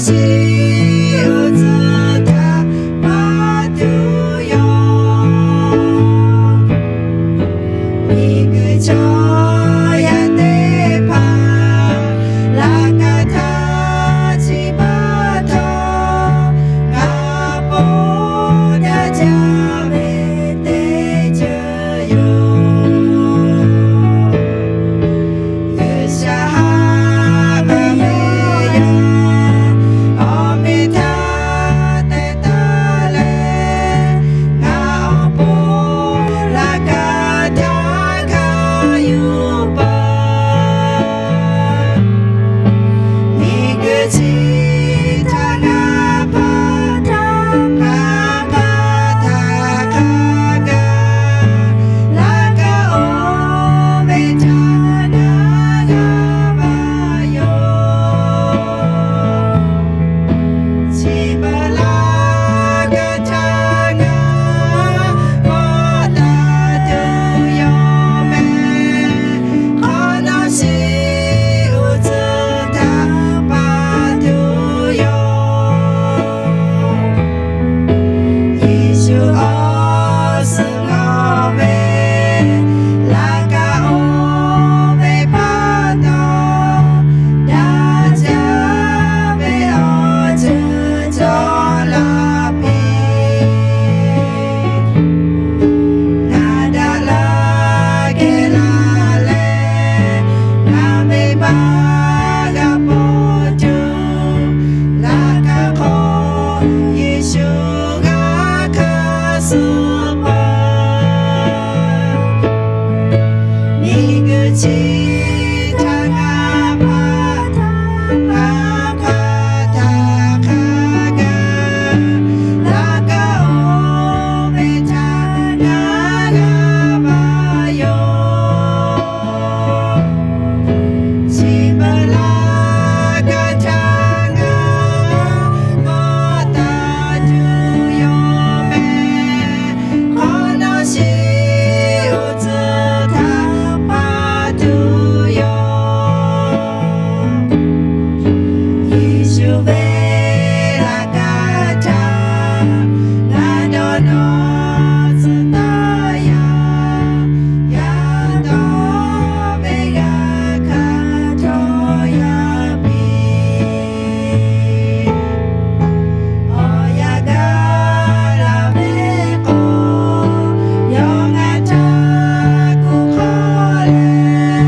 chi uˉ tcuhˉ htaꞈ pa tuˬ yoˬ. Miˬguiˬ chaw yaˇ teˇ hpaˍ laꞈ ka htaˇ chi pa taw, ngaˬ po daꞈ jaˇ ve teˇ ceuˬ yoˬ. G'uiˬsha haꞈ ve yaˇ awˬ meh htaˇ te taˍ leh, ngaˬ awˬ pon laꞈ ka htaˇ hkanˍ yuˬ paˍ. Miˬguiˬ chi htaꞈ ngaˬ pa taw, ngaˬ pa htaꞈ hk'a gaˬ laꞈ ka oˇ ve htaꞈ ngaˬ g'a va yoˬ. Chi beuꞈ laꞈ ka htaˇ ngaˬ pa taw tuˬ yoˬ mehˍ. Hk'awꞈ nawˉ shiˍ uˉ tcuhˉ htaꞈ pa tuˬ yoˬ. Yeˍsuˆ awˬ suhˍ ngaˬ ve laꞈ ka oˇ ve pa taw, daꞈ jaˇ ve awˬ ceuˬ cawˬ la piˇ. Ngaˬ daꞈ la kehˬ la leh, ngaˬ ve maˇ g'a pon tuˬ, laꞈ ka hk'oˆ Yeˍsuˆ g'a hkanˍ suh paˍ. Miˬguiˬ chi htaꞈ ngaˬ pa taw, ngaˬ pa taw hk'a gaˬ laꞈ ka oˇ ve htaꞈ ngaˬ g'a va yoˬ. Chi beuꞈ laꞈ ka htaˇ ngaˬ pa taw tuˬ yoˬ mehˍ. Hk'awꞈ nawˉ shiˍ uˉ tcuhˉ htaꞈ pa tuˬ yoˬ. Yeˍsuˆ ve laꞈ ka htaˇ ngaˬ dawˇ nawˇ tcuhˉ taˍ yaˇ. Yaˇ dawˇ ve g'a hkanˍ htawˇ yaˇ piˇ. Awˬ yanˇ gaˬ la ve k'o, yawˇ ngaˬ htaꞈ kuˬ hk'aw leh,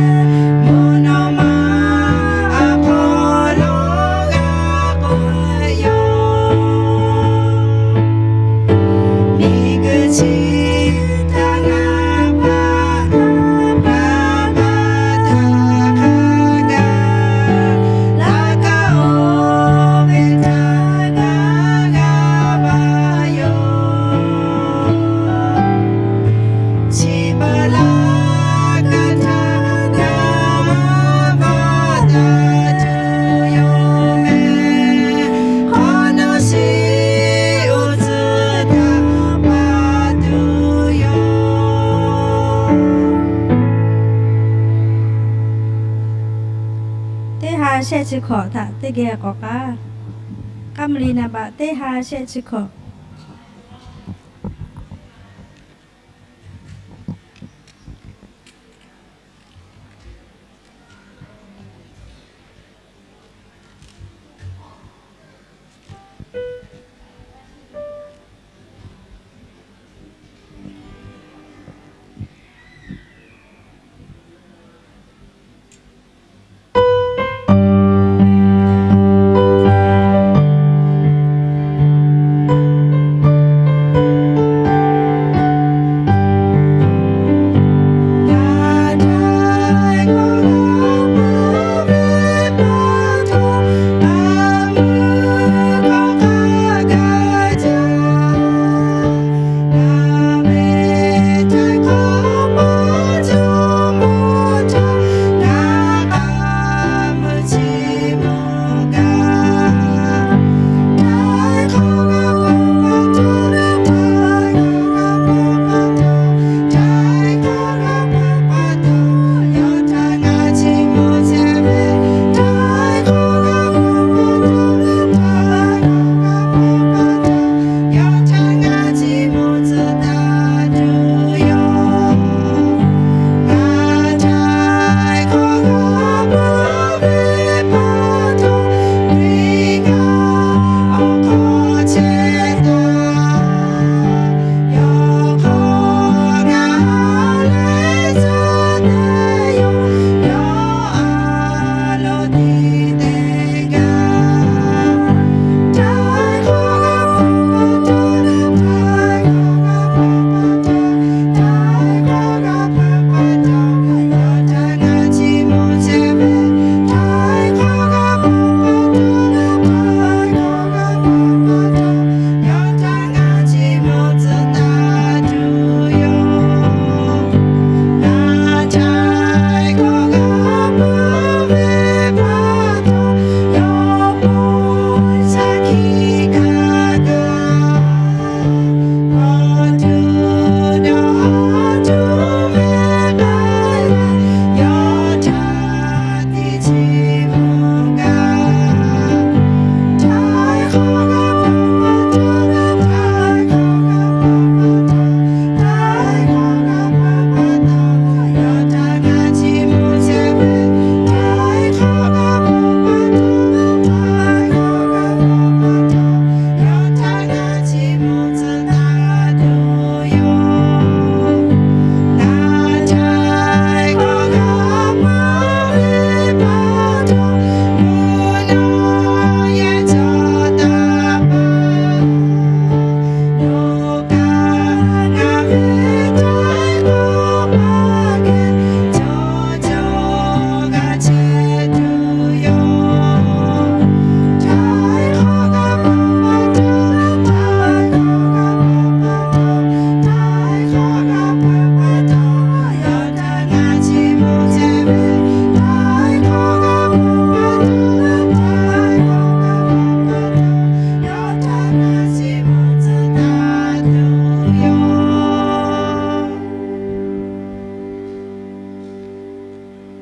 mvuhˇ naw ma awˬ hk'aw lo g'a k'oˆ ve yoˬ. Miˬguiˬ chi htaꞈ ngaˬ pa taw, ngaˬ pa taw hk'a gaˬ laꞈ ka oˇ ve htaꞈ ngaˬ g'a va yoˬ. Chi beuꞈ laꞈ ka htaˇ ngaˬ pa taw tuˬ yoˬ mehˍ. Hk'awꞈ nawˉ shiˍ uˉ tcuhˉ htaꞈ pa tuˬ yoˬ. Teˇ ha shehˆ chi hkawꞈ htaꞈ teˇ geh k'awꞈ k'aˉ. K'aˉ mvuh liꞈ naˍ baꞈ teˇ ha shehˆ chi hkawꞈ.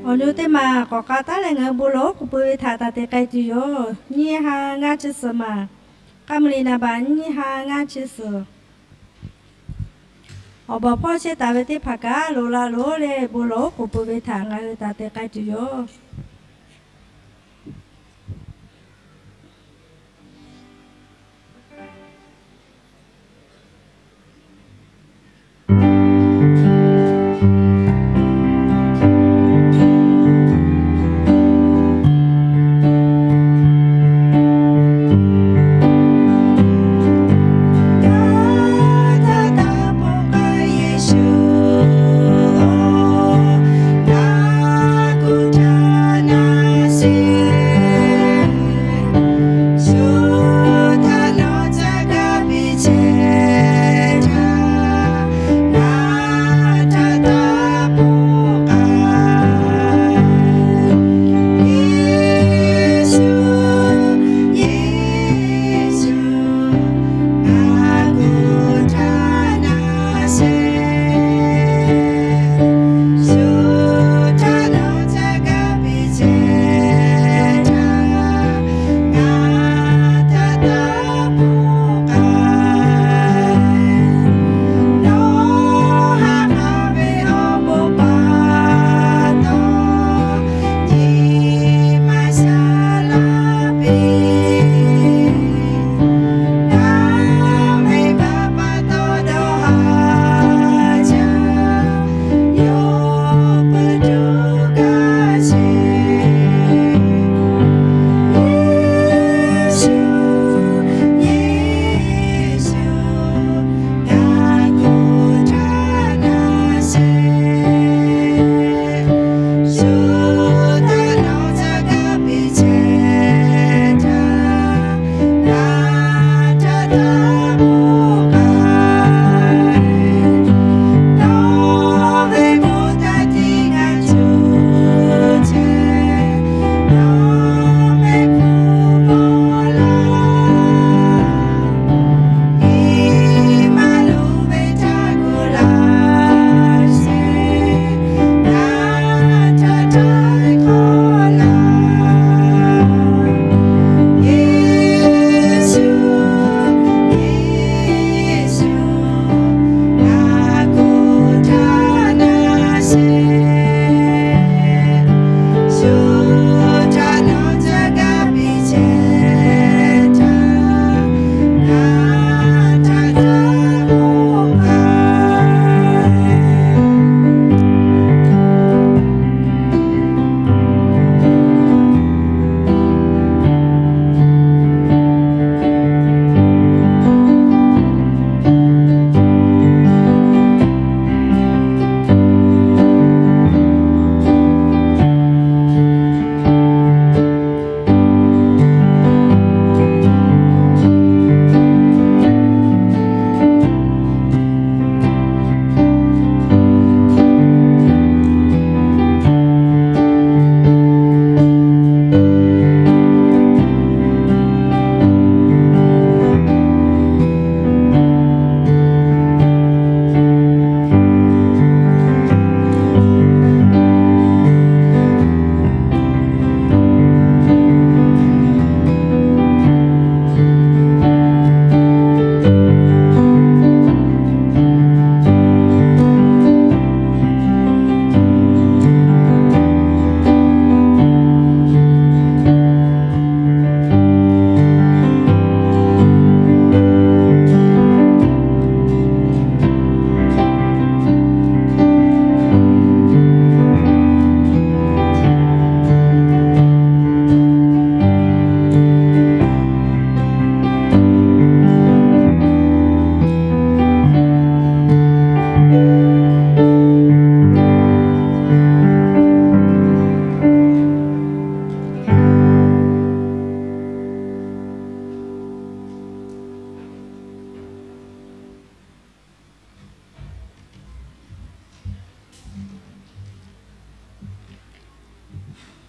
Awˬ nu teˇ maˬ k'awꞈ k'a taˉ leh ngaˬ hui bon lawˬ oˉ k'oˍ pui ve htaꞈ taˍ te k'ai tuˬ yoˬ. Nyiˇ ha ngaˇ chi suhˍ maˬ, k'aˇ mvuh li na baꞈ nyiˇ ha ngaˇ chi suhˍ. Awˬ baˬ hpawˇ chehˇ taˍ ve teˇ hpaˍ kaꞈ loꞈ la loˬ leh bon lawˬ oˉ k'oˍ pui ve htaꞈ ngaˬ hui taˍ te k'ai tuˬ yoˬ.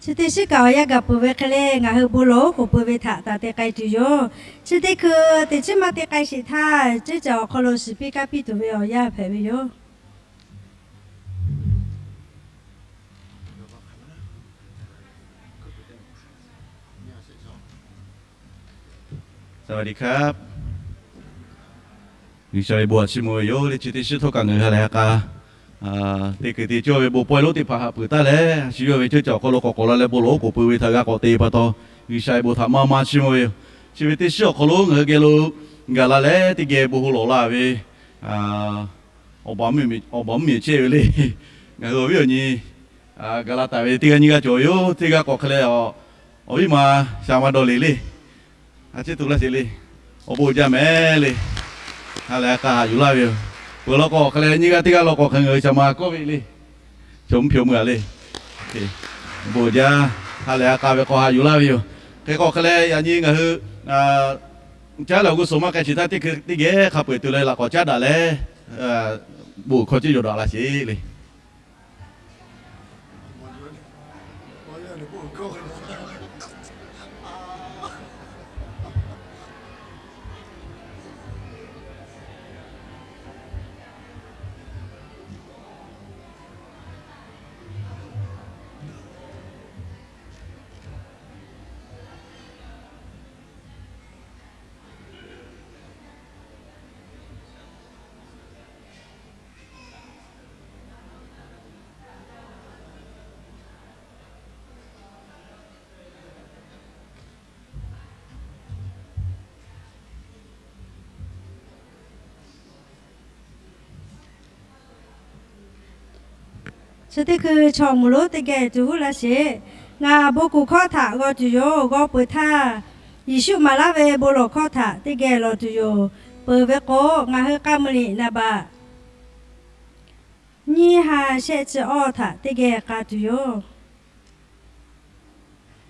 Chi teˇ shiˉ kaꞈ awˬ yanˇ gaˬ peuˬ ve hk'e leh, ngaˬ hui bon lawˬ oˉ k'oˍ pui ve htaꞈ taˍ te k'ai tuˬ yoˬ. Chi teˇ hkui teꞈ chiˉ maˇ te k'ai sheˍ htaˇ, ceˇ caˬ awˬ hk'aw lo shiˍ piˇ kaˇ piˇ tuˬ ve awˬ yanˇ hpehꞈ ve yoˬ. สวัสดีครับ G'uiˬsha ve bon htaꞈ chiˇ mvuh ve yoˬ le. Chi teˇ shiˉ htawˇ kaꞈ ngaˬ hui ha lehˬ ha k'a teˇ kuiˬ te cawˇ ve bon pawehˇ lonˉ teˇ hpaˍ haꞈ peuˬ taˍ leh, a shu yawˇ ve ceuˇ caˬ awˬ hk'aw lo k'awꞈ k'awꞈ la leh bon lawˬ oˉ k'oˍ pui ve htaꞈ g'a k'awꞈ te pa taw, G'uiˬsha ve bon htaꞈ maˇ maˇ chiˇ mvuh ve yoˬ. Chi ve teˇ shiˉ awˬ hk'aw lo ngaˬ hui geh lo gaˬ la leh teˇ geh bon ho lawˬ laˇ ve awˬ baˬ mvuhˇmiˬ chehˇ ve le. Ngaˬ hui awˬ viˉ awˬ nyi gaˬ la taˍ ve teˇ g'aˇ nyiˇ g'aˇ cawˬ ve yoˬ. Teˇ g'aˇ k'awꞈ hk'e leh, awˬ viˉ ma Shaˍ ma Dawˇ Leˍ le. A ciˉ tu laˇ sheˍ le. Awˬ bon uiˍ jaˇ mehˍ le. Ha lehˬ ha k'a haꞈ yuˬ laˇ ve yoˬ. Peuˬ law k'o hk'e leh nyiˇ g'aˇ teˇ g'aˇ law k'o hk'e ngaˬ hui Shaˍ ma Kawˇ ve le. Chaw mvuhˇ hpio meuˇ a le. Awˬ bon uiˍ jaˇ. Ha lehˬ ha k'a ve k'awꞈ haꞈ yuˬ laˇ ve yoˬ. Hk'e k'o hk'e leh yaꞈ nyi ngaˬ hui caˉ leh awˬ g'uˇ suhˍ maˇ k'ai shiˍ htaˇ teˇ g'aˇ hk'a peu-eˬ te leh laꞈ k'awꞈ caˉ daꞈ leh bon hkawˇ ciˉ yawˬ daꞈ la sheˍ le. Chi teˇ hkui chaw awˬ moˍ lonˉ teˇ geh tuˬ huˉ laˇ sheˍ. Ngaˬ bon kuˬ hkawˇ htaꞈ g'aw tuˬ yoˬ. G'aw peuˬ htaˇ, Yeˍsuˆ maˍ laˇ ve bon lawˬ hkawˇ htaꞈ teˇ geh lawˬ tuˬ yoˬ. Peuˬ ve k'o, ngaˬ hui k'a meuˍ liꞈ naˍ baꞈ nyiˇ ha shehˆ chi awˇ htaꞈ teˇ geh k'a tuˬ yoˬ.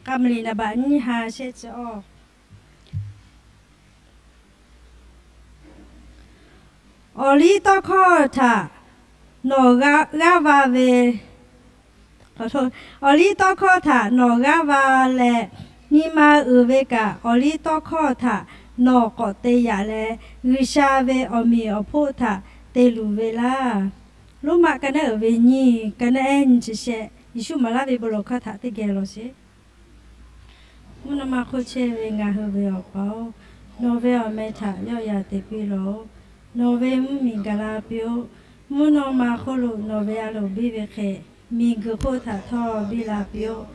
K'a meuˍ liꞈ naˍ baꞈ nyiˇ ha shehˆ chi awˇ. Awˬ liˇ tawˇ hkawˇ htaꞈ nawˬ g'aˇ va ve, awˬ liˇ tawˇ hkawˇ htaꞈ nawˬ g'aˇ va leh, nyi ma uiˍ ve kaꞈ awˬ liˇ tawˇ hkawˇ htaꞈ nawˬ k'awꞈ te yaꞈ leh, G'uiˬsha ve awˬ meꞈ awˬ hponˇ htaꞈ te luˬ ve laˇ. Roˉmaꞈ ka naˉ uiˍ ve nyiˇ, ka naˉ ehˉ nyiˇ chi shehˆ, Yeˍsuˆ maˍ laˇ ve bon lawˬ hkawˇ htaꞈ teˇ geh lawˬ sheˍ. Mvuhˇ naw ma hk'oˆ chehˇ ve ngaˬ hui ve Awˬ pa oˬ, nawˬ ve awˬ meh htaꞈ yawˆ yan te piˇ lawˬ oˬ. Nawˬ ve mvuhˇmiˬ gaˬ la piˇ oˆ. Mvuhˇ naw ma hk'oˆ lo nawˬ ve a loˍ biˇ ve hk'e, miˬguiˬ hk'oˆ htaꞈ htawˇ biˇ la piˇ oˆ.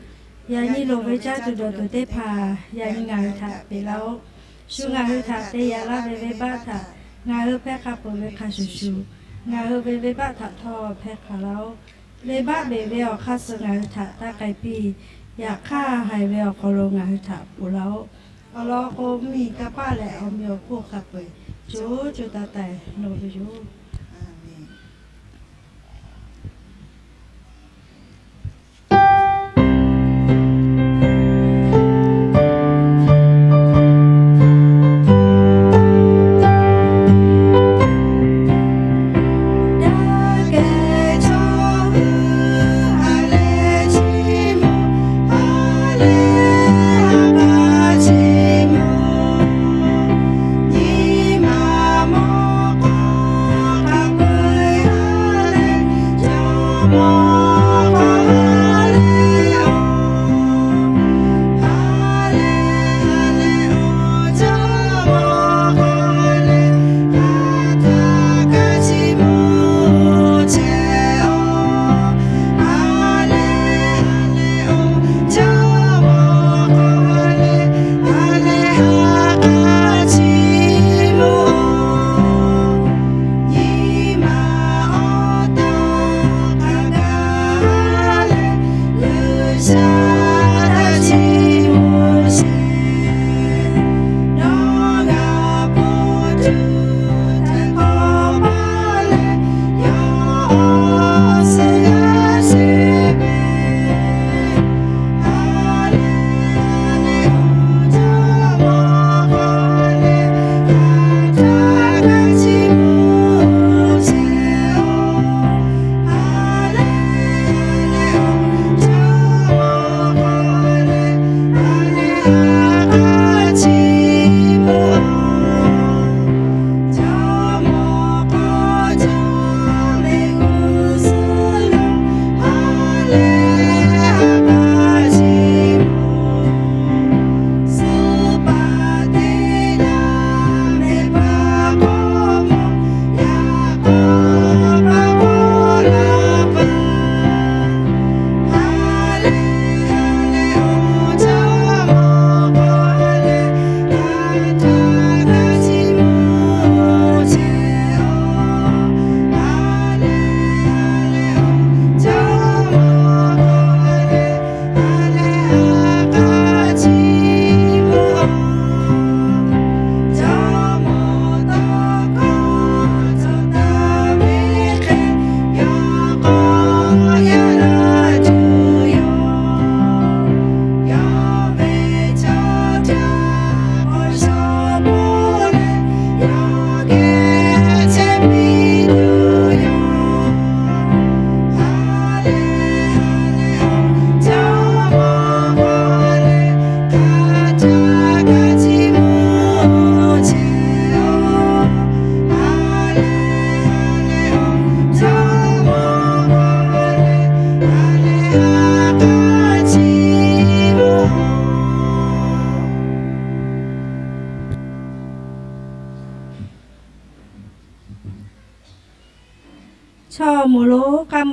Yaꞈ nyi loˍ ve caˇ tuˬ dawˬ tuˬ teˇ hpaˍ yaꞈ nyi ngaˬ hui htaꞈ peꞈ laˇ oˆ. Shu ngaˬ hui htaꞈ te yaꞈ laˇ ve venˇbaˆ htaꞈ ngaˬ hui hpehˇ hk'a peuˬ ve hk'a shuˍ shuˍ, ngaˬ hui ve venˇbaˆ htaꞈ htawˇ hpehˇ hk'a laˇ oˆ. Venˇbaˆ beˬ ve awˬ hk'aˇ suh ngaˬ hui htaꞈ taˇ k'ai piˇ. Yaꞈ hk'aˇ, haiˬ ve awˬ hk'aw lo ngaˬ hui htaꞈ ponˬ laˇ oˆ. Awˬ lawn k'o, mvuhˇmiˬ, kanˇ paˆ leh awˬ meꞈ awˬ hponˇ hk'a peu-eˬ co co taiˍ taiˍ nawˬ ve yoˬ.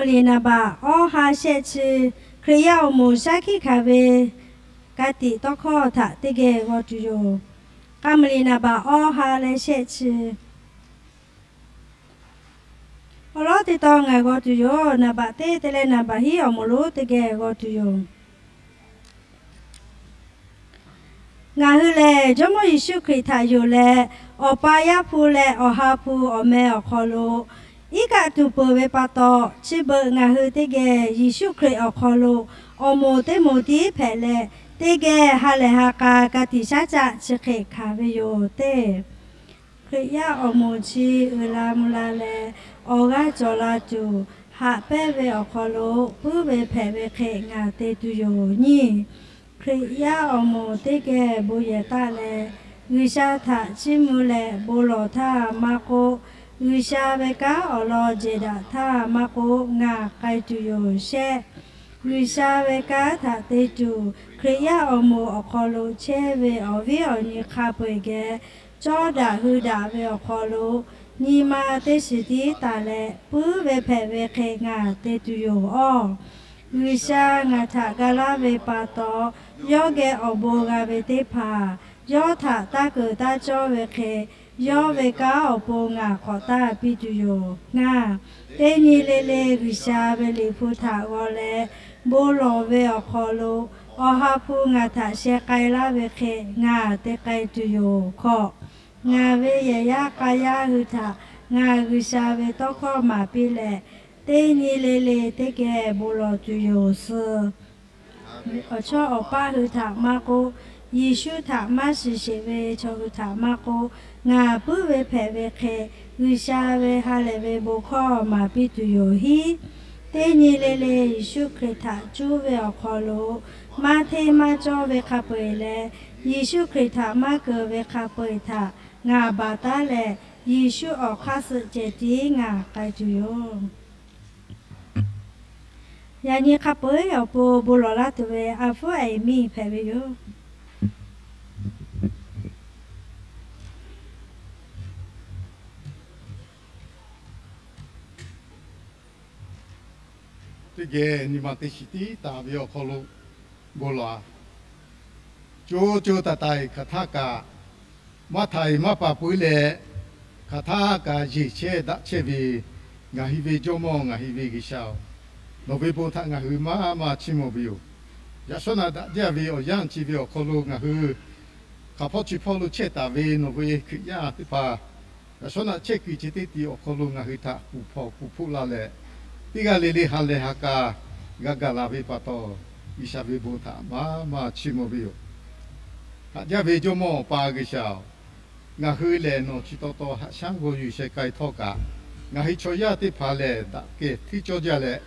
Maˍriˍ naˍ baꞈ awˇ ha shehˆ chi, Hkriꞈ yaˇ awˬ moˍ shaˉ hkiˆ hkanˍ ve ka tiꞈ tawˇ hkawˇ htaꞈ teˇ geh g'aw tuˬ yoˬ. K'a Maˍriˍ naˍ baꞈ awˇ ha leh shehˆ chi. Awˬ lawn teˇ tawn ngaˬ g'aw tuˬ yoˬ. Naˍ baꞈ teˇ te leh naˍ baꞈ hiˉ awˬ moˍ lonˉ teˇ geh g'aw tuˬ yoˬ. Ngaˬ hui lehˬ, Jawˇmawˇ Yeˍsuˆ Hkriꞈ htaꞈ yonˍ leh, Awˬ pa Yaˇ hpu leh Awˬ ha hpu awˬ meh awˬ hk'aw lo iˉ kaˆ tuˬ peuˬ ve pa taw, chi beuꞈ ngaˬ hui teˇ geh Yeˍsuˆ Hkriꞈ awˬ hk'aw lo awˬ moˍ teˇ moˍ tiˉ hpehꞈ leh, teˇ geh ha lehˬ ha k'a ka tiꞈ shaˉ caˆ chi hk'e hkanˍ ve yoˬ tehꞈ, Hkriꞈ yaˇ awˬ moˍ chi uiˍ la mvuh la leh, awˬ g'aˇ cawˬ la tuˬ haꞈ pehnˇ ve awˬ hk'aw lo puiˉ ve hpehꞈ ve hk'e ngaˬ te tuˬ yoˬ nyi. Hkriꞈ yaˇ awˬ moˍ teˇ geh bon yehˬ taˆ leh, G'uiˬsha htaꞈ chiˇ mvuh leh bon lawˬ htaˇ maˇ k'oˆ, G'uiˬsha ve kanˉ awˬ lawn jehˬ daꞈ htaˇ maˇ k'oˆ, ngaˬ k'ai tuˬ yoˬ shehˆ. G'uiˬsha ve kanˉ htaꞈ te tuˬ, Hkriꞈ yaˇ awˬ moˍ awˬ hk'aw lo chehˇ ve awˬ viˉ awˬ nyi hk'a peu-eˬ geh cawˇ daꞈ hui daꞈ ve awˬ hk'aw lo, nyi ma teˇ shiˍ tiˉ taˍ leh puiˉ ve hpehꞈ ve hk'e ngaˬ te tuˬ yoˬ awˬ. G'uiˬsha ngaˬ htaꞈ ga laˇ ve pa taw, yawˇ geh awˬ bon g'a ve teˇ hpaˍ yawˇ htaꞈ taˇ keunˍ taˇ cawˇ ve hk'e, yawˇ ve kanˉ awˬ pon ngaˬ k'awꞈ taˇ piˇ tuˬ yoˬ. Ngaˬ teˇ nyi le le G'uiˬsha ve Liꞈ hpu htaꞈ g'aw leh bon lawˬ ve awˬ hk'aw lo, Awˬ ha hpu ngaˬ htaꞈ sheh k'ai laˇ ve hk'e ngaˬ te k'ai tuˬ yoˬ hkawꞈ, ngaˬ ve yehˬ yaˇ k'a yaˇ hui htaꞈ ngaˬ G'uiˬsha ve tawˇ hkawˇ maˍ piˇ leh, teˇ nyi le le teˇ geh bon lawˬ tuˬ yoˬ suh. Awˬ chawˇ awˬ paˇ hui htaꞈ maˇ k'oˆ, Yeˍsuˆ htaꞈ maˇ shiˍ sheˍ ve chaw hui htaꞈ maˇ k'oˆ, ngaˬ puiˉ ve hpehꞈ ve hk'e G'uiˬsha ve ha lehˬ ve bon hkawˇ maˍ piˇ tuˬ yoˬ hiˉ. Teˇ nyi le le Yeˍsuˆ Hkriꞈ htaꞈ cuˇ ve awˬ hk'aw lo, maˇ hteˇ maˇ cawˇ ve hk'a peu-eˬ leh, Yeˍsuˆ Hkriꞈ htaꞈ maˇ keunˍ ve hk'a peu-eˬ htaꞈ ngaˬ baˬ taˉ leh, Yeˍsuˆ awˬ hk'aˇ suh cehˬ tiˉ ngaˬ k'ai tuˬ yoˬ. Yaꞈ nyi hk'a peu-eˬ awˬ pon bon lawˬ laˇ tuˬ ve a hpfuhˇ a e miˇ hpehꞈ ve yoˬ. Teˇ geh nyi ma teˇ shiˍ tiˉ taˍ ve awˬ hk'aw lo bon lawˬ-a. Co co taiˍ taiˍ hk'aˬ htaˇ kaꞈ, maˇ htaiˍ maˇ paˍ puiˉ leh, hk'aˬ htaˇ kaꞈ yeˬ chehˇ daꞈ chehˇ ve ngaˬ hui ve Jawˇmawˇ, ngaˬ hui ve G'uiˬsha-oˬ, nawˬ ve bon htaꞈ ngaˬ hui maˇ maˇ chiˇ mvuh ve yoˬ. Yaꞈ shawˉ naꞈ daꞈ jaˇ ve awˬ yanˇ chi ve awˬ hk'aw lo ngaˬ hui hk'aˬ hpawˇ chi hpawˇ lo chehˇ taˍ ve nawˬ ve Hkriꞈ yaˇ teˇ hpaˍ, yaꞈ shawˉ naꞈ chehˇ kuiˬ chi teˇ ti awˬ hk'aw lo ngaˬ hui htaꞈ kuˬ hpawnˬ kuˬ hpoˆ laˇ leh, teˇ g'aˇ le le ha lehˬ ha k'a g'a gaˬ la ve pa taw, G'uiˬsha ve bon htaꞈ maˇ maˇ chiˇ mvuh ve yoˬ. Haꞈ jaˇ ve Jawˇmawˇ Awˬ pa G'uiˬsha-oˬ, ngaˬ hui lehˬ nawˬ chi taw taw haꞈ shaˉ g'aw yuˬ sheh k'ai htawˇ kaꞈ, ngaˬ hui chaw yaˇ teˇ hpaˍ lehˬ daꞈ kehˬ hteˇ cawˇ jaˇ leh,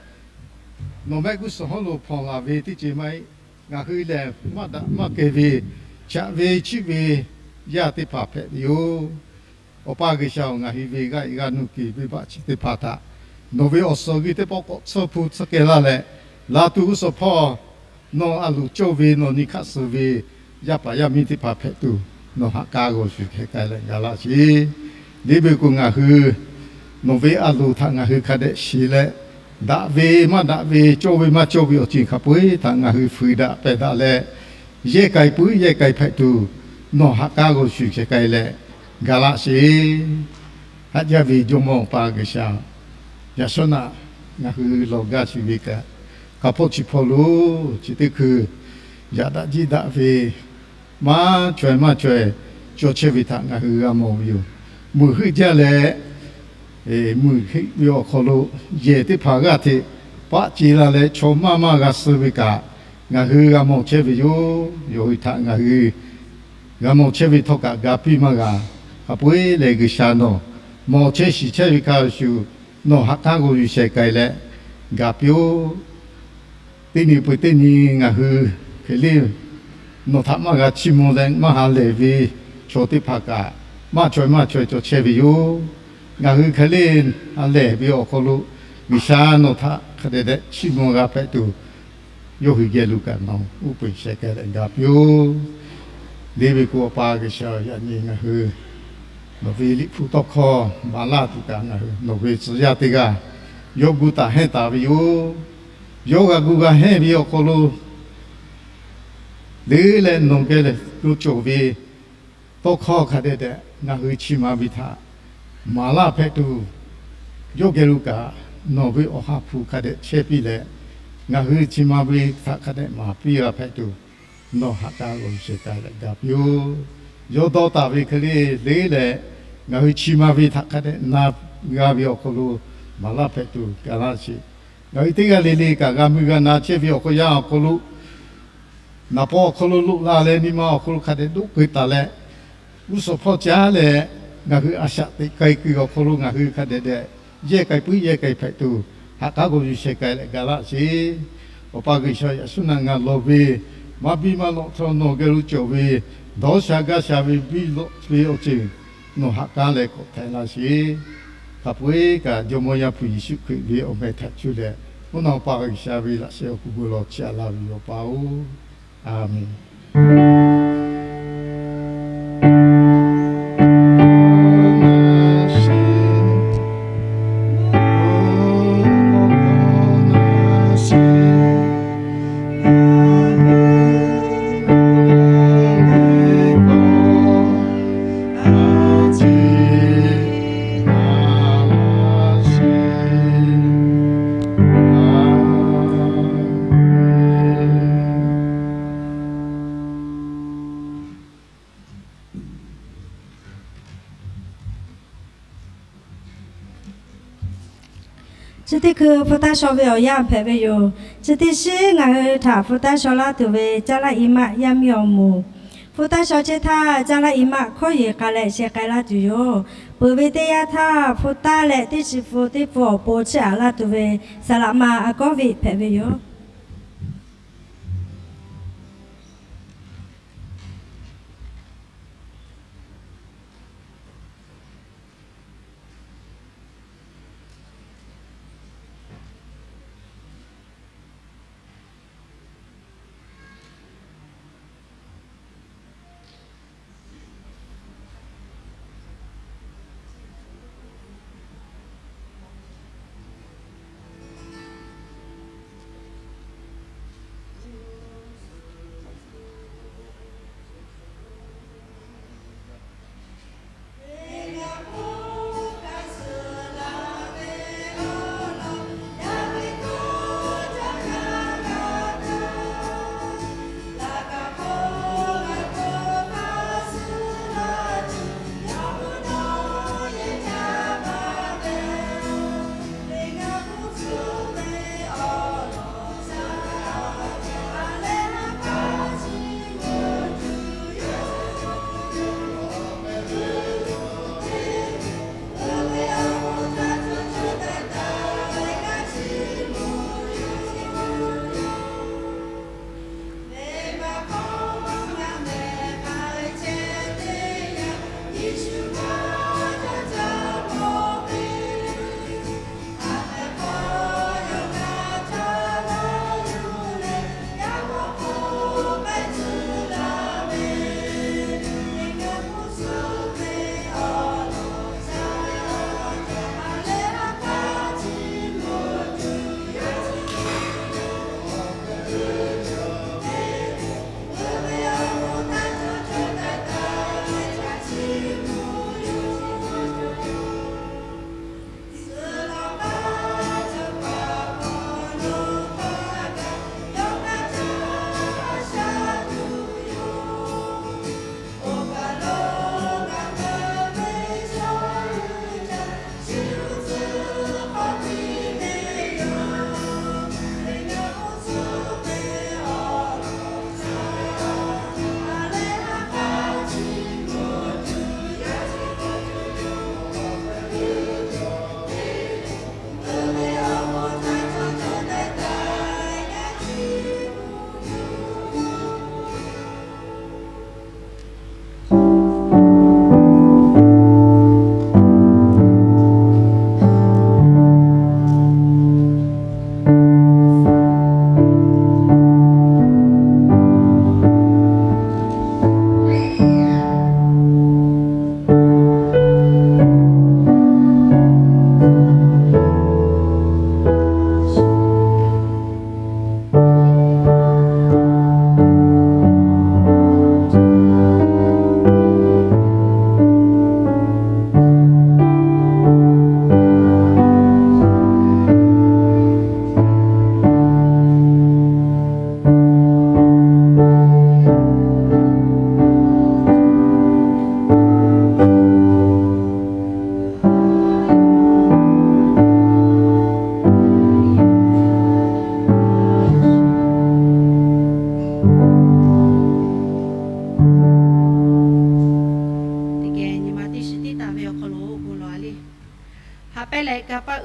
nawˬ mehˆ g'uˇ suhˍ hawˉ lo hpawnˬ laˬ ve teˇ ceuˬ maˇ heˆ. Ngaˬ hui lehˬ maˇ daꞈ maˇ kehˬ ve, chaꞈ ve chiˆ ve yaˇ teˇ hpaˍ hpehꞈ ve yoˬ. Awˬ pa G'uiˬsha-oˬ, ngaˬ hui ve g'aˇ iꞈ g'aˇ nuˇ kuiˬ venˇbaˆ chi teˇ hpaˍ htaꞈ nawˬ ve awˬ suhˍ g'uiˇ teˇ pawˆ k'awꞈ tsuhˇ hpu tsuhˇ keh laˇ leh, laˬ tuˬ g'uˇ suhˍ hpawˇ nawˬ a loˍ cawˇ ve nawˬ nyi hk'aˆ suh ve yaˇ paˍ yaˇ miˇ teˇ hpaˍ hpehꞈ tuˬ, nawˬ haꞈ k'aˉ g'aw shuˍ hkeh k'ai leh ga laˇ sheˍ. Liˇ ve k'o ngaˬ hui nawˬ ve a loˍ htaꞈ ngaˬ hui hk'a dehꞈ shiˍ leh, daꞈ ve maˇ daꞈ ve, cawˇ ve maˇ cawˇ ve awˬ ceuˬ hk'a peu-eˬ htaꞈ ngaˬ hui fuiˍ daꞈ pehˬ daꞈ leh, yehˇ k'ai puiˉ yehˇ k'ai hpehꞈ tuˬ, nawˬ haꞈ k'aˉ g'aw shuˍ hkeh k'ai leh ga laˇ sheˍ. Haꞈ jaˇ ve Jawˇmawˇ Awˬ pa G'uiˬsha, yaꞈ shawˉ naꞈ ngaˬ hui lawˬ gaˇ chi ve kaꞈ, hk'a hpawˇ chi hpawˇ lo chi teˇ hkui yaꞈ daꞈ jiˇ daꞈ ve maˇ chaweh maˇ chaweh cawˬ chehˇ ve htaꞈ ngaˬ hui g'a mawˬ ve yoˬ. Meuꞈ heuˆ jaˇ leh, meuꞈ heuˆ ve awˬ hk'aw lo yehˬ teˇ hpaˍ g'aˇ hteꞈ paˆ ce la leh chaw maˇ maˇ g'a suh ve kaꞈ, ngaˬ hui g'a mawˬ chehˇ ve yoˬ. Yawˇ hui htaꞈ ngaˬ hui g'a mawˬ chehˇ ve htawˇ kaꞈ ga piˇ maˇ g'a. Hk'a peu-eˬ leh G'uiˬsha nawˬ mawˬ chehˇ shiˍ chehˇ ve hk'a shuˍ, nawˬ haꞈ k'aˉ g'aw yuˬ sheh k'ai leh ga piˇ-oˆ. Teˇ nyi peuˬ teˇ nyi ngaˬ hui hk'e le nawˬ htaꞈ maˇ g'a chiˇ mvuh leh maˇ ha lehˬ ve chaw teˇ hpaˍ kaꞈ, maˇ chaweh maˇ chaweh cawˬ chehˇ ve yoˬ. Ngaˬ hui hk'e le ha lehˬ ve awˬ hk'aw lo G'uiˬsha nawˬ htaꞈ hk'a dehꞈ dehꞈ chiˇ mvuh g'a hpehꞈ tuˬ, yawˇ hui geh lo kaꞈ nawˬ uˉ peunˍ sheh k'ai leh ga piˇ-oˆ. Liˇ ve k'o Awˬ pa G'uiˬsha, yaꞈ nyi ngaˬ hui nawˬ ve Liꞈ hpu tawˇ hkawˇ maˍ laˇ tuˬ kaꞈ ngaˬ hui nawˬ ve tcuh yaˇ teˇ g'aˇ yawˇ gu taˍ hehnˇ taˍ ve yoˬ. Yawˇ g'a gu g'a hehnˇ ve awˬ hk'aw lo leuˉ leh nawˬ geh lo cawˬ ve tawˇ hkawˇ hk'a dehꞈ dehꞈ ngaˬ hui chi ma ve htaꞈ maˍ laˇ hpehꞈ tuˬ, yawˇ geh lo kaꞈ nawˬ ve awˬ ha hpu hk'a dehꞈ chehˇ piˇ leh, ngaˬ hui chi ma ve htaꞈ hk'a dehꞈ maˍ piˇ g'a hpehꞈ tuˬ, nawˬ ha k'aˉ g'aw yuˬ sheh k'ai leh ga piˇ-oˆ. Yawˇ dawˇ taˍ ve hk'e le le leh, ngaˬ hui chi ma ve htaꞈ hk'a dehꞈ na g'a ve awˬ hk'aw lo maˍ laˇ hpehꞈ tuˬ ga laˇ sheˍ. Ngaˬ hui teˇ g'aˇ le le kaꞈ g'a mui g'a na chehˇ ve awˬ hk'aw yaˇ awˬ hk'aw lo, naˍ paw awˬ hk'aw lo loꞈ la leh nyi ma awˬ hk'aw lo hk'a dehꞈ doˆ keu taˍ leh, g'uˇ suhˍ hpawˇ caˉ leh, ngaˬ hui a shaꞈ teꞈ k'ai kuiˬ awˬ hk'aw lo ngaˬ hui hk'a dehꞈ dehꞈ yehˇ k'ai puiˉ yehˇ k'ai hpehꞈ tuˬ, ha k'aˉ g'aw yuˬ sheh k'ai leh ga laˇ sheˍ. Awˬ pa G'uiˬsha, yaꞈ shu naˆ ngaˬ lawˬ ve maˇ biˇ maˇ lawꞈ htawˇ nawˬ geh lo cawˬ ve dawˇ sha gaˇ sha ve biˇ lawꞈ ve awˬ ceuˬ nawˬ ha k'aˉ leh k'awꞈ htaiˍ laˇ sheˍ. Hk'a peu-eˬ kaꞈ Jawˇmawˇ Yaˇ hpu Yeˍsuˆ Hkriꞈ ve awˬ meh htaꞈ cuˇ leh, mvuhˇ naw Awˬ pa G'uiˬsha ve laꞈ sheh awˬ ku bon lawˬ chiˇ aꞈ laˇ ve yoˬ, Awˬ pa-oˬ. Aˍmenˍ. Chi teˇ hkui hpu taˇ shaw ve awˬ yanˇ hpehꞈ ve yoˬ. Chi teˇ shiˉ ngaˬ hui htaꞈ hpu taˇ shaw laˇ tuˬ ve Caˇ laˇ i maˆ yaˇ miˇ awˬ moˍ, hpu taˇ shaw chehˇ htaˇ, Caˇ laˇ i maˆ hkawˇ yeˬ k'ai leh sheh k'ai laˇ tuˬ yoˬ. Peuˬ ve teˇ yanˇ htaˇ, hpu taˇ leh teˇ chi hpu teˇ hpu awˬ pon chiˇ aꞈ laˇ tuˬ ve saˍ laꞈ ma a kawˉ ve hpehꞈ ve yoˬ.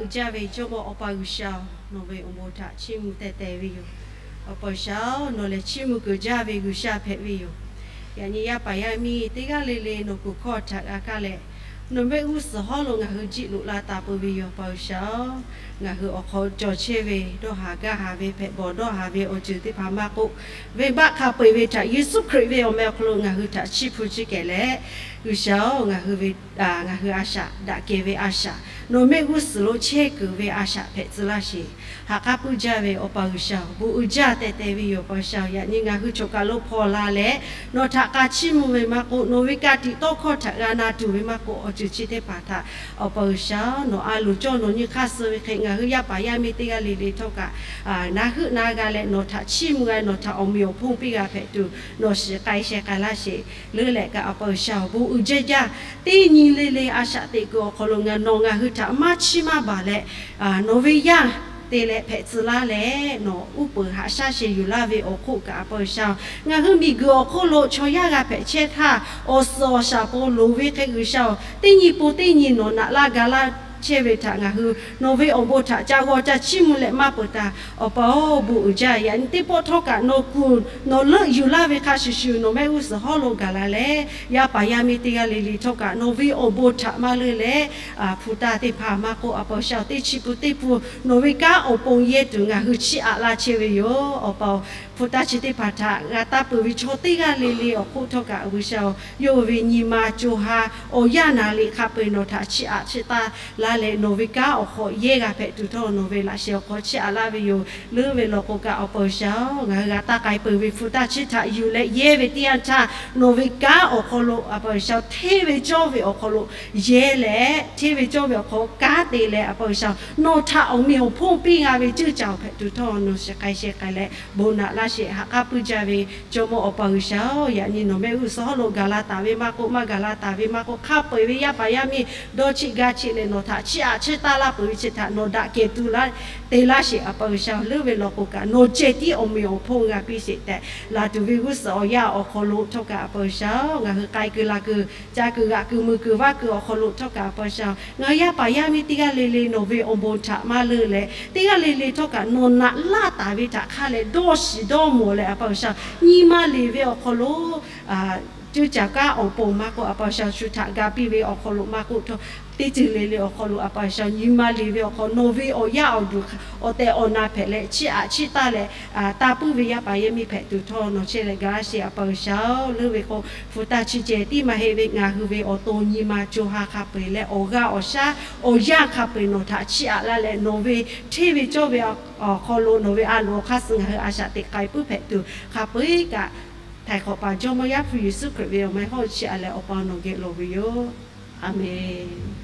Uiˍ jaˇ ve Jawˇmawˇ Awˬ pa G'uiˬsha-oˬ, nawˬ ve awˬ bon htaꞈ chiˇ mvuh teh teh ve yoˬ. Awˬ pa G'uiˬsha-oˬ, nawˬ lehˬ chiˇ mvuh kuiˬ jaˇ ve G'uiˬsha hpehꞈ ve yoˬ. Yaꞈ nyi yaˇ paˍ yaˇ miˇ teˇ g'aˇ le le nawˬ kuˬ hkawˇ htaꞈ g'a kaˇ leh, nawˬ mehˆ g'uˇ suhˍ hawˉ lo ngaˬ hui jiˆ loꞈ la taˍ peuˬ ve yoˬ. Awˬ pa G'uiˬsha-oˬ, ngaˬ hui awˬ hk'aw cawˬ chehˇ ve dawˇ haˍ gaˇ haˍ ve hpehꞈ bawˬ dawˇ haˍ ve awˬ ceuˬ teˇ hpaˍ maˇ k'oˆ, venˇbaˆ hk'a peu-eˬ ve htaꞈ Yeˍsuˆ Hkriꞈ ve awˬ meh awˬ hk'aw lo ngaˬ hui htaꞈ chiˇ hpu chiˇ kehˬ leh, G'uiˬsha-oˬ, ngaˬ hui ve ngaˬ hui a shaꞈ, daꞈ kehˬ ve a shaꞈ, nawˬ mehˆ g'uˇ suhˍ lo chehˇ kuiˬ ve a shaꞈ hpehꞈ tcuh laˇ sheˍ. Ha k'aˉ puiˉ jaˇ ve Awˬ pa G'uiˬsha-oˬ, bon uiˍ jaˇ teh teh ve yoˬ. Awˬ pa G'uiˬsha-oˬ, yaꞈ nyi ngaˬ hui choˬ kaˬ lo hpaw la leh, nawˬ htaꞈ k'a chiˇ mvuh ve maˇ k'oˆ, nawˬ ve ka tiꞈ tawˇ hkawˇ htaꞈ g'a na tuˬ ve maˇ k'oˆ, awˬ ceuˬ chi teˇ hpaˍ htaꞈ Awˬ pa G'uiˬsha-oˬ, nawˬ a loˍ cawˇ nawˬ nyi hk'aˇ suh ve hk'e ngaˬ hui yaˇ paˍ yaˇ miˇ teˇ g'aˇ le le htawˇ kaꞈ na heuˆ na g'a leh nawˬ htaꞈ chiˇ mvuh g'a, nawˬ htaꞈ awˬ meꞈ awˬ hponˇ piˇ g'a hpehꞈ tuˬ nawˬ shiˍ k'ai sheh k'ai laˇ sheˍ. Leuˉ leh kaꞈ Awˬ pa G'uiˬsha-oˬ, bon uiˍ jaˇ jaˇ, teˇ nyi le le a shaꞈ teꞈ kuiˬ awˬ hk'aw lo ngaˬ nawˬ ngaˬ hui htaꞈ maˇ chiˇ maˇ baˬ leh, nawˬ ve yaˇ te leh hpehꞈ tcuh laˇ leh nawˬ uˉ peunˍ haꞈ shaˉ sheh yuˬ laˇ ve awˬ hk'oˆ kaꞈ, Awˬ pa G'uiˬsha-oˬ, ngaˬ hui miˬguiˬ awˬ hk'oˆ lo chaw yaˇ g'a hpehꞈ chehˇ htaˇ, awˬ suhˍ awˬ shaˍ po loˍ ve hk'e, G'uiˬsha-oˬ, teˇ nyi po teˇ nyi nawˬ naꞈ laˇ ga laˇ chehˇ ve htaꞈ ngaˬ hui nawˬ ve awˬ bon htaꞈ ca g'aw ca chiˇ mvuh leh maˇ peuˬ taˍ. Awˬ pa-oˬ, bon uiˍ jaˇ. Yaꞈ nyi teˇ pawˆ htawˇ kaꞈ nawˬ kuˬ nawˬ leuˆ yuˬ laˇ ve hk'a shuˍ shuˍ nawˬ mehˆ g'uˇ suhˍ hawˉ lo gaˬ la leh, yaˇ paˍ yaˇ miˇ teˇ g'aˇ le le htawˇ kaꞈ nawˬ ve awˬ bon htaꞈ maˇ leuˆ leh, hpu taˇ teˇ hpaˍ maˇ k'oˆ, Awˬ pa G'uiˬsha-oˬ, teˇ chi pun teˇ pun nawˬ ve kanˉ awˬ pon yehˇ tuˬ ngaˬ hui chiˇ aꞈ laˇ chehˇ ve yoˬ. Awˬ pa-oˬ, hpu taˇ chi teˇ hpaˍ htaꞈ g'a taˇ peuˬ ve chaw teˇ g'aˇ le le awˬ hk'oˆ htawˇ kaꞈ, G'uiˬsha-oˬ, yawˇ ve nyi ma co ha awˬ yanˇ naˍ riˍ hk'a peu-eˬ nawˬ htaꞈ chiˇ aꞈ chiˇ taˇ laˇ leh, nawˬ ve kanˉ awˬ hk'aw yehˇ g'a hpehꞈ tuˬ htawˇ nawˬ ve laꞈ sheh awˬ hk'aw chiˇ aꞈ laˇ ve yoˬ. Leuˉ ve lawˬ k'o kaꞈ, Awˬ pa G'uiˬsha-oˬ, ngaˬ hui g'a taˇ k'ai peuˬ ve hpu taˇ chi htaꞈ yuˬ leh yehˇ ve teˇ yanˇ htaˇ, nawˬ ve kanˉ awˬ hk'aw lo, Awˬ pa G'uiˬsha, hteˇ ve cawˇ ve awˬ hk'aw lo yehˇ leh, hteˇ ve cawˇ ve awˬ hk'aw kanˉ te leh, Awˬ pa G'uiˬsha, nawˬ htaꞈ awˬ meꞈ awˬ hponˇ piˇ g'a ve ceuˇ caˬ awˬ hpehꞈ tuˬ htawˇ nawˬ shiˍ k'ai sheh k'ai leh bon naꞈ laˇ sheˍ. Ha k'aˉ puiˉ jaˇ ve Jawˇmawˇ Awˬ pa G'uiˬsha-oˬ, yaꞈ nyi nawˬ mehˆ g'uˇ suhˍ hawˉ lo gaˬ la taˍ ve maˇ k'oˆ, maˇ gaˬ la taˍ ve maˇ k'oˆ, hk'a peu-eˬ ve yaˇ paˍ yaˇ miˇ dawˇ chiˆ gaˇ chiˆ leh nawˬ htaꞈ chiˇ aꞈ chiˇ taˇ laˇ peuˬ ve chi htaꞈ nawˬ daꞈ kehˬ tuˬ laˇ te laˇ sheˍ. Awˬ pa G'uiˬsha, leuˉ ve lawˬ k'o kaꞈ nawˬ ceh tiˉ awˬ meꞈ awˬ hponˇ g'a piˇ sheˍ tehꞈ, laˬ tuˬ ve g'uˇ suhˍ awˬ yanˇ awˬ hk'aw lo htawˇ kaꞈ, Awˬ pa G'uiˬsha-oˬ, ngaˬ hui k'ai kuiˬ la kuiˬ, ca kuiˬ g'aꞈ kuiˬ mui kuiˬ vaˇ kuiˬ awˬ hk'aw lo htawˇ kaꞈ, Awˬ pa G'uiˬsha, ngaˬ hui yaˇ paˍ yaˇ miˇ teˇ g'aˇ le le nawˬ ve awˬ bon htaꞈ maˇ leuˆ leh, teˇ g'aˇ le le htawˇ kaꞈ nawˬ naꞈ laˇ taˍ ve htaꞈ hk'a leh dawˇ shiˍ dawˇ mawˬ leh, Awˬ pa G'uiˬsha, nyi ma liꞈ ve awˬ hk'aw lo ceuˇ caˬ kanˉ awˬ pon maˇ k'oˆ, Awˬ pa G'uiˬsha, shu htaꞈ ga piˇ ve awˬ hk'aw lo maˇ k'oˆ htawˇ, teˇ ceuˬ le le awˬ hk'aw lo, Awˬ pa G'uiˬsha, nyi ma liꞈ ve awˬ hk'aw nawˬ ve awˬ yaˇ awˬ duˬ awˬ tehˬ awˬ na hpehꞈ leh chiˇ aꞈ chiˇ taˇ leh, taˇ puiˉ ve yaˇ paˍ yaˇ miˇ hpehꞈ tuˬ htawˇ nawˬ chehˇ leh ga laˇ sheˍ. Awˬ pa G'uiˬsha-oˬ, leuˉ ve k'o, hpu taˇ chi ceh tiˉ maˇ heˆ ve ngaˬ hui ve awˬ to nyi ma co ha hk'a peu-eˬ leh awˬ g'aˇ awˬ shaˉ awˬ yanˇ hk'a peu-eˬ nawˬ htaꞈ chiˇ aꞈ laˇ leh nawˬ ve hteˇ ve cawˇ ve awˬ hk'aw lo nawˬ ve a loˍ awˬ hk'aˇ suh ngaˬ hui a shaꞈ teꞈ k'ai puiˉ hpehꞈ tuˬ hk'a peu-eˬ kaꞈ, htaiˍ hk'awꞈ paˍ Jawˇmawˇ Yaˇ hpu Yeˍsuˆ Hkriꞈ ve awˬ meh hawˉ chiˇ aꞈ leh Awˬ pa nawˬ geh lawˬ ve yoˬ. Aˬmenˍ.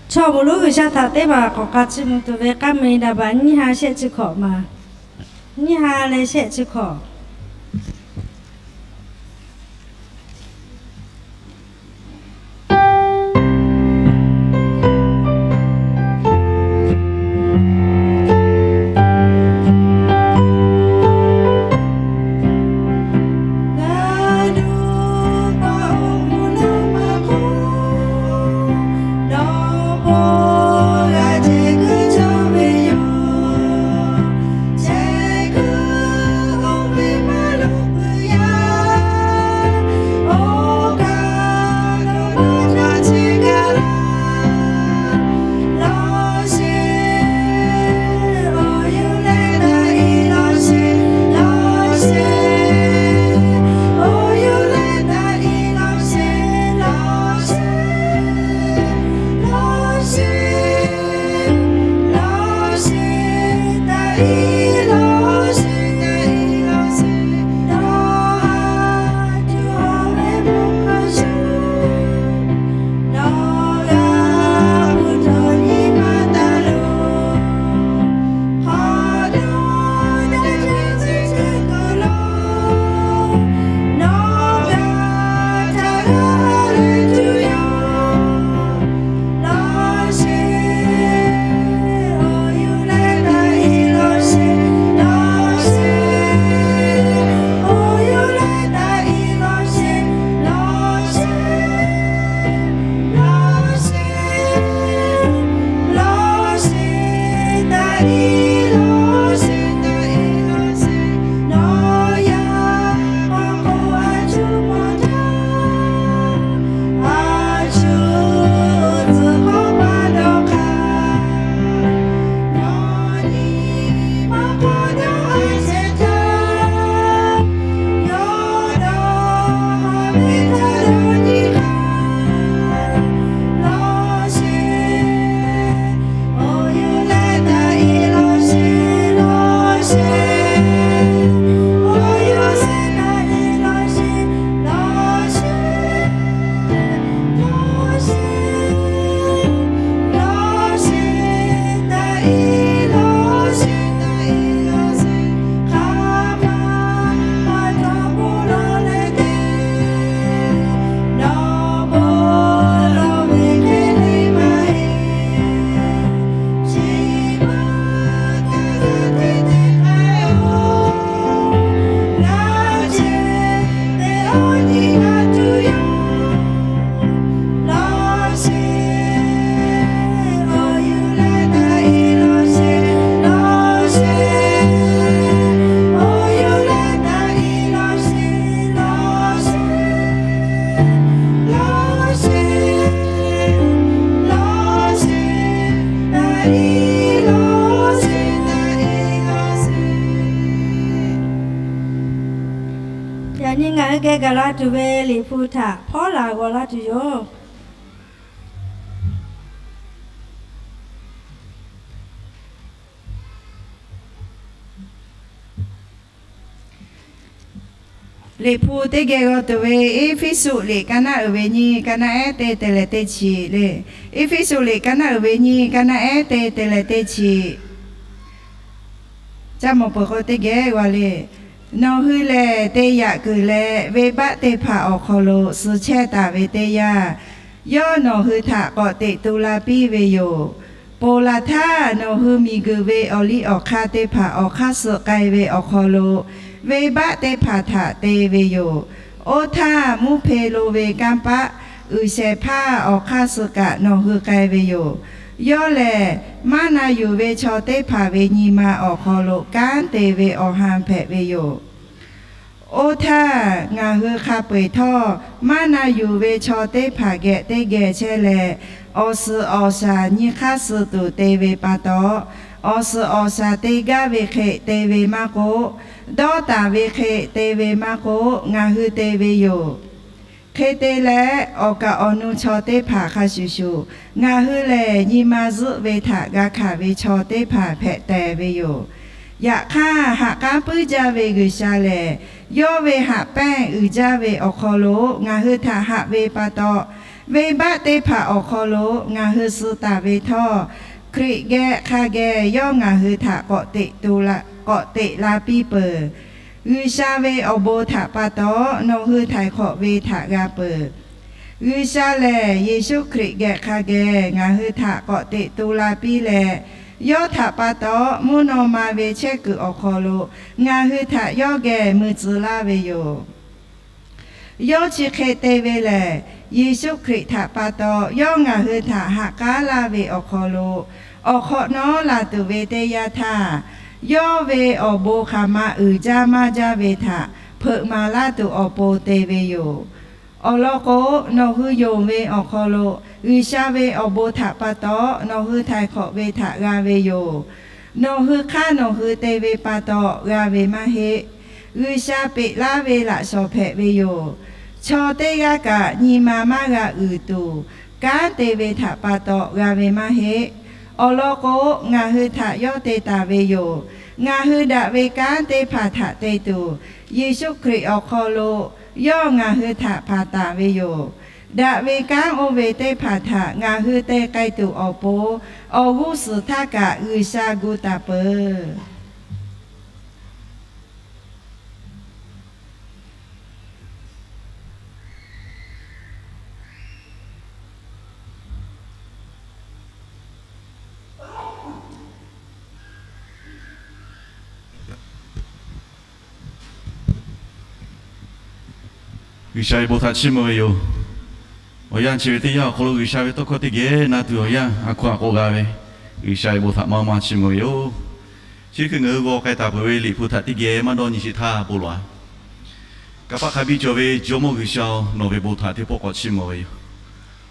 Chaw moˍ lonˉ G'uiˬsha htaꞈ teˇ hpaˍ k'awꞈ k'a chiˇ mvuh tuˬ ve k'aˉ mui daꞈ baˬ nyiˇ ha shehˆ chi hkawꞈ maˬ. Nyiˇ ha leh shehˆ chi hkawꞈ. Geh gaˬ la tuˬ ve Liꞈ hpu htaꞈ hpawˉ laˬ g'aw laˇ tuˬ yoˬ. Liꞈ hpu teˇ geh g'aw tuˬ ve, Eˇfeˇsuꞈ liꞈ ka naˆ uiˍ ve nyiˇ, ka naˆ ehˉ teˇ te leh teˇ chi le. Eˇfeˇsuꞈ liꞈ ka naˆ uiˍ ve nyiˇ, ka naˆ ehˉ teˇ te leh teˇ chi. Caˇ mawˬ peuˬ k'o teˇ geh g'aw le. Nawˬ hui lehˬ, te yaꞈ kuiˬ leh venˇbaˆ teˇ hpaˍ awˬ hk'aw lo suh chehˇ taˍ ve teˇ yanˇ, yawˇ nawˬ hui htaꞈ k'awꞈ teꞈ tu la piˇ ve yoˬ. Ponˬ laˬ htaˇ, nawˬ hui miˬguiˬ ve awˬ liˇ awˬ hk'aˇ teˇ hpaˍ awˬ hk'aˇ suh k'ai ve awˬ hk'aw lo, venˇbaˆ teˇ hpaˍ htaꞈ te ve yoˬ. Oˇ htaˇ, mvuhˇ hpe lo ve kanˇ paˆ uiˍ shehˍ hpaˇ awˬ hk'aˇ suh kaꞈ nawˬ hui k'ai ve yoˬ. Yawˇ lehˬ, maˇ na yuˬ ve chaw teˇ hpaˍ ve nyi ma awˬ hk'aw lo kanˉ te ve awˬ ha hpehꞈ ve yoˬ. Oˇ htaˇ, ngaˬ hui hk'a peu-eˬ htawˇ maˇ na yuˬ ve chaw teˇ hpaˍ geh teˇ geh chehˇ leh, awˬ suhˍ awˬ shaˍ nyi hk'aˇ suh tuˬ te ve pa taw, awˬ suhˍ awˬ shaˍ te gaˇ ve hk'e te ve maˇ k'oˆ, dawˇ taˍ ve hk'e te ve maˇ k'oˆ, ngaˬ hui te ve yoˬ. Hk'e te leh, awˬ kaˍ awˬ nu chaw teˇ hpaˍ hk'a shuˍ shuˍ, ngaˬ hui lehˬ nyi ma zuhˆ ve htaꞈ g'a hkanˍ ve chaw teˇ hpaˍ hpehꞈ tehˬ ve yoˬ. Yaꞈ hk'aˇ, ha k'aˉ puiˉ jaˇ ve G'uiˬsha lehˬ, yawˇ ve haꞈ pehnˇ uiˍ jaˇ ve awˬ hk'aw lo ngaˬ hui htaꞈ haꞈ ve pa taw, venˇbaˆ teˇ hpaˍ awˬ hk'aw lo ngaˬ hui suh taˍ ve htawˇ, Hkriꞈ geh hk'a geh yawˇ ngaˬ hui htaꞈ k'awꞈ teꞈ la piˇ peuˬ. G'uiˬsha ve awˬ bon htaꞈ pa taw nawˬ hui htaiˍ hk'awꞈ ve htaꞈ g'a peuˬ. G'uiˬsha lehˬ, Yeˍsuˆ Hkriꞈ geh hk'a geh ngaˬ hui htaꞈ k'awꞈ teꞈ tu la piˇ leh, yawˇ htaꞈ pa taw mvuhˇ naw ma ve chehˇ kuiˬ awˬ hk'aw lo ngaˬ hui htaꞈ yawˇ geh mui tcuh laˇ ve yoˬ. Yawˇ chi hk'e te ve lehˬ, Yeˍsuˆ Hkriꞈ htaꞈ pa taw yawˇ ngaˬ hui htaꞈ ha k'aˉ laˇ ve awˬ hk'aw lo, awˬ hk'awꞈ nawˉ laˬ tuˬ ve teˇ yanˇ htaˇ, yawˇ ve awˬ bon hk'aˬ ma uiˍ jaˇ maˇ jaˇ ve htaꞈ hpeuꞈ maˍ laˇ tuˬ awˬ pon te ve yoˬ. Awˬ lawn k'o, nawˬ hui yonˍ ve awˬ hk'aw lo G'uiˬsha ve awˬ bon htaꞈ pa taw nawˬ hui htaiˍ hk'awꞈ ve htaꞈ g'a ve yoˬ. Nawˬ hui hk'aˇ nawˬ hui te ve pa taw g'a ve maˇ heˆ. G'uiˬsha peꞈ laˇ ve laꞈ shawˍ hpehꞈ ve yoˬ. Chaw teˇ g'aˇ kaꞈ nyi ma maˇ g'a uiˍ tuˬ, kanˉ te ve htaꞈ pa taw g'a ve maˇ heˆ. Awˬ lawn k'o, ngaˬ hui htaꞈ yawˇ te taˍ ve yoˬ. Ngaˬ hui daꞈ ve kanˉ teˇ hpaˍ htaꞈ te tuˬ, Yeˍsuˆ Hkriꞈ awˬ hk'aw lo yawˇ ngaˬ hui htaꞈ hpanˍ taˍ ve yoˬ. Daꞈ ve kanˉ oˇ ve teˇ hpaˍ htaꞈ ngaˬ hui te k'ai tuˬ awˬ pon, awˬ g'uˇ suhˍ htaˇ kaꞈ G'uiˬsha gu taˍ peuˬ. G'uiˬsha ve bon htaꞈ chiˇ mvuh ve yoˬ. Awˬ yanˇ chi ve teˇ yanˇ awˬ hk'aw lo G'uiˬsha ve tawˇ hkawˇ teˇ geh na tuˬ awˬ yanˇ a hkaw-anˬ k'awꞈ g'a ve, G'uiˬsha ve bon htaꞈ maˇ maˇ chiˇ mvuh ve yoˬ. Chi hk'e ngaˬ hui g'aw k'ai taˍ peuˬ ve Liꞈ hpu htaꞈ teˇ geh maˇ dawˇ nyi sheˍ htaˇ bon lawˬ-a. Kanˇ paˆ hk'a biˇ cawˬ ve Jawˇmawˇ G'uiˬsha-oˬ, nawˬ ve bon htaꞈ teˇ pawˆ k'awꞈ chiˇ mvuh ve yoˬ.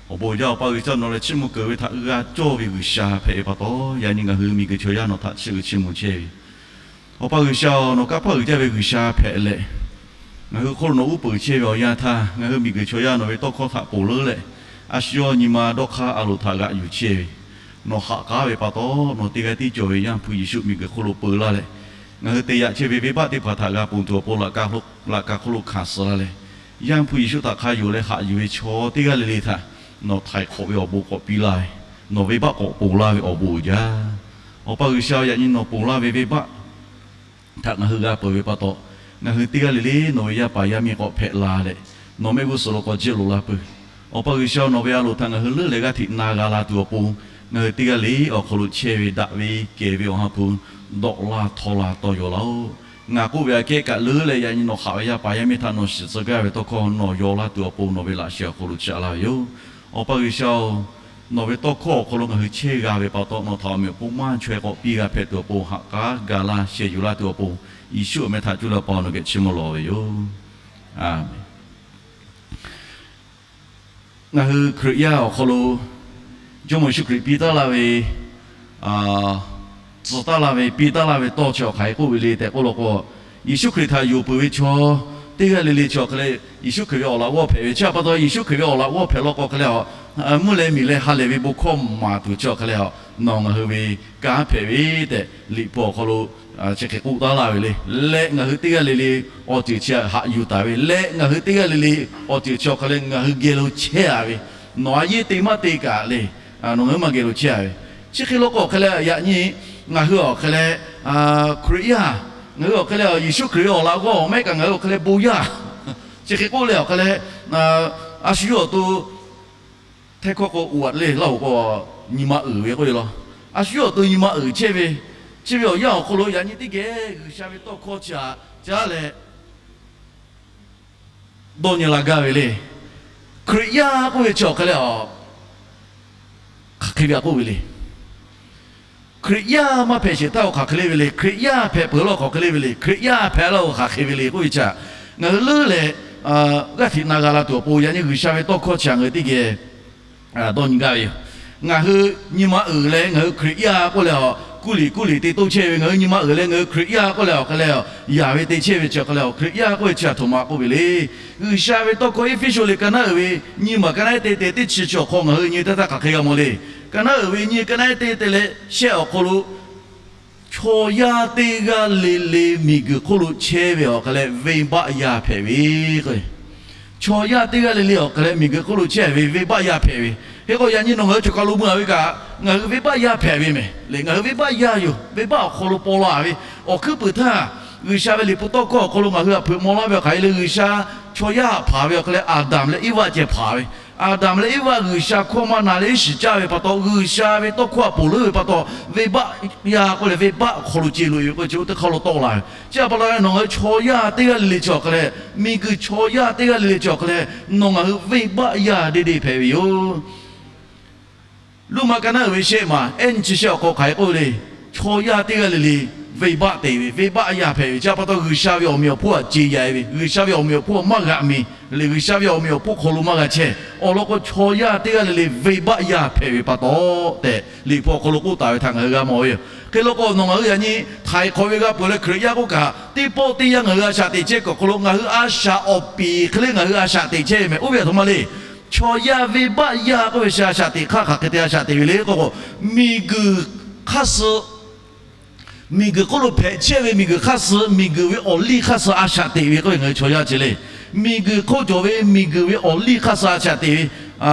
Awˬ bon jaˇ Awˬ pa G'uiˬsha, nawˬ lehˬ chiˇ mvuh keunˍ ve htaꞈ g'a cawˇ ve G'uiˬsha hpehꞈ ve pa taw, yaꞈ nyi ngaˬ hui miˬguiˬ chaw yaˇ nawˬ htaꞈ chiˇ uiˍ chiˇ mvuh chehˇ ve yoˬ. Awˬ pa G'uiˬsha-oˬ, nawˬ kanˇ paˆ uiˍ jaˇ ve G'uiˬsha hpehꞈ leh, ngaˬ hui hk'oˆ lo nawˬ uˉ peunˍ chehˇ ve awˬ yanˇ htaˇ, ngaˬ hui miˬguiˬ chaw yaˇ nawˬ ve tawˇ hkawˇ htaꞈ ponˬ leuˉ leh, a shu yawˇ nyi ma dawˇ hk'aˇ a loˍ htaꞈ g'aꞈ yuˬ chehˇ ve, nawˬ haꞈ k'aˉ ve pa taw, nawˬ teˇ g'aˇ tiˉ cawˬ ve Yaˇ hpu Yeˍsuˆ miˬguiˬ hk'oˆ lo peu laˇ leh, ngaˬ hui te yaꞈ chehˇ ve venˇbaˆ teˇ hpaˍ htaꞈ g'a ponˬ tuˬ awˬ pon laꞈ ka hk'aw lo hkanˍ suh laˇ leh, Yaˇ hpu Yeˍsuˆ htaꞈ hk'a yonˍ leh haꞈ yuˬ ve chaw teˇ g'aˇ le le htaꞈ nawˬ htaiˍ hk'awꞈ ve awˬ bon k'awꞈ piˇ laˇ ve, nawˬ venˇbaˆ k'awꞈ ponˬ laˇ ve awˬ bon uiˍ jaˇ. Awˬ pa G'uiˬsha, yaꞈ nyi nawˬ ponˬ laˇ ve venˇbaˆ htaꞈ ngaˬ hui g'a peuˬ ve pa taw, ngaˬ hui teˇ g'aˇ le le nawˬ ve yaˇ paˍ yaˇ miˇ k'awꞈ hpehꞈ la leh, nawˬ mehˆ g'uˇ suhˍ lo k'awꞈ jehˇ loꞈ la peuˬ. Awˬ pa G'uiˬsha, nawˬ ve a loˍ htaꞈ ngaˬ hui leuˉ leh g'aˇ hteꞈ na g'a la tuˬ awˬ pon, ngaˬ hui teˇ g'aˇ le awˬ hk'aw lo chehˇ ve daꞈ ve kehˬ ve Awˬ ha hpu dawꞈ laˇ htawˇ la tawˇ yaw laˇ-oˆ. Ngaˬ k'oˆ ve aꞈ kehˉ kaꞈ leuˉ leh, yaꞈ nyi nawˬ haꞈ ve yaˇ paˍ yaˇ miˇ htaꞈ nawˬ shiˍ tcuh gaˇ ve tawˇ hkawˇ nawˬ yaw laˇ tuˬ awˬ pon nawˬ ve laꞈ sheh awˬ hk'aw lo chaꞈ la ve yoˬ. Awˬ pa G'uiˬsha-oˬ, nawˬ ve tawˇ hkawˇ awˬ hk'aw lo ngaˬ hui chehˇ g'a ve pa taw, nawˬ htaꞈ awˬ meꞈ awˬ pon maˇ chaweh k'awꞈ piˇ g'a hpehꞈ tuˬ awˬ pon haꞈ k'aˉ ga laˇ sheh yuˬ laˇ tuˬ awˬ pon, Yeˍsuˆ awˬ meh htaꞈ cuˇ leh Awˬ pa nawˬ geh chiˇ mvuh lawˬ ve yoˬ. Aˬmenˍ. Ngaˬ hui Hkriꞈ yaˇ awˬ hk'aw lo Jawˇmawˇ Yeˍsuˆ Hkriꞈ piˇ taˉ laˇ ve, tcuh taˉ laˇ ve, piˇ taˉ laˇ ve tawˇ chi awˬ hk'aˬ hk'e k'oˆ ve le tehꞈ k'oˆ law k'o, Yeˍsuˆ Hkriꞈ htaꞈ yonˍ peuˬ ve chaw teˇ g'aˇ le le chi awˬ hk'e leh Yeˍsuˆ Hkriꞈ ve awˬ laꞈ g'awˇ hpehꞈ ve. Chi pa taw Yeˍsuˆ Hkriꞈ ve awˬ laꞈ g'awˇ hpehꞈ law k'o hk'e leh a, mvuhˇ leh miˬ leh ha lehˬ ve bon hkawˇ maˍ tuˬ chi awˬ hk'e leh a, nawˬ ngaˬ hui ve kanˉ hpehꞈ ve tehꞈ Liꞈ hpu awˬ hk'aw lo chi hk'e k'oˆ taˉ laˇ ve le. Leh ngaˬ hui teˇ g'aˇ le le awˬ ceuˬ chi haꞈ yuˬ taˍ ve leh ngaˬ hui teˇ g'aˇ le le awˬ ceuˬ chi awˬ hk'e leh ngaˬ hui geh lo chehˇ a ve, nawˬ a yeˇ te maˇ te kaꞈ le, nawˬ ngaˬ hui maˇ geh lo chehˇ a ve. Chi hk'e law k'o awˬ hk'e leh yaꞈ nyi ngaˬ hui awˬ hk'e leh Hkriꞈ yaˇ, ngaˬ hui awˬ hk'e leh Yeˍsuˆ Hkriꞈ ve awˬ laꞈ g'awˇ maˇ heˆ kaꞈ ngaˬ hui awˬ hk'e leh bon yaˇ, chi hk'e k'oˆ leh awˬ hk'e leh a shu yawˇ awˬ to hteˇ hkawˇ k'o uaꞈ le laˇ oˬ k'o, nyi ma uiˍ ve k'oˆ ve law. A shu yawˇ awˬ to nyi ma uiˍ chehˇ ve, chi ve awˬ yanˇ awˬ hk'aw lo yaꞈ nyi teˇ geh G'uiˬsha ve tawˇ hkawˇ chi htaꞈ caˉ leh dawˇ nyi la gaˇ ve le. Hkriꞈ yaˇ k'oˆ ve chi awˬ hk'e leh a, hk'aˬ hk'e ve a k'oˆ ve le. Hkriꞈ yaˇ maˇ hpehꞈ sheˍ htaˇ awˬ hk'aˬ hk'e le ve le. Hkriꞈ yaˇ hpehꞈ peuˬ laˇ awˬ hk'aˬ hk'e le ve le. Hkriꞈ yaˇ hpehꞈ laˇ awˬ hk'aˬ hk'e ve le k'oˆ ve chi htaꞈ ngaˬ hui leuˉ leh g'aˇ hteꞈ na g'a la tuˬ awˬ pon yaꞈ nyi G'uiˬsha ve tawˇ hkawˇ chi htaꞈ ngaˬ hui teˇ geh dawˇ nyi gaˇ ve yoˬ. Ngaˬ hui nyi ma uiˍ leh ngaˬ hui Hkriꞈ yaˇ k'oˆ leh a, kuˇ liꞈ kuˇ liꞈ te toˇ chehˇ ve, ngaˬ hui nyi ma uiˍ leh ngaˬ hui Hkriꞈ yaˇ k'oˆ leh awˬ hk'e leh a, yaˍ ve te chehˇ ve chi awˬ hk'e leh a, Hkriꞈ yaˇ k'oˆ ve chi htaꞈ htoꞈ ma k'oˆ ve le. G'uiˬsha ve tawˇ hkawˇ Eˇfeˇsuꞈ liꞈ ka naˉ uiˍ ve nyiˇ maˬ ka naˉ teˇ te teˇ chi chi awˬ hk'aw ngaˬ hui nyi teˇ htaˇ hk'aˬ hk'e g'a mawˬ le. Ka naˉ uiˍ ve nyiˇ ka naˉ teˇ te leh shehˆ awˬ hk'aw lo chaw yaˇ teˇ g'aˇ le le miˬguiˬ hk'oˆ lo chehˇ ve awˬ hk'e leh venˇbaˆ yaˇ hpehꞈ ve k'o, chaw yaˇ teˇ g'aˇ le le awˬ hk'e leh miˬguiˬ hk'oˆ lo chehˇ ve venˇbaˆ yaˇ hpehꞈ ve. Hk'e k'o yaꞈ nyi nawˬ ngaˬ hui choˬ kaˬ lo mui a ve kaꞈ ngaˬ hui venˇbaˆ yaˇ hpehꞈ ve mehˍ le. Ngaˬ hui venˇbaˆ yaˇ yoˬ. Venˇbaˆ awˬ hk'aw lo paw la ve awˬ hkuiˉ puiˍ htaˇ, G'uiˬsha ve liꞈ hpu tawˇ hkawˇ awˬ hk'aw lo ngaˬ hui htaꞈ hpeuꞈ maw laˇ ve awˬ hk'aˬ hk'e le, G'uiˬsha chaw yaˇ htaꞈ hpanˍ ve awˬ hk'e leh Aˍdanˍ leh Eˇvaˆ ceh hpanˍ ve. Aˍdanˍ leh Eˇvaˆ G'uiˬsha hkawˇ maˇ na leh iˉ shiˍ caˇ ve pa taw, G'uiˬsha ve tawˇ hkawˇ htaꞈ ponˬ leuˉ ve pa taw, venˇbaˆ yaˇ k'oˆ leh venˇbaˆ awˬ hk'aw lo ce loꞈ e ve k'o chi oˇ teˇ hk'aˇ lo tawˆ la ve. Chi pa taw nawˬ ngaˬ hui chaw yaˇ teˇ g'aˇ le le chi awˬ hk'e leh, miˬguiˬ chaw yaˇ teˇ g'aˇ le le chi awˬ hk'e leh nawˬ ngaˬ hui venˇbaˆ yaˇ deˇ deˇ hpehꞈ ve yoˬ. Roˉmaꞈ ka naˉ uiˍ ve shehˆ maˬ ehˉ nyi chi shehˆ awˬ hk'aw hk'aˬ hk'e k'oˆ ve le. Chaw yaˇ teˇ g'aˇ le le venˇbaˆ te ve, venˇbaˆ yaˇ hpehꞈ ve. Chi pa taw G'uiˬsha ve awˬ meꞈ awˬ hponˇ htaꞈ ce yaꞈ e ve, G'uiˬsha ve awˬ meꞈ awˬ hponˇ maˇ g'aꞈ mi le, G'uiˬsha ve awˬ meꞈ awˬ hponˇ hk'aw lo maˇ g'a chehˇ. Awˬ lawn k'o chaw yaˇ teˇ g'aˇ le le venˇbaˆ yaˇ hpehꞈ ve pa taw tehꞈ liꞈ hpu awˬ hk'aw lo k'oˆ taˍ ve htaꞈ ngaˬ hui g'a mawˬ ve yoˬ. Hk'e law k'o nawˬ ngaˬ hui yaꞈ nyi htaiˍ hk'awꞈ ve g'a peuˬ leh Hkriꞈ yaˇ k'oˆ kaꞈ teˇ pawˆ teˇ yanˇ ngaˬ hui a shaꞈ teꞈ chehˇ kuiˬ awˬ hk'aw lo ngaˬ hui a shaꞈ awˬ piˍ hk'e le ngaˬ hui a shaꞈ teꞈ chehˇ ve mehˍ. Oˇ ve a htoꞈ ma le. Chaw yaˇ venˇbaˆ yaˇ k'oˆ ve chi a shaꞈ teꞈ hk'aˇ hk'aˬ hk'e te a shaꞈ teꞈ ve le k'o k'o, miˬguiˬ hk'aˇ suh miˬguiˬ hk'oˆ lo hpehꞈ chehˇ ve miˬguiˬ hk'aˇ suh, miˬguiˬ ve awˬ liˇ hk'aˇ suh a shaꞈ teꞈ ve k'oˆ ve ngaˬ hui chaw yaˇ ce le. Miˬguiˬ hk'oˆ cawˬ ve miˬguiˬ ve awˬ liˇ hk'aˇ suh a shaꞈ teꞈ ve.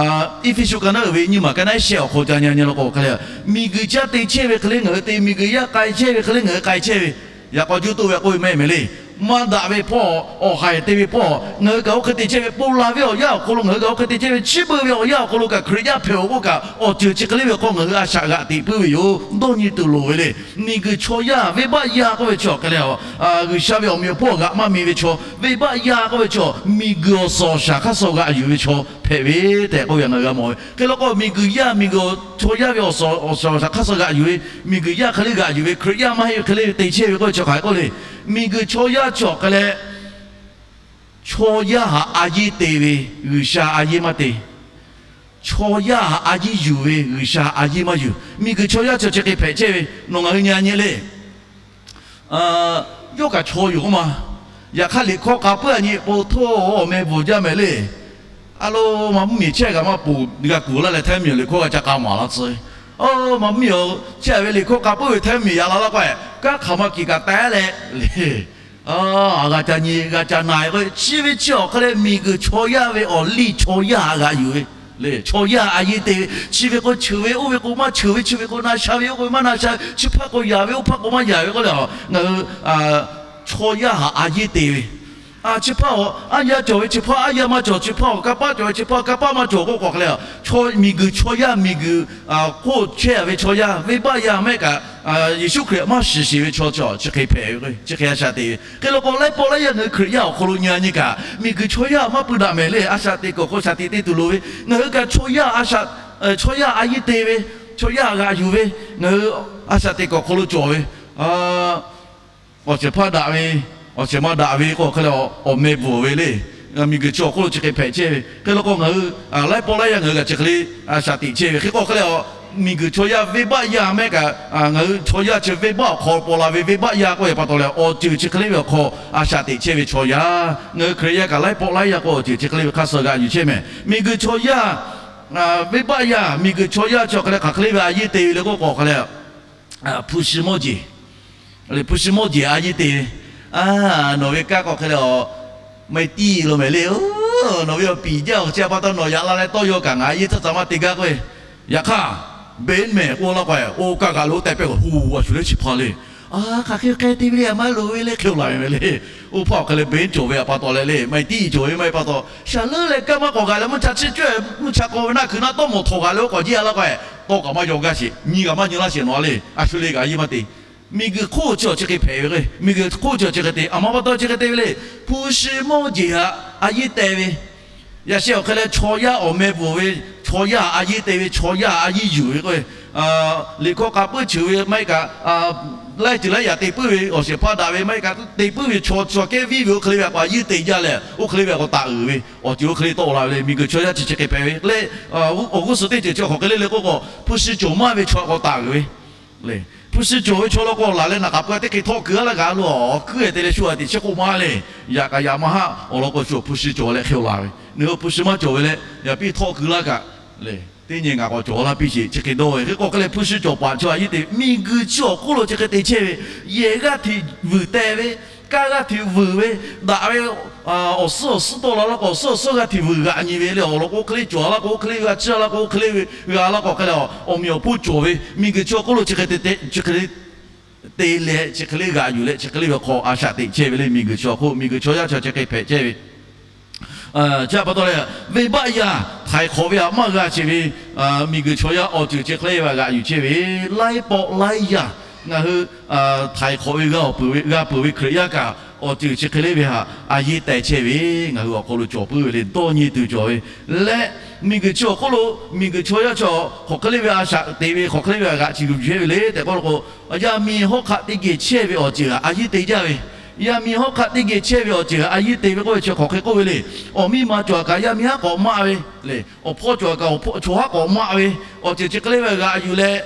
Eˇfeˇsuꞈ ka naˉ uiˍ ve nyiˇ maˬ ka naˉ shehˆ awˬ hk'aw ca nyi nyi law k'o hk'e le, miˬguiˬ caˇ te chehˇ ve hk'e le ngaˬ hui te, miˬguiˬ yaˇ k'ai chehˇ ve hk'e le ngaˬ hui k'ai chehˇ ve. Yaꞈ k'aw juˇ toˆ ve k'oˆ ve maˇ heˆ mehˍ le. Maˇ daꞈ ve hpawˇ awˬ haiˬ te ve hpawˇ ngaˬ hui kaꞈ oˇ hk'e te chehˇ ve, ponˬ laˬ ve awˬ yanˇ awˬ hk'aw lo ngaˬ hui kaꞈ oˇ hk'e te chehˇ ve, chi beuꞈ ve awˬ yanˇ awˬ hk'aw lo kaꞈ Hkriꞈ yaˇ hpehꞈ-oˬ k'oˆ kaꞈ awˬ ceuˬ chi hk'e le ve hk'aw ngaˬ hui a shaꞈ g'aꞈ teꞈ puiˉ ve yoˬ. Dawˇ nyi tuˬ loˍ ve le. Miˬguiˬ chaw yaˇ venˇbaˆ yaˇ k'oˆ ve chaw hk'e le, G'uiˬsha ve awˬ meꞈ awˬ hponˇ g'aꞈ maˇ mi ve chaw, venˇbaˆ yaˇ k'oˆ ve chaw miˬguiˬ awˬ suhˍ awˬ shaˍ hk'aˇ suh g'aꞈ yuˬ ve chaw hpehꞈ ve tehꞈ k'oˆ ve ngaˬ hui g'a mawˬ ve. Hk'e law k'o miˬguiˬ yaˇ miˬguiˬ chaw yaˇ ve awˬ suhˍ awˬ shaˍ hk'aˇ suh g'aꞈ yuˬ ve, miˬguiˬ yaˇ hk'e le g'aꞈ yuˬ ve, Hkriꞈ yaˇ maˇ heˆ ve hk'e le te chehˇ ve k'oˆ ve chaw hk'aˬ hk'e k'oˆ le. Miˬguiˬ chaw yaˇ chi awˬ hk'e leh chaw yaˇ htaꞈ a yeˇ te ve, G'uiˬsha a yeˇ maˇ te. Chaw yaˇ htaꞈ a yeˇ yuˬ ve, G'uiˬsha a yeˇ maˇ yuˬ. Miˬguiˬ chaw yaˇ chi chi hk'e hpehꞈ chehˇ ve nawˬ ngaˬ hui nyi nyi le. Yawˇ kaꞈ chaw yoˬ k'oˆ ma. Yaꞈ hk'aˇ liꞈ hkawˇ k'a puiˉ a nyi po htoˇ awˬ meh bvuhˬ jaˇ mehˍ le. A lo, maˇ mvuhˇmiˬ chehˇ g'a maˇ ponˬ g'a kuˬ laˇ leh hteˇ miˬ liꞈ hkawˇ g'a ca k'a maˍ laˇ tcuh. Maˇ mvuhˇmiˬ-oˬ, chehˇ ve liꞈ hkawˇ k'a puiˉ ve hteˇ miˬ yaꞈ la laˇ k'o, kanˉ hk'aˬ ma kiˬ kaꞈ teh leh le. G'a ca nyi g'a ca na-e k'o, chi ve chi awˬ hk'e leh miˬguiˬ chaw yaˇ ve awˬ liˇ chaw yaˇ htaꞈ g'aꞈ yuˬ ve le. Chaw yaˇ a yeˇ te ve, chi ve k'o cheuˬ ve, oˇ ve k'o maˇ cheuˬ ve, chi ve k'o na sha ve, oˇ k'o maˇ na sha ve, chi hpaˇ k'o yaˍ ve, oˇ hpaˇ k'o maˇ yaˍ ve k'oˆ leh, ngaˬ hui chaw yaˇ htaꞈ a yeˇ te ve. Chi hpaˇ-oˬ, aˉ yaˇ cawˬ ve chi hpaˇ aˉ yaˇ maˇ cawˬ, chi hpaˇ-oˬ, kanˇ paˆ cawˬ ve chi hpaˇ kanˇ paˆ maˇ cawˬ k'oˆ k'o hk'e leh, chaw miˬguiˬ chaw yaˇ miˬguiˬ hk'oˆ chehˇ ve chaw yaˇ venˇbaˆ yaˇ mehˆ kaꞈ Yeˍsuˆ Hkriꞈ maˇ shiˍ sheˍ ve chaw chi chi hk'e hpehꞈ ve, chi hk'e a shaꞈ teꞈ ve. Hk'e law k'o laiˉ pawˆ laiˉ yaˇ ngaˬ hui Hkriꞈ yaˇ awˬ hk'aw lo nyi a nyi kaꞈ miˬguiˬ chaw yaˇ maˇ pui daꞈ mehˍ le. A shaꞈ teꞈ kuiˬ awˬ hk'aw shaꞈ teꞈ te tuˬ loˍ ve, ngaˬ hui kaꞈ chaw yaˇ a shaꞈ, chaw yaˇ a yeˇ te ve, chaw yaˇ g'aꞈ yuˬ ve, ngaˬ hui a shaꞈ teꞈ kuiˬ awˬ hk'aw lo cawˬ ve awˬ shehˍ hpaˇ daꞈ ve, awˬ shehˍ ma daꞈ ve k'o hk'e leh awˬ meh bvuhˬ ve le. Miˬguiˬ chi awˬ hk'oˆ lo chi hk'e hpehꞈ chehˇ ve. Hk'e law k'o ngaˬ hui laiˉ pawˆ laiˉ yaˇ ngaˬ hui kaꞈ chi hk'e le a shaꞈ teꞈ chehˇ ve. Hk'e k'o hk'e leh Miˬguiˬ chaw yaˇ venˇbaˆ yaˇ mehˆ kaꞈ, ngaˬ hui chaw yaˇ chi venˇbaˆ awˬ hk'aw paw la ve venˇbaˆ yaˇ k'oˆ ve pa taw leh, awˬ ceuˬ chi hk'e le ve awˬ hk'aw a shaꞈ teꞈ chehˇ ve chaw yaˇ, ngaˬ hui Hkriꞈ yaˇ kaꞈ laiˉ pawˆ laiˉ yaˇ k'o, awˬ ceuˬ chi hk'e le ve hk'a suh g'aꞈ yuˬ chehˇ mehˍ. Miˬguiˬ chaw yaˇ, venˇbaˆ yaˇ, miˬguiˬ chaw yaˇ chi hk'e le hk'aˬ hk'e le ve a yeˇ te ve le k'oˆ k'o, hk'aˬ hk'e le, hpu shi mawˇ jeˬ, hpu shi mawˇ jeˬ a yeˇ te ve. Nawˬ ve kanˉ k'o hk'e le, maˇ tiˉ lo mehˍ le. Nawˬ ve awˬ piˍ jaˇ awˬ chi a pa taw nawˬ yaꞈ la leh tawˇ yaw kaꞈ ngaˬ a yeˇ tcuhˉ tcuhˉ maˇ te gaˇ k'oˆ ve. Yaꞈ hk'aˇ, benz mehˍ k'oˆ laˇ k'o, oˇ kaˇ g'aꞈ lo tehꞈ pehˇ k'o, hu a shu le chi hpaˇ le. A, hk'aˬ hk'e k'ai te ve le, a maˇ loˍ ve le hk'e laˬ ve mehˍ le. Oˇ hpaˇ awˬ hk'e le benz cawˬ ve a pa taw leh le, maˇ tiˉ cawˬ ve maˇ heˆ pa taw, shaˍ leuˉ leh kanˇ maˇ k'awꞈ g'aꞈ leh mvuhˇ cha chiˇ cawehˇ, mvuhˇ cha k'aw ve naˆ hkui naˆ tawˇ mawˬ htawꞈ g'aꞈ leh oˇ k'awꞈ jiˇ a laˇ k'o, tawˇ kaꞈ maˇ yaw gaˇ sheˍ, nyi kaꞈ maˇ nyi laˇ sheˍ nawˬ a le, a shu le kaꞈ a yeˇ maˇ te. Miˬguiˬ hk'oˆ chi awˬ chi hk'e hpehꞈ ve k'o, miˬguiˬ hk'oˆ chi awˬ chi hk'e te, a ma pa taw chi hk'e te ve le. Hpu shi mawˇ jeˬ htaꞈ a yeˇ teh ve, yaꞈ sheh awˬ hk'e leh chaw yaˇ awˬ meh bvuhˬ ve, chaw yaˇ a yeˇ te ve, chaw yaˇ a yeˇ yuˬ ve k'o, liꞈ hkawˇ k'a puiˉ cheuˬ ve maˇ heˆ kaꞈ, laiˉ ceuˬ laiˉ yaꞈ te puiˉ ve awˬ shehˍ hpaˇ daꞈ ve maˇ heˆ kaꞈ, te puiˉ ve chaw chaw kehˉ viˉ ve oˇ hk'e le ve a k'o a yeˇ te jaˇ leh, oˇ hk'e le ve a k'o taˍ uiˍ ve awˬ ceuˬ oˇ hk'e le tawˆ la ve le. Miˬguiˬ chaw yaˇ chi chi hk'e hpehꞈ ve le. Awˬ g'uˇ suhˍ teˇ ceuˬ chi hk'aˬ hk'e le le k'oˆ k'o, hpu shi cawˬ maˇ ve chaw a k'o taˍ uiˍ ve le. Hpu shi cawˬ ve chaw law k'o laˬ leh naˍ k'aꞈ pui a teˇ hk'e htawˆ keu a laˇ g'a lo awˬ kuiˉ te leh shu a teꞈ chi k'oˆ maˇ le. Yaꞈ kaꞈ yaꞈ maˇ haˆ awˬ lawn k'o shu hpu shi cawˬ leh hk'e laˬ ve. Nawˬ hui hpu shi maˇ cawˬ ve leh yaꞈ piˇ htawˆ keu laˇ kaꞈ le, teˇ nyi ngaˬ k'awꞈ cawˬ laˇ piˇ sheˍ chi hk'e dawˇ ve. Hk'e k'o hk'e leh hpu shi cawˬ paˍ chaw a yeˇ te, miˬguiˬ chi awˬ hk'oˆ lo chi hk'e te chehˇ ve, yehˬ g'aˇ hteꞈ vuiˬ teh ve, kanˇ g'aˇ hteꞈ vuiˬ ve, daꞈ ve awˬ suhˉ awˬ suhˉ tawˆ la laˇ k'o, awˬ suhˉ awˬ suhˉ g'aˇ hteꞈ vuiˬ g'aꞈ nyi ve le. Awˬ lawn k'o hk'e le cawˬ laˇ k'o hk'e le g'a ciˇ laˇ k'o hk'e le g'a laˇ k'o hk'e le, awˬ meꞈ awˬ hponˇ cawˬ ve miˬguiˬ chi awˬ hk'oˆ lo chi hk'e te leh chi hk'e le g'aꞈ yuˬ leh chi hk'e le ve awˬ hk'aw a shaꞈ teꞈ chehˇ ve le. Miˬguiˬ chi awˬ hk'oˆ, miˬguiˬ chaw yaˇ chi chi hk'e hpehꞈ chehˇ ve. Chi a pa taw leh, venˇbaˆ yaˇ htaiˍ hk'awꞈ ve htaꞈ maˇ g'a sheˍ ve, miˬguiˬ chaw yaˇ awˬ ceuˬ chi hk'e le ve htaꞈ g'aꞈ yuˬ chehˇ ve, laiˉ pawˆ laiˉ yaˇ ngaˬ hui htaiˍ hk'awꞈ ve g'a peuˬ ve, g'a peuˬ ve Hkriꞈ yaˇ kaꞈ awˬ ceuˬ chi hk'e le ve htaꞈ a yeˇ teh chehˇ ve, ngaˬ hui awˬ hk'aw lo cawˬ puiˉ ve le. Dawˇ nyi tuˬ cawˬ ve leh, miˬguiˬ chi awˬ hk'oˆ lo miˬguiˬ chaw yaˇ chi hk'aˬ hk'e le ve a shaꞈ teꞈ ve, hk'aˬ hk'e le ve htaꞈ g'aꞈ chi yuˬ chehˇ ve le tehꞈ k'oˆ law k'o, yaˇ miˇ hawˉ hk'aˆ teˇ geh chehˇ ve awˬ ceuˬ htaꞈ a yeˇ te jaˇ ve. Yaˇ miˇ hawˉ hk'aˆ teˇ geh chehˇ ve awˬ ceuˬ htaꞈ a yeˇ te ve k'oˆ ve chi hk'aˬ hk'e k'oˆ ve le. Awˬ miˇ ma cawˬ kaꞈ yaˇ miˇ haˉ k'awꞈ maˆ ve le. Awˬ hpawˇ cawˬ kaꞈ awˬ hpawˇ chaw haˉ k'awꞈ maˆ ve, awˬ ceuˬ chi hk'e le ve g'aꞈ yuˬ leh,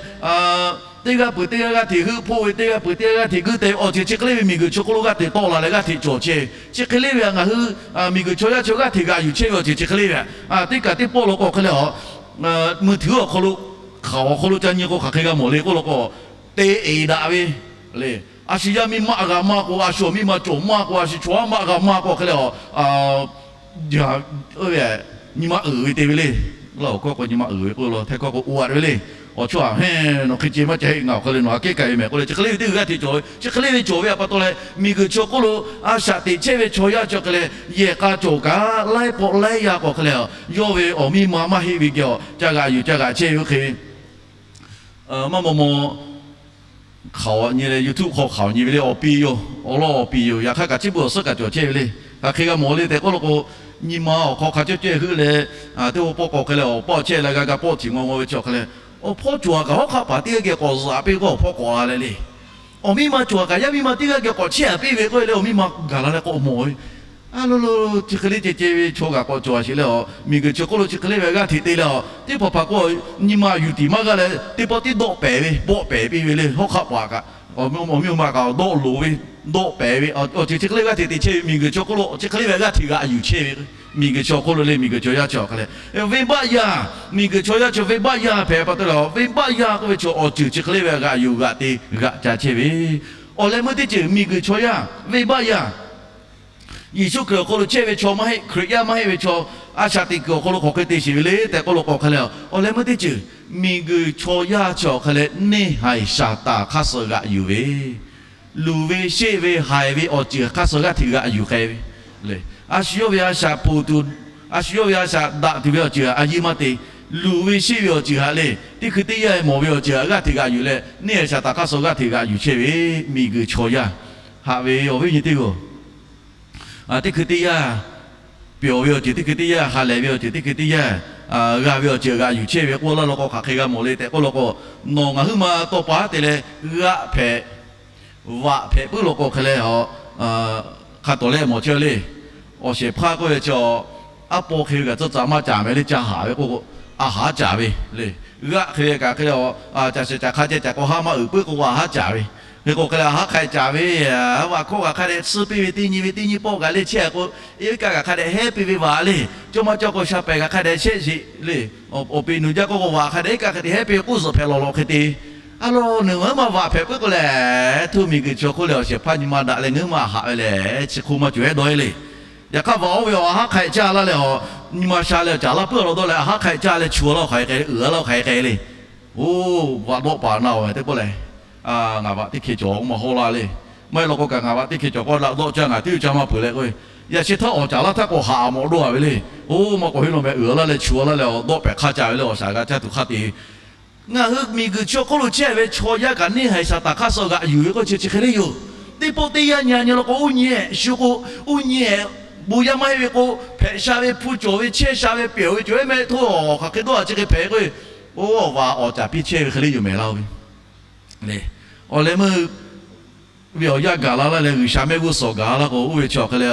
teˇ g'aˇ peuˬ teˇ g'aˇ g'aˇ hteꞈ heuˆ hpoˆ ve, teˇ g'aˇ peuˬ teˇ g'aˇ g'aˇ hteꞈ guiˇ teh ve awˬ ceuˬ chi hk'e le ve miˬguiˬ chi hk'oˆ lo g'aˇ hteꞈ tawˆ la leh g'aˇ hteꞈ cawˬ chehˇ ve. Chi hk'e le ve htaꞈ ngaˬ hui miˬguiˬ chaw yaˇ chi g'aˇ hteꞈ g'aꞈ yuˬ chehˇ ve awˬ ceuˬ chi hk'e le ve, teˇ kaꞈ teˇ pawˆ law k'o hk'e le a, mui htuiˉ awˬ hk'aw lo hk'aoˍ awˬ hk'aw lo ca nyi k'o hk'aˬ hk'e g'a mawˬ le k'oˆ law k'o, te eˍ daꞈ ve le. A shu yaˇ miˇ maˆ g'a maˇ k'o, a shu awˬ miˇ ma cawˬ maˇ k'o, a shu chaw haˉ maˆ g'a maˇ k'o hk'e le a, nyi ma uiˍ ve te ve le. Laˇ awˬ hkawˇ k'o nyi ma uiˍ ve k'oˆ law, htaiˇ hkawˇ k'o oˇ a ve le. Awˬ chaw a heˆ, nawˬ hk'e ceh maˇ ca heˆ, ngaˬ awˬ hk'aw leh nawˬ aꞈ kehˉ k'ai ve mehˍ k'oˆ leh, chi hk'e le ve teˇ g'aˇ hteꞈ cawˬ ve, chi hk'e le ve cawˬ ve a pa taw leh, miˬguiˬ chi awˬ hk'oˆ lo a shaꞈ teꞈ chehˇ ve chaw yaˇ chi hk'e leh, yehˬ k'a cawˬ kaꞈ laiˉ pawˆ laiˉ yaˇ k'o hk'e leh, yawˇ ve awˬ miˇ ma maˇ heˆ ve geh awˬ ca g'aꞈ yuˬ ca g'aꞈ chehˇ ve oˇ hk'e ve maˇ maw maw hk'aoˍ nyi leh, YouTube hk'aw hk'aoˍ nyi ve le. Awˬ pi yoˬ, awˬ lawn awˬ pi yoˬ. Yaꞈ hk'aˇ kaꞈ chi beuꞈ awˬ suhˉ kaꞈ cawˬ chehˇ ve le. Hk'aˬ hk'e g'a mawˬ le tehꞈ k'oˆ law k'o, nyi ma awˬ hk'aw hk'a cawˇ cawehˇ heuˆ leh, teˇ pawˆ k'awꞈ hk'e leh awˬ pawˆ chehˇ leh g'a ga pawˆ htiꞈ ngaw ngaw ve chi awˬ hk'e leh, awˬ hpawˇ cawˬ kaꞈ hawˉ hk'aˆ paˍ teˇ g'aˇ geh k'awꞈ zuhꞈ piˇ k'o awˬ hpawˇ k'awꞈ la leh le. Awˬ miˇ ma cawˬ kaꞈ yaˇ miˇ ma teˇ g'aˇ geh k'awꞈ chehˇ a piˇ ve k'oˆ ve le. Awˬ miˇ ma gaˬ la leh k'awꞈ mawˬ ve, a lo lo, chi hk'e le ceh ceh ve chaw kaꞈ k'awꞈ cawˬ a sheˍ leh, miˬguiˬ chi hk'oˆ lo chi hk'e le ve g'aˇ hteꞈ te leh, teˇ hpaˍ hpaˍ k'o nyi ma yuˬ tiˍ maˇ g'aˇ leh teˇ pawˆ tiˉ dawˆ pehˍ ve, bawˆ pehˍ piˇ ve le. Hawˉ hk'aˆ paˍ kaꞈ, awˬ miˇ ma kaꞈ dawˆ loˍ ve, dawˆ pehˍ ve awˬ ceuˬ chi hk'e le g'aˇ hteꞈ te chehˇ ve. Miˬguiˬ chi hk'oˆ lo chi hk'e le ve g'aˇ hteꞈ g'aꞈ yuˬ chehˇ ve, miˬguiˬ chi awˬ hk'oˆ lo le. Miˬguiˬ chaw yaˇ chi awˬ hk'e leh, venˇbaˆ yaˇ, miˬguiˬ chaw yaˇ chi venˇbaˆ yaˇ hpehꞈ pa taw leh, venˇbaˆ yaˇ k'oˆ ve chaw awˬ ceuˬ chi hk'e le ve g'aꞈ yuˬ g'aꞈ te g'aꞈ ca chehˇ ve. Awˬ leh meuˇ teˇ ceuˬ miˬguiˬ chaw yaˇ, venˇbaˆ yaˇ, Yeˍsuˆ Hkriꞈ awˬ hk'oˆ lo chehˇ ve chaw maˇ heˆ, Hkriꞈ yaˇ maˇ heˆ ve chaw, a shaꞈ teꞈ kuiˬ awˬ hk'aw lo hk'aˬ hk'e te sheˍ ve le tehꞈ k'oˆ law k'o hk'e leh, awˬ leh meuˇ teˇ ceuˬ miˬguiˬ chaw yaˇ chi awˬ hk'e leh neˇ haiˬ shaˍ taˍ hk'aˇ suh g'aꞈ yuˬ ve, luˬ ve sheˆ ve haiˬ ve awˬ ceuˬ hk'aˇ suh g'aˇ hteꞈ g'aꞈ yuˬ k'ai ve le. A shu yawˇ ve a shaꞈ ponˬ tuˬ, a shu yawˇ ve a shaꞈ daꞈ tuˬ ve awˬ ceuˬ htaꞈ a yeˇ maˇ te. Luˬ ve sheˆ ve awˬ ceuˬ htaꞈ le, teˇ hkui teˇ yanˇ mawˬ ve awˬ ceuˬ htaꞈ g'aˇ hteꞈ g'aꞈ yuˬ leh neˇ haiˬ shaˍ taˍ hk'aˇ suh g'aˇ hteꞈ g'aꞈ yuˬ chehˇ ve miˬguiˬ chaw yaˇ. Haꞈ ve awˬ viˉ awˬ nyi teˇ hpaˍ, teˇ hkui teˇ yanˇ pyawˬ ve awˬ ceuˬ, teˇ hkui teˇ yanˇ ha lehˬ ve awˬ ceuˬ, teˇ hkui teˇ yanˇ g'a ve awˬ ceuˬ g'aꞈ yuˬ chehˇ ve k'oˆ laˇ law k'o hk'aˬ hk'e g'a mawˬ le tehꞈ k'oˆ law k'o, nawˬ ngaˬ huiˉ ma tawˇ pa te leh g'aˆ hpehꞈ, vaꞈ hpehꞈ puiˉ law k'o hk'e leh, hk'a tawˍ leh mawˬ chehˇ le. Awˬ shehˍ hpaˇ k'oˆ ve chi, aˉ paw hk'e ve kaꞈ tcuhˇ tcuhˍ maˇ caˍ meh le, ca haˍ ve k'o k'o, a haˉ caˍ ve le. G'aˆ hk'e ve kaꞈ hk'e le, caˬ shehˍ caˬ hk'a ceh caˬ k'awꞈ haˉ maˇ uiˍ puiˉ k'o, a haˉ caˍ ve. Hk'e k'o hk'e le, a haˉ hk'ai caˍ ve, a vaꞈ hkawˇ kaꞈ hk'a dehꞈ tsuhˇ piˇ ve, teˇ nyi ve teˇ nyi pawˆ kaꞈ le chehˇ k'o, iˉ kaˆ kaꞈ hk'a dehꞈ hehˉ piˇ ve vaꞈ le. Cawˇ maˇ cawˇ k'o sha pehˍ kaꞈ hk'a dehꞈ shehˆ sheˍ le. Awˬ peꞈ nuˬ jaˇ k'o k'o, vaꞈ hk'a dehꞈ iˉ kaˆ hk'e te hehˉ piˇ ve k'oˆ zuhꞈ hpehꞈ lawˬ lawꞈ hk'e te. A lo, nawˬ ngaˬ huiˉ ma vaꞈ hpehꞈ puiˉ k'o lehˬ, htu miˬguiˬ chaw hk'oˆ leh awˬ shehˍ hpaˇ nyi ma daꞈ leh ngaˬ huiˉ ma haꞈ ve lehˬ, chi hk'oˆ maˇ cawˬ hehˉ dawˇ e le. Yaꞈ hk'aˇ vaꞈ oˇ ve awˬ a haˉ hk'ai caˇ laˇ leh, a, nyi ma sha leh caˍ laˇ puiˉ a law dawˇ leh, a haˉ hk'ai caˇ leh chu laˇ hk'aˬ hk'e le, uiˍ laˇ hk'aˬ hk'e le. Oˇ, vaꞈ dawˆ paˍ na-oˬ ve teˇ pawˆ lehˬ, ngaˬ vaꞈ teˇ hkeh cawˬ k'oˆ maˇ hawˉ laˇ le. Maˇ heˆ law k'o kaꞈ, ngaˬ vaꞈ teˇ hkeh cawˬ k'o daꞈ dawˆ caˇ, ngaˬ tiˉ uiˍ caˇ maˇ peuˬ leh k'o, yaꞈ sheh htaˇ awˬ caˍ laˇ htaˇ k'awꞈ haꞈ mawꞈ dawˇ a ve le. Oˇ, maˇ k'awꞈ heˆ law meh, uiˍ laˇ leh chu laˇ leh awˬ dawˆ pehꞈ hk'aˇ caˇ ve le, awˬ shaˍ g'a caˇ tuˬ hk'aˇ te. Ngaˬ hui miˬguiˬ chi awˬ hk'oˆ lo chehˇ ve chaw yaˇ kaꞈ neˇ haiˬ Saˍtanˍ hk'aˇ suh g'aꞈ yuˬ ve k'oˆ chi chi hk'e le yoˬ. Teˇ pawˆ teˇ yanˇ nyi a nyi law k'o, uˉ nyi-ehˍ shu k'o, uˉ nyi-ehˍ bon yaˇ maˇ heˆ ve k'o, hpehꞈ sha ve hpu cawˬ ve chehˇ sha ve pehˬ ve cawˬ ve meh htaˇ, hk'aˬ hk'e dawˇ a chi hk'e hpehꞈ k'oˆ ve, oˇ, awˬ vaꞈ awˬ caˍ piˇ chehˇ ve hk'e le yoˬ mehˍ laˇ-oˬ ve le. Awˬ leh meuˇ ve awˬ yanˇ gaˬ la laˇ leh G'uiˬsha mehˆ g'uˇ suhˍ gaˬ laˇ k'o, oˇ ve chi awˬ hk'e leh,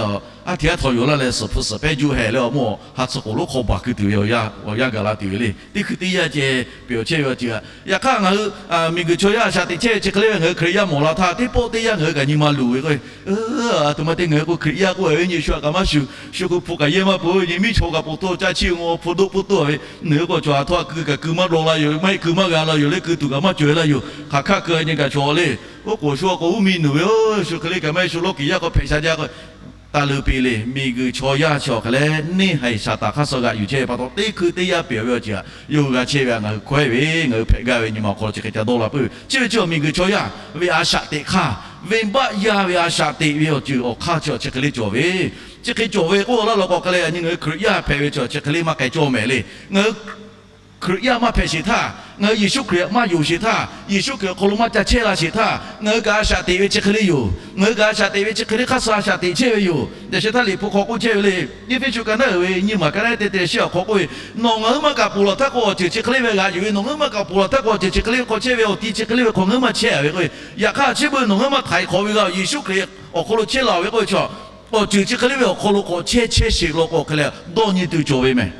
a hteꞈ aˉ htaw yoˬ laˇ leh suhˍ hpu suhˍ pehˇ juˆ heh leh awˬ moˇ awˬ ha tcuh k'oˍ lonˉ hk'aw baˬ keu tuˬ ve awˬ yanˇ gaˬ la tuˬ ve le. Teˇ hkui teˇ yanˇ ceh pehˬ awˬ chehˇ ve awˬ ceuˬ a. Yaꞈ hk'aˇ ngaˬ hui miˬguiˬ chaw yaˇ a shaꞈ teꞈ chehˇ ve chi hk'e le ve ngaˬ hui Hkriꞈ yaˇ mawˬ la htaˇ, teˇ pawˆ teˇ yanˇ ngaˬ hui kaꞈ nyi ma luˬ ve k'o, a htoꞈ ma te ngaˬ hui k'o Hkriꞈ yaˇ k'oˆ ve nyi shu a kaꞈ maˇ shuˍ, shu hk'u hpu kaꞈ yehˇ maˇ peuˬ, nyi miˉ chaw kaꞈ po toˇ caˇ chi ngo hpu doˆ puˇ toˇ ve, nawˬ hui k'o chaw a htaw a keu kaꞈ keu maˇ dawˇ la yoˬ, maˇ heˆ keu maˇ g'a la yoˬ le, keu tuˬ kaꞈ maˇ cawˬ e la yoˬ, hk'aˬ hk'aˇ keu a nyi kaꞈ chaw le. Oˇ k'oˍ shu a k'o uˉ mi nuˬ ve, oˇ shu hk'e le kaꞈ maˇ heˆ, shu lawˇ kiˍ yaˇ k'o hpehꞈ sha jaˇ k'o, taˇ leuˉ piˇ le. Miˬguiˬ chaw yaˇ chi awˬ hk'e leh neˇ haiˬ Saˍtanˍ hk'aˇ suh g'aꞈ yuˬ chehˇ ve pa taw, teˇ hkui teˇ yanˇ pehˬ ve awˬ ceuˬ a, yawˇ hui g'a chehˇ ve a, ngaˬ hui hkawehˉ ve, ngaˬ hui hpehꞈ gaˇ ve nyi ma awˬ hk'aw lo chi hk'e ca dawˇ la puiˉ ve. Chi ve chi awˬ miˬguiˬ chaw yaˇ ve a shaꞈ teꞈ hk'aˇ, venˇbaˆ yaˇ ve a shaꞈ teꞈ ve awˬ ceuˬ awˬ hk'aˇ chi awˬ chi hk'e le cawˬ ve. Chi hk'e cawˬ ve k'oˆ laˇ law k'o hk'e leh, yaꞈ nyi ngaˬ hui Hkriꞈ yaˇ hpehꞈ ve chi awˬ chi hk'e le maˇ k'ai cawˇ mehˍ le. Ngaˬ hui Hkriꞈ yaˇ maˇ hpehꞈ sheˍ htaˇ, ngaˬ hui Yeˍsuˆ Hkriꞈ maˇ yonˍ sheˍ htaˇ, Yeˍsuˆ Hkriꞈ awˬ hk'aw lo maˇ ca chehˇ la sheˍ htaˇ, ngaˬ hui kaꞈ a shaꞈ teꞈ ve chi hk'e le yoˬ. Ngaˬ hui kaꞈ a shaꞈ teꞈ ve chi hk'e le hk'aˇ suh a shaꞈ teꞈ chehˇ ve yoˬ. Yaꞈ sheh htaˇ Liꞈ hpu hk'aw k'oˆ chehˇ ve le. Eˇfeˇsuꞈ ka naˉ uiˍ ve nyiˇ maˬ ka naˉ teˇ te shehˆ awˬ hk'aw k'oˆ ve, nawˬ ngaˬ huiˉ maˇ kaꞈ ponˬ laˬ htaˇ k'o awˬ ceuˬ chi hk'e le ve g'aꞈ yuˬ ve, nawˬ ngaˬ huiˉ maˇ kaꞈ ponˬ laˬ htaˇ k'o awˬ ceuˬ chi hk'e le ve hk'aw ngaˬ huiˉ maˇ chehˇ a ve k'o, yaꞈ hk'aˇ chi beuꞈ nawˬ ngaˬ huiˉ maˇ htaiˍ hk'awꞈ ve g'a Yeˍsuˆ Hkriꞈ awˬ hk'aw lo chehˇ la ve k'oˆ ve chaw, awˬ ceuˬ chi hk'e le ve awˬ hk'aw lo k'awꞈ chehˇ chehˇ sheˍ law k'o hk'e leh dawˇ nyi tuˬ cawˬ ve mehˍ.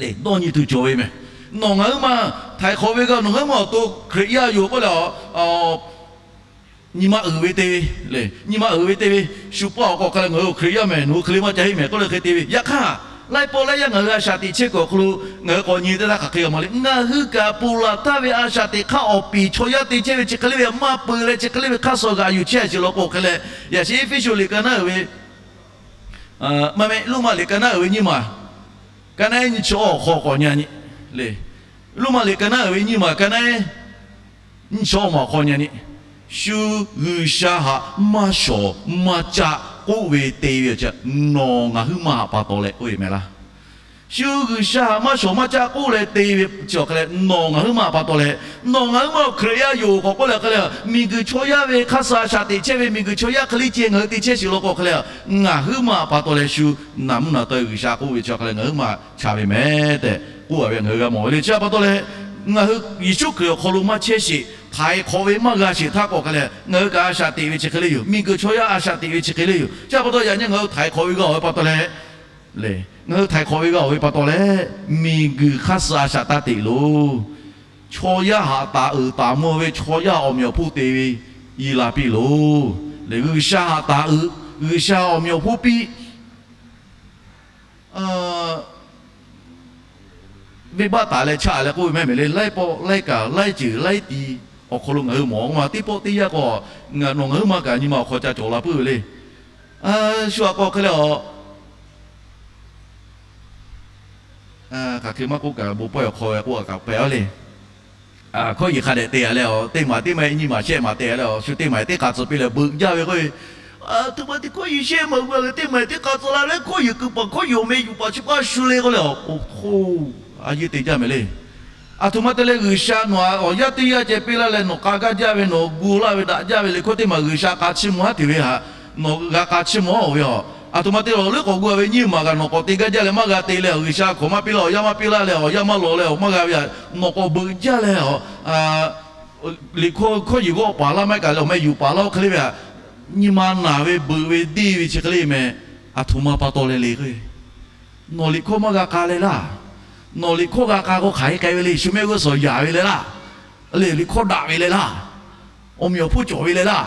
Le, dawˇ nyi tuˬ cawˬ ve mehˍ. Nawˬ ngaˬ huiˉ maˇ htaiˍ hk'awꞈ ve g'a, nawˬ ngaˬ huiˉ maˇ awˬ to Hkriꞈ yaˇ yoˬ k'oˆ leh, nyi ma uiˍ ve te ve, nyi ma uiˍ ve te ve, shu paˇ awˬ k'o hk'a leh ngaˬ hui Hkriꞈ yaˇ mehˍ, nawˬ hui hk'e le maˇ ca heˆ mehˍ k'oˆ leh hk'e te ve. Yaꞈ hk'aˇ, laiˉ pawˆ laiˉ yaˇ ngaˬ hui a shaꞈ teꞈ chehˇ kuiˬ awˬ hk'aw lo ngaˬ hui k'awꞈ nyi teˇ htaˇ hk'aˬ hk'e g'a mawˬ le. Ngaˬ hui kaꞈ ponˬ laˬ htaˇ ve a shaꞈ teꞈ hk'aˇ awˬ piˍ chaw yaˇ te chehˇ ve chi hk'e le ve maˇ peu leh chi hk'e le ve hk'aˇ suh g'aꞈ yuˬ chehˇ a sheˍ law k'o hk'e leh, yaꞈ sheh Eˇfeˇsuꞈ liꞈ ka naˉ uiˍ ve maˇ mehˆ, Roˉmaꞈ liꞈ ka naˉ uiˍ ve nyiˇ maˬ, ka naˉ nyiˇ chi awˬ hk'aw k'awꞈ nyi le. Roˉmaꞈ liꞈ ka naˉ uiˍ ve nyiˇ maˬ ka naˉ nyiˇ chi awˬ maˬ awˬ hk'aw nyi, shu G'uiˬsha htaꞈ maˇ shawˍ maˇ caˆ k'oˆ ve te ve awˬ ceuˬ nawˬ ngaˬ huiˉ maˇ htaꞈ pa taw leh k'oˆ ve mehˍ laˇ. Shu G'uiˬsha htaꞈ maˇ shawˍ maˇ caˆ k'oˆ leh te ve chi awˬ hk'e leh nawˬ ngaˬ huiˉ maˇ htaꞈ pa taw leh, nawˬ ngaˬ huiˉ maˇ Hkriꞈ yaˇ yoˬ k'awꞈ k'oˆ leh hk'e leh, miˬguiˬ chaw yaˇ ve hk'aˇ suh a shaꞈ teꞈ chehˇ ve miˬguiˬ chaw yaˇ hk'e le ceh ngaˬ hui te chehˇ sheˍ law k'o hk'e leh, ngaˬ huiˉ maˇ htaꞈ pa taw leh shu naˍ mvuhˇ naˍ tawˇ G'uiˬsha k'oˆ ve chi awˬ hk'e leh ngaˬ huiˉ maˇ chaꞈ ve mehˍ tehꞈ k'oˆ a ve ngaˬ hui g'a mawˬ ve le. Chi htaꞈ pa taw leh, ngaˬ hui Yeˍsuˆ Hkriꞈ awˬ hk'aw lo maˇ chehˇ sheˍ, htaiˍ hk'awꞈ ve maˇ g'a sheˍ htaˇ k'o hk'e leh, ngaˬ hui kaꞈ a shaꞈ teꞈ ve chi hk'e le yoˬ. Miˬguiˬ chaw yaˇ a shaꞈ teꞈ ve chi hk'e le yoˬ. Chi htaꞈ pa taw yaꞈ nyi ngaˬ hui htaiˍ hk'awꞈ ve g'a-oˬ ve pa taw leh, ngaˬ hui htaiˍ hk'awꞈ ve g'a-oˬ ve pa taw leh, miˬguiˬ hk'aˇ suh a shaꞈ taˇ teꞈ loˬ. Chaw yaˇ htaꞈ taˍ uiˍ taˍ mvuh ve chaw yaˇ awˬ meꞈ awˬ hponˇ te ve yi la piˇ loˬ. G'uiˬsha htaꞈ taˍ uiˍ, G'uiˬsha awˬ meꞈ awˬ hponˇ piˇ venˇbaˆ taˍ leh chaˆ leh k'oˆ ve mehˍ mehˍ le. Laiˉ pawˆ laiˉ kaꞈ laiˉ ceuˬ laiˉ ti awˬ hk'aw lo ngaˬ hui mawˬ ma teˇ pawˆ teˇ yanˇ k'o, nawˬ ngaˬ huiˉ maˇ kaꞈ nyi ma awˬ hk'aw ca cawˬ la puiˉ ve le. Shu a k'o hk'e leh a, hk'aˬ hk'e maˇ k'oˆ kaꞈ bon pawehˇ awˬ hk'aw k'oˆ kaꞈ pehꞈ a le. Hkawˇ yiˬ hk'a dehꞈ te a leh, teˇ maˬ teˇ maˬ nyiˇ maˬ shehˆ maˬ te a leh, shu teˇ maˬ teˇ k'a tcuh piˇ leh beuꞈ jaˇ ve k'o, a htoꞈ ma te hkawˇ yiˬ shehˆ maˬ g'a ve teˇ maˬ teˇ k'a tcuh la leh hkawˇ yiˬ keu paˍ hkawˇ yiˬ awˬ meh yuˬ paˍ chi paˇ shu le k'oˆ leh, oˇ hk'oˆ a yeˇ te jaˇ mehˍ le. A htoꞈ ma te leh G'uiˬsha nawˬ awˬ yaˇ teˇ yanˇ ceh piˇ laˇ leh nawˬ k'a gaˇ jaˇ ve, nawˬ gu laˇ ve daꞈ jaˇ ve liꞈ hkawˇ teˇ maˬ G'uiˬsha k'a chiˇ mvuh haˉ tuˬ ve htaꞈ nawˬ g'a k'a chiˇ mvuh-oˬ ve yoˬ. A htoꞈ ma te leh awˬ leuˉ k'awꞈ gu a ve nyiˇ maˬ kaꞈ nawˬ k'awꞈ te gaˇ jaˇ leh maˇ g'a te leh, G'uiˬsha hkawˍ maˇ piˇ laˇ, awˬ yaˇ maˇ piˇ laˇ leh, awˬ yaˇ maˇ law leh awˬ maˇ g'a ve htaꞈ nawˬ k'awꞈ beuꞈ jaˇ leh, liꞈ hkawˇ hkawˇ yiˬ g'awˇ paˍ laˇ maˇ heˆ kaꞈ leh awˬ meh yuˬ paˍ laˇ-oˬ hk'e le ve htaꞈ nyi ma naˬ ve beuꞈ ve deˇ ve chi hk'e le meh, a htoꞈ ma pa taw leh le k'o, nawˬ liꞈ hkawˇ maˇ g'a k'a leh laˇ. Nawˬ liꞈ hkawˇ g'a k'a k'o hk'aˬ hk'e k'ai ve le, shu mehˆ g'uˇ suhˍ yaˍ ve leh laˇ, le liꞈ hkawˇ daꞈ ve leh laˇ, awˬ meꞈ awˬ hponˇ cawˬ ve leh laˇ.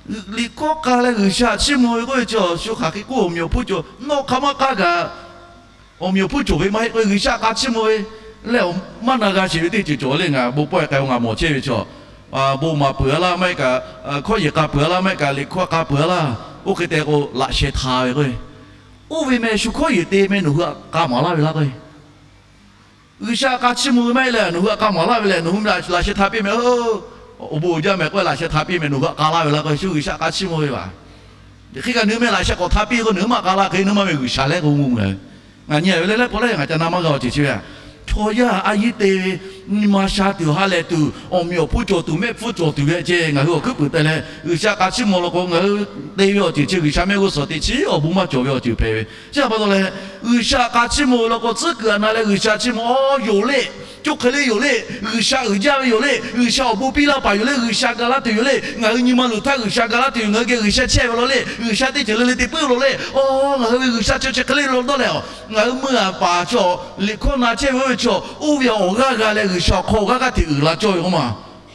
Liꞈ hkawˇ k'a leh G'uiˬsha chiˇ mvuh ve k'oˆ ve chi, shu hk'aˬ hk'e k'oˆ, awˬ meꞈ awˬ hponˇ cawˬ, nawˬ hk'aˬ ma k'a kaꞈ awˬ meꞈ awˬ hponˇ cawˬ ve maˇ heˆ k'o, G'uiˬsha k'a chiˇ mvuh ve leh, maˇ na g'a sheˍ ve teˇ ceuˬ cawˬ le. Ngaˬ bon pawehˇ k'ai-o, ngaˬ mawˬ chehˇ ve chaw, bon maˍ peuˬ-a laˇ maˇ heˆ kaꞈ, hkawˇ yehˬ k'a peuˬ-a laˇ maˇ heˆ kaꞈ, liꞈ hkawˇ k'a peuˬ-a laˇ, oˇ hk'e te k'o laꞈ sheh hta ve k'o, oˇ ve meh shu hkawˇ yehˬ te meh nawˬ hui htaꞈ k'a maˍ laˇ ve laˇ k'o, G'uiˬsha k'a chiˇ mvuh ve maˇ heˆ leh nawˬ hui htaꞈ k'a maˍ laˇ ve leh, nawˬ hui laꞈ sheh hta piˇ meh, awˬ bon uiˍ jaˇ meh k'oˆ, laꞈ sheh hta piˇ meh nawˬ hui htaꞈ k'a laˇ ve laˇ k'o, shu G'uiˬsha k'a chiˇ mvuh ve vaˬ. Hk'e kaꞈ nawˬ hui meh laꞈ sheh k'awꞈ hta piˇ k'o, nawˬ hui maˇ k'a laˇ hk'e, nawˬ hui maˇ ve G'uiˬsha leh k'o, ngaˬ nyi-a ve le leh k'o leh, ngaˬ ca na maˇ g'a awˬ ceuˬ chi ve a. Chaw yaˇ a yiˉ te ve, nyi ma sha tuˬ ha lehˬ tuˬ, awˬ meꞈ awˬ hponˇ cawˬ tuˬ, mehˆ hpfuhˇ cawˬ tuˬ ve ceh ngaˬ hui awˬ hkuiˉ puiˍ te leh, G'uiˬsha k'a chiˇ mvuh law k'o, ngaˬ hui te ve awˬ ceuˬ chi G'uiˬsha mehˆ g'uˇ suhˍ teꞈ chiˉ awˬ bon maˇ cawˬ ve awˬ ceuˬ hpehꞈ ve. Chi htaꞈ pa taw leh, G'uiˬsha k'a chiˇ mvuh ve law k'o, tcuhˉ kuiˬ a na leh G'uiˬsha chiˇ mvuh, awˬ yoˬ le, co hk'e le yoˬ le, G'uiˬsha uiˍ jaˇ ve yoˬ le, G'uiˬsha awˬ bon piˇ laˇ paˍ yoˬ le, G'uiˬsha ga laˇ tuˬ yoˬ le, ngaˬ hui nyi ma luˬ htaˇ G'uiˬsha ga laˇ tuˬ yoˬ, ngaˬ hui geh G'uiˬsha chehˇ ve law le, G'uiˬsha teˇ ceuˬ le le te puiˉ law le, awˬ, ngaˬ hui ve G'uiˬsha chi chi hk'e le law dawˇ leh, ngaˬ hui meuˇ a paˍ chaw, liꞈ hkawˇ na chehˇ ve oˇ ve chaw, oˇ ve awˬ g'aˇ g'a leh G'uiˬsha awˬ hk'aw awˬ g'aˇ g'aˇ hteꞈ uiˍ la cawˇ ve k'oˆ ma.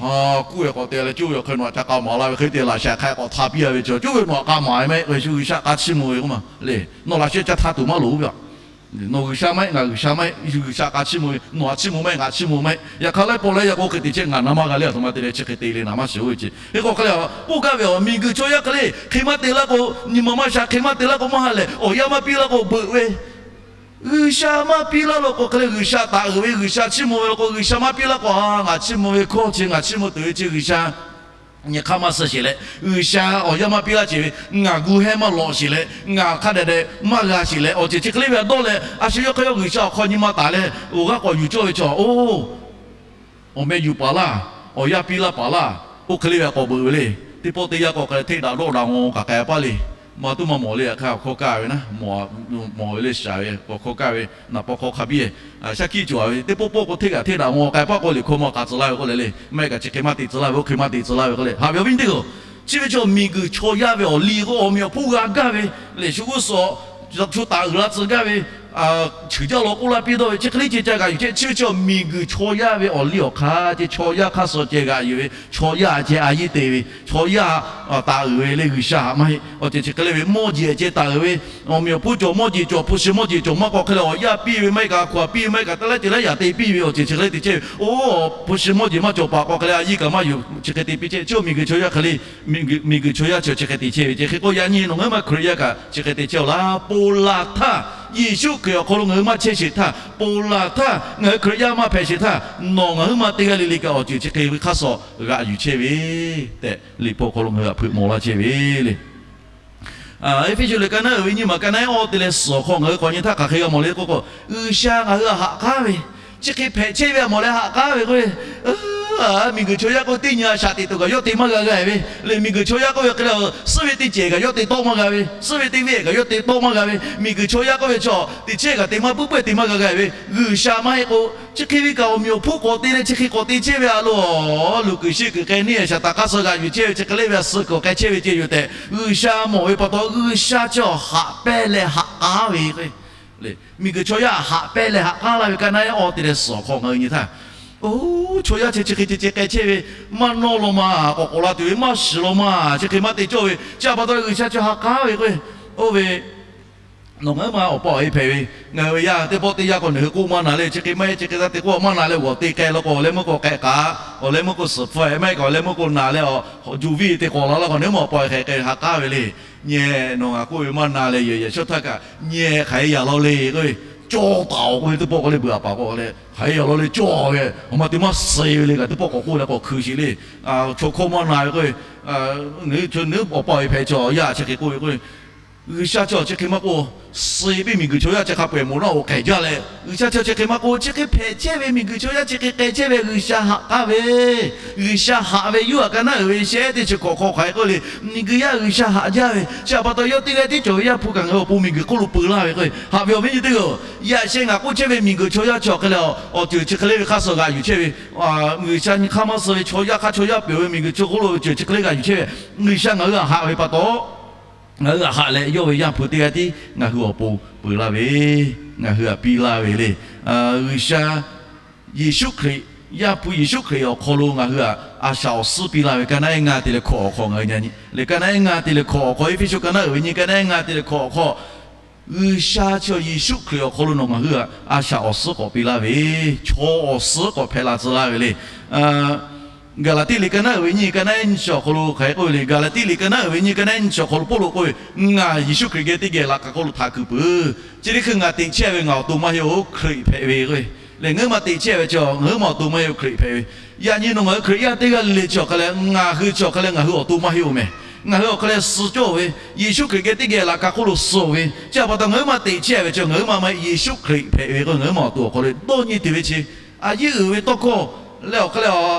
K'oˆ ve k'awꞈ te leh, coˇ ve awˬ hk'e nawˬ htaꞈ ca k'a maˍ laˇ ve hk'e te laꞈ sheh hk'a k'awꞈ hta piˇ-a ve chaw, coˇ ve nawˬ htaꞈ k'a maˍ ve maˇ heˆ k'o, shu G'uiˬsha k'a chiˇ mvuh ve k'oˆ ma le. Nawˬ laꞈ sheh ca hta tuˬ maˇ loˍ ve a. Nawˬ G'uiˬsha maˇ heˆ, ngaˬ G'uiˬsha maˇ heˆ, shu G'uiˬsha k'a chiˇ mvuh ve, nawˬ htaꞈ chiˇ mvuh maˇ heˆ, ngaˬ chiˇ mvuh maˇ heˆ. Yaꞈ hk'aˇ laiˉ pawˆ laiˉ yaˇ k'o hk'e te chehˇ, ngaˬ na maˇ g'a le, a htoꞈ ma te leh chi hk'e te le, na maˇ shiˍ oˇ ve chi. Hk'e k'o hk'e le, k'oˆ gaˇ ve a, miˬguiˬ chaw yaˇ hk'e le hk'e maˇ te laˇ k'o, nyi ma maˇ sha hk'e maˇ te laˇ k'o maˇ ha lehˬ, awˬ yanˇ maˇ piˇ laˇ k'o beuꞈ ve G'uiˬsha maˇ piˇ laˇ law k'o hk'e le, G'uiˬsha taˍ uiˍ ve, G'uiˬsha chiˇ mvuh ve law k'o, G'uiˬsha maˇ piˇ laˇ k'o, a, ngaˬ chiˇ mvuh ve hkawˇ chi, ngaˬ chiˇ mvuh tuˬ ve chi G'uiˬsha nyi hk'aˇ maˇ suh sheˍ leh, G'uiˬsha awˬ yanˇ maˇ piˇ laˇ sheˍ ve, ngaˬ gu hehˉ maˇ lawꞈ sheˍ leh, ngaˬ hk'a dehꞈ dehꞈ maˇ g'a sheˍ leh, awˬ ceuˬ chi hk'e le ve a dawˇ leh, a shu yawˇ hk'e yawˇ G'uiˬsha awˬ hk'aw nyi ma taˍ leh, awˬ g'aˇ k'awꞈ yuˬ cawˇ ve chaw, oˇ awˬ meh yuˬ paˍ laˇ, awˬ yanˇ piˇ laˇ paˍ laˇ, oˇ hk'e le ve a k'awꞈ beuꞈ ve le. Teˇ pawˆ teˇ yanˇ k'awꞈ hk'e hteˇ daꞈ dawˆ daꞈ ngaw k'aꞈ k'ai paˇ le. Maˇ tuˉ maˇ mawˬ le, yaꞈ hk'aˇ awˬ hkawˇ kaˇ ve naˉ, mawˬ ve le shaˍ ve, awˬ hkawˇ kaˇ ve, naˍ paw hk'aw hk'a biˇ, shaˉ hkiˆ cawˬ ve, teˇ pawˆ pawˆ k'o hteˇ kaꞈ hteˇ daꞈ ngaw k'ai paˇ k'o, liꞈ hkawˇ maˇ k'a tcuh laˇ ve k'oˆ le le, maˇ heˆ kaꞈ chi hk'e maˇ te tcuh laˇ ve, oˇ hk'e maˇ te tcuh laˇ ve k'oˆ le. Haꞈ ve awˬ viˉ nyi teˇ hpaˍ-oˬ, chi ve chaw miˬguiˬ chaw yaˇ ve awˬ liˇ k'o, awˬ meꞈ awˬ hponˇ g'a gaˇ ve, lehˬ shu g'uˇ suhˍ, shu taˍ uiˍ la tcuh gaˇ ve, cheuˬ jaˇ law k'oˆ laˇ piˇ dawˇ ve, chi hk'e le ceh ca g'aꞈ yuˬ chehˇ. Chi ve chaw miˬguiˬ chaw yaˇ ve awˬ liˇ awˬ hk'aˇ ceh, chaw yaˇ hk'aˇ suh ceh g'aꞈ yuˬ ve, chaw yaˇ ceh a yiˉ te ve, chaw yaˇ taˍ uiˍ ve le, G'uiˬsha haꞈ maˇ heˆ. Awˬ ceuˬ chi hk'e le ve mawˇ jeˬ ceh taˍ uiˍ ve, awˬ meꞈ awˬ hponˇ cawˬ mawˇ jeˬ cawˬ, hpu shi mawˇ jeˬ cawˬ maˇ k'o hk'e leh, awˬ yanˇ piˇ ve maˇ heˆ kaꞈ, a hkaw-anˬ piˇ ve maˇ heˆ kaꞈ, taˇ laiˉ ceuˬ laiˉ yaꞈ te piˇ ve awˬ ceuˬ chi hk'e le te chehˇ ve. Oˇ, hpu shi mawˇ jeˬ maˇ cawˬ paˍ k'o hk'e leh, a yiˇ kaꞈ maˇ yuˬ, chi hk'e te piˇ chehˇ. Chi awˬ miˬguiˬ chaw yaˇ hk'e le, miˬguiˬ chaw yaˇ chi chi hk'e te chehˇ ve ceh. Hk'e k'o yaꞈ nyi nawˬ ngaˬ hui maˇ Hkriꞈ yaˇ kaꞈ chi hk'e te chehˇ-oˬ laˇ. Ponˬ laˬ htaˇ, Yeˍsuˆ Hkriꞈ awˬ hk'aw lo ngaˬ hui maˇ chehˇ sheˍ htaˇ, ponˬ laˬ htaˇ ngaˬ hui Hkriꞈ yaˇ maˇ hpehꞈ sheˍ htaˇ, nawˬ ngaˬ hui maˇ teˇ g'aˇ le le kaꞈ awˬ ceuˬ chi hk'e ve hk'aˇ suh g'aꞈ yuˬ chehˇ ve tehꞈ, liꞈ hpu hk'aw lo ngaˬ hui htaꞈ hpeuꞈ mawˬ laˇ chehˇ ve le. Eˇfeˇsuꞈ liꞈ ka naˉ uiˍ ve nyiˇ maˬ ka naˉ eˉ awˇ te leh suhˍ awˬ hk'aw ngaˬ hui k'awꞈ nyi htaˇ hk'aˬ hk'e g'a mawˬ le k'oˆ k'o, G'uiˬsha ngaˬ hui htaꞈ haꞈ k'aˉ ve, chi hk'e hpehꞈ chehˇ ve a mawˬ leh haꞈ k'aˉ ve k'o, miˬguiˬ chaw yaˇ k'o teˇ nyi a shaꞈ teꞈ tuˬ kaꞈ yawˇ te maˇ g'a g'a ve le. Miˬguiˬ chaw yaˇ k'oˆ ve hk'e le, suhˉ ve teˇ cehˬ kaꞈ yawˇ te tawˆ maˇ g'a ve, suhˉ ve teˇ venˇ kaꞈ yawˇ te tawˆ maˇ g'a ve, miˬguiˬ chaw yaˇ k'oˆ ve chaw teꞈ chehˇ kaꞈ te maˇ puiˉ puiˉ te maˇ g'a g'a ve, G'uiˬsha maˇ heˆ k'o, chi hk'e ve kaꞈ awˬ meꞈ awˬ hponˇ k'awꞈ te leh chi hk'e k'awꞈ te chehˇ ve a loˬ. Luˬ kuiˬ shiˆ kuiˬ k'ai neˇ shaˍ taˍ hk'aˇ suh g'aꞈ yuˬ chehˇ ve chi hk'e le ve a suh kuiˬ k'ai chehˇ ve ceh yoˬ tehꞈ, G'uiˬsha mawˬ ve pa taw, G'uiˬsha chi haꞈ pehnˇ leh haꞈ k'aˉ ve k'o, miˬguiˬ chaw yaˇ haꞈ pehnˇ leh haꞈ k'aˉ laˇ ve ka naˉ eˉ awˇ te leh suhˍ awˬ hk'aw ngaˬ hui nyi htaˇ, oˇ, chaw yaˇ chi chi hk'e ceh ceh k'ai chehˇ ve, maˇ nawˇ law ma, k'awꞈ k'awꞈ la tuˬ ve maˇ shiˍ law ma, chi hk'e maˇ te cawˇ ve chi a pa taw G'uiˬsha chi haꞈ k'aˉ ve k'o, oˇ ve nawˬ ngaˬ hui ma awˬ pa awˬ e hpehꞈ ve, ngaˬ hui ve yaˇ teˇ pawˆ teˇ yanˇ k'o nawˬ hui k'oˆ maˇ na leh chi hk'e maˇ heˆ, chi hk'e taˇ te k'oˆ maˇ na leh g'awˬ te k'ai law k'o, awˬ leh meuˇ k'o k'ehꞈ k'aꞈ, awˬ leh meuˇ k'o suhˍ hpfuhˇ-e maˇ heˆ kaꞈ, awˬ leh meuˇ k'o naˬ leh awˬ juˬ viˇ te k'awꞈ la laˇ k'o, nawˬ hui ma awˬ pa awˬ e hk'e k'ai haꞈ k'aˉ ve le. Nyi, nawˬ ngaˬ k'oˆ ve maˇ na leh yehˬ yehˬ shawˉ htaˇ kaꞈ nyi hk'aˬ hk'e yaꞈ law le k'o, cawˇ taˍ-oˬ k'oˆ ve teˇ pawˆ k'o le, beuꞈ a paˍ k'o le, hk'aˬ hk'e yaꞈ law le cawˇ ve, awˬ ma te maˇ suh ve le kaꞈ teˇ pawˆ k'awꞈ k'oˆ leh k'awꞈ hkui sheˍ le. Chaw hkawˇ maˇ na ve k'o, nawˬ hui awˬ pa awˬ e hpehꞈ chaw yaˇ chi hk'e k'oˆ ve k'o, G'uiˬsha chi chi hk'e maˇ k'oˆ, suh piˇ miˬguiˬ chaw yaˇ chi hk'a peu-eˬ mawˬ naˉ oˬ k'ehˬ jaˇ leh, G'uiˬsha chi chi hk'e maˇ k'oˆ, chi hk'e hpehꞈ chehˇ ve miˬguiˬ chaw yaˇ chi hk'e k'ai chehˇ ve G'uiˬsha haꞈ k'aˉ ve, G'uiˬsha haꞈ ve yuˇ aꞈ ka naˉ uiˍ ve shehˆ teˇ chi hkawꞈ hk'aw hk'aˬ hk'e k'oˆ le, miˬguiˬ yaˇ G'uiˬsha haꞈ jaˇ ve chi a pa taw yawˇ teˇ g'aˇ tiˉ cawˬ ve Yaˇ hpu kaꞈ ngaˬ hui awˬ pon miˬguiˬ hk'oˆ lo peu laˇ ve k'o, haꞈ ve awˬ viˉ nyi teˇ g'aˇ-oˬ, yaꞈ sheh ngaˬ k'oˆ chehˇ ve miˬguiˬ chaw yaˇ chi awˬ hk'e leh awˬ ceuˬ chi hk'e le ve hk'aˇ suh g'aꞈ yuˬ chehˇ ve, G'uiˬsha nyi hk'aˇ maˇ suh ve chaw yaˇ hk'aˇ chaw yaˇ peuˬ ve miˬguiˬ chaw hk'oˆ lo ve ceuˬ chi hk'e le g'aꞈ yuˬ chehˇ ve, G'uiˬsha ngaˬ hui haꞈ ve pa taw ngaˬ hui htaꞈ haꞈ leh yawˇ ve Yaˇ hpu teˇ g'aˇ tiˉ ngaˬ hui awˬ pon peuˬ laˇ ve, ngaˬ hui htaꞈ piˇ laˇ ve le. G'uiˬsha Yeˍsuˆ Hkriꞈ, Yaˇ hpu Yeˍsuˆ Hkriꞈ awˬ hk'aw lo ngaˬ hui htaꞈ a shaꞈ awˬ suhˉ piˇ laˇ ve. Ka naˉ eˉ ngaˇ te leh hkawꞈ awˬ hk'aw ngaˬ hui nyi le. Ka naˉ eˉ ngaˇ te leh hkawꞈ awˬ hk'aw, Eˇfeˇsuꞈ ka naˉ uiˍ ve nyiˇ, ka naˉ eˉ ngaˇ te leh hkawꞈ awˬ hk'aw, G'uiˬsha chi Yeˍsuˆ Hkriꞈ awˬ hk'aw lo nawˬ ngaˬ hui htaꞈ a shaꞈ awˬ suhˉ k'awꞈ piˇ laˇ ve, chaw awˬ suhˉ k'awꞈ hpehꞈ la tcuh laˇ ve le. Gaˍlaˍtiˆ liꞈ ka naˉ uiˍ ve nyiˇ, ka naˉ eˉ nyiˇ chi awˬ hk'aw lo hk'aˬ hk'e k'oˆ ve le. Gaˍlaˍtiˆ liꞈ ka naˉ uiˍ ve nyiˇ, ka naˉ eˉ nyiˇ chi awˬ hk'aw lo Pawˇluꞈ k'oˆ ve, Ngaˬ Yeˍsuˆ Hkriꞈ geh teˇ geh laꞈ ka hk'oˆ lo htaꞈ kuiˬ peuˬ. Chi teˇ hkui ngaˬ teꞈ chehˇ ve ngaˬ awˬ to maˇ heˆ-oˬ, Hkriꞈ hpehꞈ ve k'o le. Ngaˬ hui maˇ teꞈ chehˇ ve chi ngaˬ hui maˇ awˬ to maˇ heˆ-oˬ, Hkriꞈ hpehꞈ ve. Yaꞈ nyi nawˬ ngaˬ hui Hkriꞈ yaˇ teˇ g'aˇ le le chi awˬ hk'a leh ngaˬ hui chi awˬ hk'a leh ngaˬ hui awˬ to maˇ heˆ-oˬ mehˬ. Ngaˬ hui awˬ hk'a leh suh cawˇ-oˬ ve, Yeˍsuˆ Hkriꞈ geh teˇ geh laꞈ ka hk'oˆ lo suh-oˬ ve, chi htaꞈ pa taw ngaˬ hui maˇ teꞈ chehˇ ve chi ngaˬ hui maˇ maˇ heˆ, Yeˍsuˆ Hkriꞈ hpehꞈ ve k'o, ngaˬ hui maˇ awˬ to awˬ hk'aw lo dawˇ nyi tuˬ ve chi, a yiˉ uiˍ ve tawˇ hkawˇ leh awˬ hk'a leh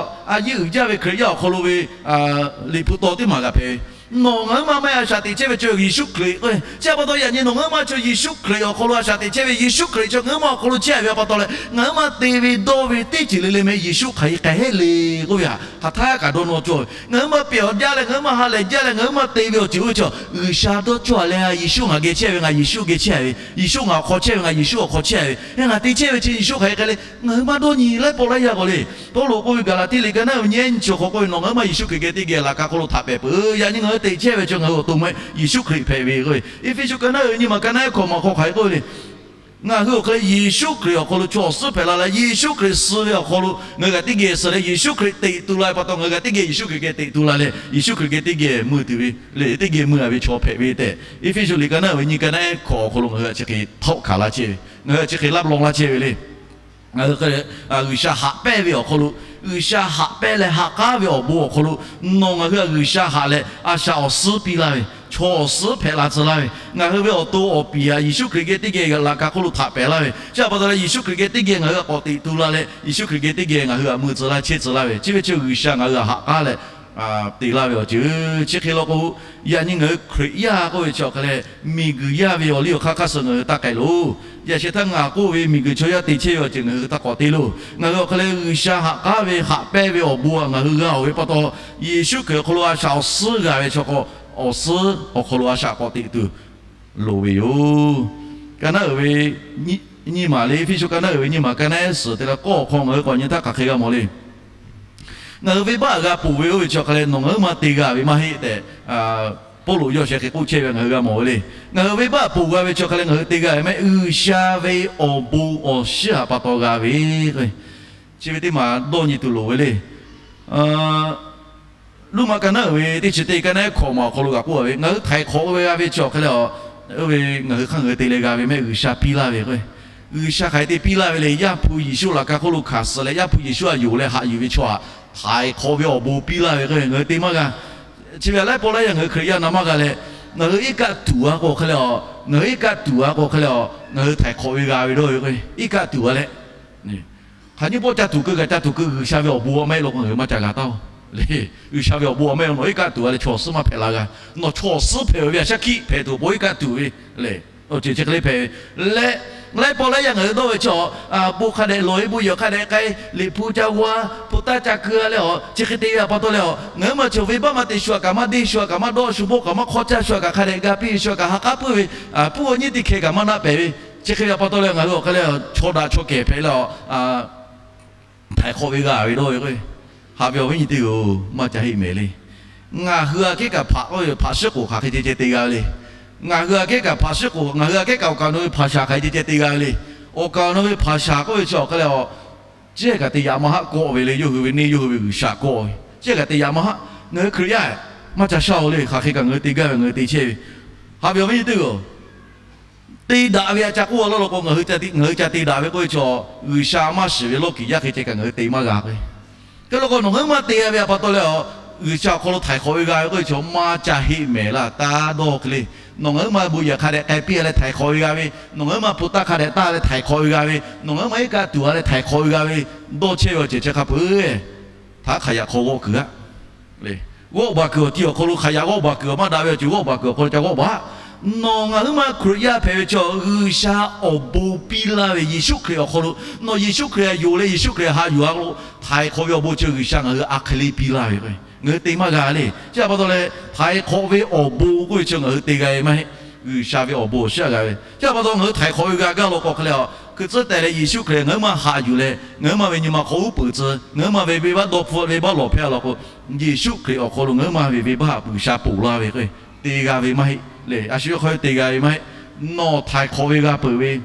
a yiˉ uiˍ jaˇ ve Hkriꞈ yaˇ awˬ hk'aw lo ve liꞈ hpu taw teˇ maˬ g'a hpehꞈ ve. Nawˬ ngaˬ hui maˇ maˇ heˆ, a shaꞈ teꞈ chehˇ ve chi Yeˍsuˆ Hkriꞈ k'o, chi htaꞈ pa taw yaꞈ nyi nawˬ ngaˬ hui maˇ chi Yeˍsuˆ Hkriꞈ awˬ hk'aw lo a shaꞈ teꞈ chehˇ ve, Yeˍsuˆ Hkriꞈ chi ngaˬ hui maˇ awˬ hk'aw lo chehˇ ve htaꞈ pa taw leh ngaˬ hui maˇ te ve dawˇ ve teˇ ceuˬ le le mehˬ, Yeˍsuˆ hk'aˬ hk'e k'ai heˆ le k'oˆ ve htaꞈ hk'aˬ htaˇ kaꞈ dawˇ nawˇ cawˇ ve. Ngaˬ hui maˇ pehˬ awˬ jaˇ leh ngaˬ hui maˇ ha lehˬ jaˇ leh ngaˬ hui maˇ te ve awˬ ceuˬ oˇ ve chi G'uiˬsha dawˇ cawˇ leh, Yeˍsuˆ ngaˬ geh chehˇ ve, ngaˬ Yeˍsuˆ geh chehˇ ve, Yeˍsuˆ ngaˬ awˬ hk'aw chehˇ ve, ngaˬ Yeˍsuˆ awˬ hk'aw chehˇ ve, ngaˬ te chehˇ ve chi Yeˍsuˆ hk'aˬ hk'e k'ai le, ngaˬ hui maˇ dawˇ nyi laiˉ pawˆ laiˉ yaˇ k'o le. Pawˇluꞈ k'oˆ ve Gaˍlaˍtiˆ liꞈ ka naˉ uiˍ ve nyiˇ, nyiˇ chi awˬ hk'aw k'oˆ ve, Nawˬ ngaˬ hui maˇ Yeˍsuˆ Hkriꞈ geh teˇ geh laꞈ ka hk'oˆ lo htaꞈ pehˍ peuˬ. Yaꞈ nyi ngaˬ hui teꞈ chehˇ ve chi ngaˬ hui awˬ to maˇ heˆ, Yeˍsuˆ Hkriꞈ hpehꞈ ve k'oˆ ve. Eˇfeˇsuꞈ ka naˉ uiˍ ve nyiˇ maˬ, ka naˉ eˉ hkawꞈ maˬ hk'aw hk'aˬ hk'e k'oˆ ve le. Ngaˬ hui awˬ hk'aw leh Yeˍsuˆ Hkriꞈ awˬ hk'aw lo chaw awˬ suhˉ hpehꞈ la leh, Yeˍsuˆ Hkriꞈ suh ve awˬ hk'aw lo ngaˬ hui kaꞈ teˇ geh suh leh, Yeˍsuˆ Hkriꞈ teꞈ tu la ve pa taw ngaˬ hui kaꞈ teˇ geh Yeˍsuˆ Hkriꞈ geh teꞈ tu la leh, Yeˍsuˆ Hkriꞈ geh teˇ geh mui tuˬ ve le, teˇ geh mui a ve chaw hpehꞈ ve tehꞈ Eˇfeˇsuꞈ liꞈ ka naˉ uiˍ ve nyiˇ, ka naˉ eˉ hkawꞈ awˬ hk'aw lo ngaˬ hui htaꞈ chi hk'e htawˆ hkanˍ laˇ chehˇ ve, ngaˬ hui htaꞈ chi hk'e laˇ law laˇ chehˇ ve le. Ngaˬ hui G'uiˬsha haꞈ pehnˇ ve awˬ hk'aw lo, G'uiˬsha haꞈ pehnˇ leh haꞈ k'aˉ ve awˬ bon awˬ hk'aw lo, nawˬ ngaˬ hui htaꞈ G'uiˬsha haꞈ leh a shaꞈ awˬ suhˉ piˇ laˇ ve, chaw awˬ suhˉ hpehꞈ la tcuh laˇ ve, ngaˬ hui ve awˬ to awˬ piˍ htaꞈ Yeˍsuˆ Hkriꞈ geh teˇ geh laꞈ ka hk'oˆ lo htaꞈ pehˍ laˇ ve, chi htaꞈ pa taw leh Yeˍsuˆ Hkriꞈ geh teˇ geh ngaˬ hui htaꞈ k'awꞈ teꞈ tu la leh, Yeˍsuˆ Hkriꞈ geh teˇ geh ngaˬ hui htaꞈ mui tcuh laˇ chehˇ tcuh laˇ ve, chi ve chi G'uiˬsha ngaˬ hui htaꞈ haꞈ k'aˉ leh te laˇ ve awˬ ceuˬ. Chi hk'e law k'o, yaꞈ nyi ngaˬ hui Hkriꞈ yaˇ k'oˆ ve chi awˬ hk'a leh, miˬguiˬ yaˇ ve awˬ liˇ awˬ hk'aˇ hk'aˇ suh ngaˬ hui taˇ k'ai loˬ. Yaꞈ sheh htaˇ ngaˬ k'oˆ ve, miˬguiˬ chaw yaˇ te chehˇ ve awˬ ceuˬ ngaˬ hui taˇ k'awꞈ te loˬ. Ngaˬ hui awˬ hk'a leh G'uiˬsha haꞈ k'aˉ ve haꞈ pehnˇ ve awˬ bon htaꞈ ngaˬ hui g'a-oˬ ve pa taw, Yeˍsuˆ Hkriꞈ awˬ hk'aw lo a shaꞈ awˬ suhˉ g'a ve chaw k'o, awˬ suhˉ awˬ hk'aw lo a shaꞈ k'awꞈ teꞈ tuˬ loˍ ve yoˬ. Ka naˉ uiˍ ve nyiˇ maˬ le, Eˇfeˇsuꞈ ka naˉ uiˍ ve nyiˇ maˬ, ka naˉ eˉ suhˍ te leh k'awˇ awˬ hk'aw ngaˬ hui k'awꞈ nyi htaˇ hk'aˬ hk'e g'a mawˬ le. Ngaˬ hui venˇbaˆ g'a ponˬ ve oˇ ve chi awˬ hk'a leh nawˬ ngaˬ hui maˇ te g'a ve maˇ heˆ tehꞈ, Pawˇluꞈ yawˇ sheh hk'e k'oˆ chehˇ ve ngaˬ hui g'a mawˬ ve le. Ngaˬ hui venˇbaˆ ponˬ g'a ve chi awˬ hk'a leh ngaˬ hui te g'a ve mehˆ, G'uiˬsha ve awˬ bon awˬ shiˉ htaꞈ pa taw g'a ve k'o, chi ve teˇ maˬ dawˇ nyi tuˬ loˍ ve le. Roˉmaꞈ ka naˉ uiˍ ve teˇ chi teˇ, ka naˉ eˉ hkawꞈ maˬ awˬ hk'aw lo g'a k'oˆ a ve, ngaˬ hui htaiˍ hk'awꞈ ve g'a ve chi awˬ hk'a leh, oˇ ve ngaˬ hui hk'aˇ ngaˬ hui te leh g'a ve mehˆ, G'uiˬsha piˇ laˇ ve k'o, G'uiˬsha hk'aˬ hk'e te piˇ laˇ ve le. Yaˇ hpu Yeˍsuˆ laꞈ ka hk'oˆ lo hkanˍ suh leh, Yaˇ hpu Yeˍsuˆ htaꞈ yonˍ leh haꞈ yuˬ ve chaw htaꞈ htaiˍ hk'awꞈ ve awˬ bon piˇ laˇ ve k'o, ngaˬ hui te maˇ g'a. Chi ve laiˉ pawˆ laiˉ yaˇ ngaˬ hui Hkriꞈ yaˇ na maˇ g'a leh, ngaˬ hui iˉ kaˆ tuˬ a k'o hk'a leh, ngaˬ hui iˉ kaˆ tuˬ a k'o hk'a leh, ngaˬ hui htaiˍ hk'awꞈ ve g'a ve dawˇ ve k'o, iˉ kaˆ tuˬ a leh hk'aˬ nyiˇ pawˆ ca tuˬ keu kaꞈ ca tuˬ keu, G'uiˬsha ve awˬ bon a maˇ heˆ law k'o ngaˬ hui maˇ ca g'a taˇ-oˬ le. G'uiˬsha ve awˬ bon a maˇ heˆ, nawˬ iˉ kaˆ tuˬ a leh chaw awˬ suhˉ maˇ hpehꞈ la g'a. Nawˬ chaw awˬ suhˉ hpehꞈ ve ve a shaˉ hkiˆ hpehꞈ tuˬ awˬ pon iˉ kaˆ tuˬ ve le. Awˬ ceuˬ chi hk'e le hpehꞈ ve leh, laiˉ pawˆ laiˉ yaˇ ngaˬ hui dawˇ ve chi, bon hk'a dehꞈ lawˬ-e, bon yehˬ hk'a dehꞈ k'ai, liꞈ hpu ca g'aw-a, hpu taˇ ca keu-a leh a, chi hk'e te ve pa taw leh a, ngaˬ hui maˇ chi venˇbaˆ maˇ te shu-a kaꞈ maˇ deˇ, shu-a kaꞈ maˇ dawˆ, shu bawˆ kaꞈ maˇ hk'awˇ caˇ, shu-a kaꞈ hk'a dehꞈ ga piˇ ve, shu-a kaꞈ ha k'aˉ puiˉ ve, puiˉ-a nyiˇ teˇ hkeh kaꞈ maˇ naˆ pehˍ ve, chi hk'e ve pa taw leh ngaˬ hui awˬ hk'a leh chaw daꞈ chaw kehˬ hpehꞈ leh a, htaiˍ hk'awꞈ ve g'a ve dawˇ ve k'o, haꞈ ve awˬ viˉ nyi teˇ-oˬ, maˇ ca heˆ mehˍ le. Ngaˬ hui aꞈ kehˉ kaꞈ hpaꞈ k'oˆ ve hpaꞈ shiˉ k'oˍ hk'aˬ hk'e ceh ceh te g'a ve le. Ngaˬ hui aꞈ kehˉ kaꞈ hpaꞈ shiˉ k'oˍ, ngaˬ hui aꞈ kehˉ kaꞈ awˬ kaˍ awˬ nu ve hpaˍ shaˍ hk'aˬ hk'e ceh ceh te g'a ve le. Awˬ kaˍ awˬ nu ve hpaˍ shaˍ k'oˆ ve chi awˬ hk'a leh a, ceh kaꞈ te yaꞈ maˇ haˆ kawˆ ve le, yawˇ hui ve neˇ yawˇ hui ve G'uiˬsha kawˆ ve, ceh kaꞈ te yaꞈ maˇ haˆ. Ngaˬ hui Hkriꞈ yaˇ maˇ ca shaˇ-oˬ le, hk'aˬ hk'e kaꞈ ngaˬ hui te gaˇ ve ngaˬ hui te chehˇ ve. Haꞈ ve awˬ viˉ nyi teˇ-oˬ, te daꞈ ve a ca k'oˆ a lawˇ law k'o, ngaˬ hui ca te daꞈ ve k'oˆ ve chi, G'uiˬsha maˇ shiˍ ve lawˇ kiˍ yaˇ hk'e ceh kaꞈ ngaˬ hui te maˇ g'a k'o, hk'e law k'o nawˬ ngaˬ hui maˇ te g'a ve pa taw leh a, G'uiˬsha awˬ hk'aw lo htaiˍ hk'awꞈ ve g'a ve k'oˆ ve chi maˇ ca heˆ mehˍ laˇ. Taˇ dawˇ hk'e le. Nawˬ ngaˬ hui maˇ bon yehˬ hk'a dehꞈ k'ai piˇ-a leh htaiˍ hk'awꞈ ve g'a ve, nawˬ ngaˬ hui maˇ hpu taˇ hk'a dehꞈ taˇ leh htaiˍ hk'awꞈ ve g'a ve, nawˬ ngaˬ hui maˇ iˉ kaˆ tuˬ-a leh htaiˍ hk'awꞈ ve g'a ve, dawˇ chehˇ ve awˬ ceuˬ chi hk'a peuˬ, htaꞈ hk'aˬ yaꞈ hk'aw g'awˆ kuiˬ-a le. G'awˆ baˬ kuiˬ awˬ ti awˬ hk'aw lo hk'aˬ yaꞈ g'awˆ baˬ kuiˬ awˬ maˇ daꞈ ve awˬ ceuˬ g'awˆ baˬ kuiˬ awˬ hk'aw lo ca g'awˆ baˬ. Nawˬ ngaˬ hui maˇ Hkriꞈ yaˇ hpehꞈ ve chi G'uiˬsha awˬ bon piˇ laˇ ve Yeˍsuˆ Hkriꞈ awˬ hk'aw lo, nawˬ Yeˍsuˆ Hkriꞈ htaꞈ yonˍ leh Yeˍsuˆ Hkriꞈ haꞈ yuˬ-a lo, htaiˍ hk'awꞈ ve awˬ bon chi G'uiˬsha ngaˬ hui aˬ hk'e le piˇ laˇ ve k'o, Ngaˬ hui te maˇ g'a le. Chi htaꞈ pa taw leh, htaiˍ hk'awꞈ ve awˬ bon k'oˆ ve chi ngaˬ hui te g'a ve maˇ heˆ. G'uiˬsha ve awˬ bon awˬ shiˉ aꞈ g'a ve. Chi htaꞈ pa taw ngaˬ hui htaiˍ hk'awꞈ ve g'a gaˇ law k'o hk'e leh, a, hkui tcuhˉ tehꞈ leh Yeˍsuˆ Hkriꞈ ngaˬ hui maˇ haꞈ yuˬ leh, ngaˬ hui maˇ ve nyi ma hk'aw uˉ peunˍ tcuh, ngaˬ hui maˇ ve venˇbaˆ dawˇ hpfuhˆ venˇbaˆ lawˬ hpehˇ law k'o, Yeˍsuˆ Hkriꞈ awˬ hk'aw lo ngaˬ hui maˇ ve venˇbaˆ G'uiˬsha ponˬ laˇ ve k'o, te g'a ve maˇ heˆ le. A shu yawˇ hk'aw te g'a ve maˇ heˆ. Nawˬ htaiˍ hk'awꞈ ve g'a peuˬ ve,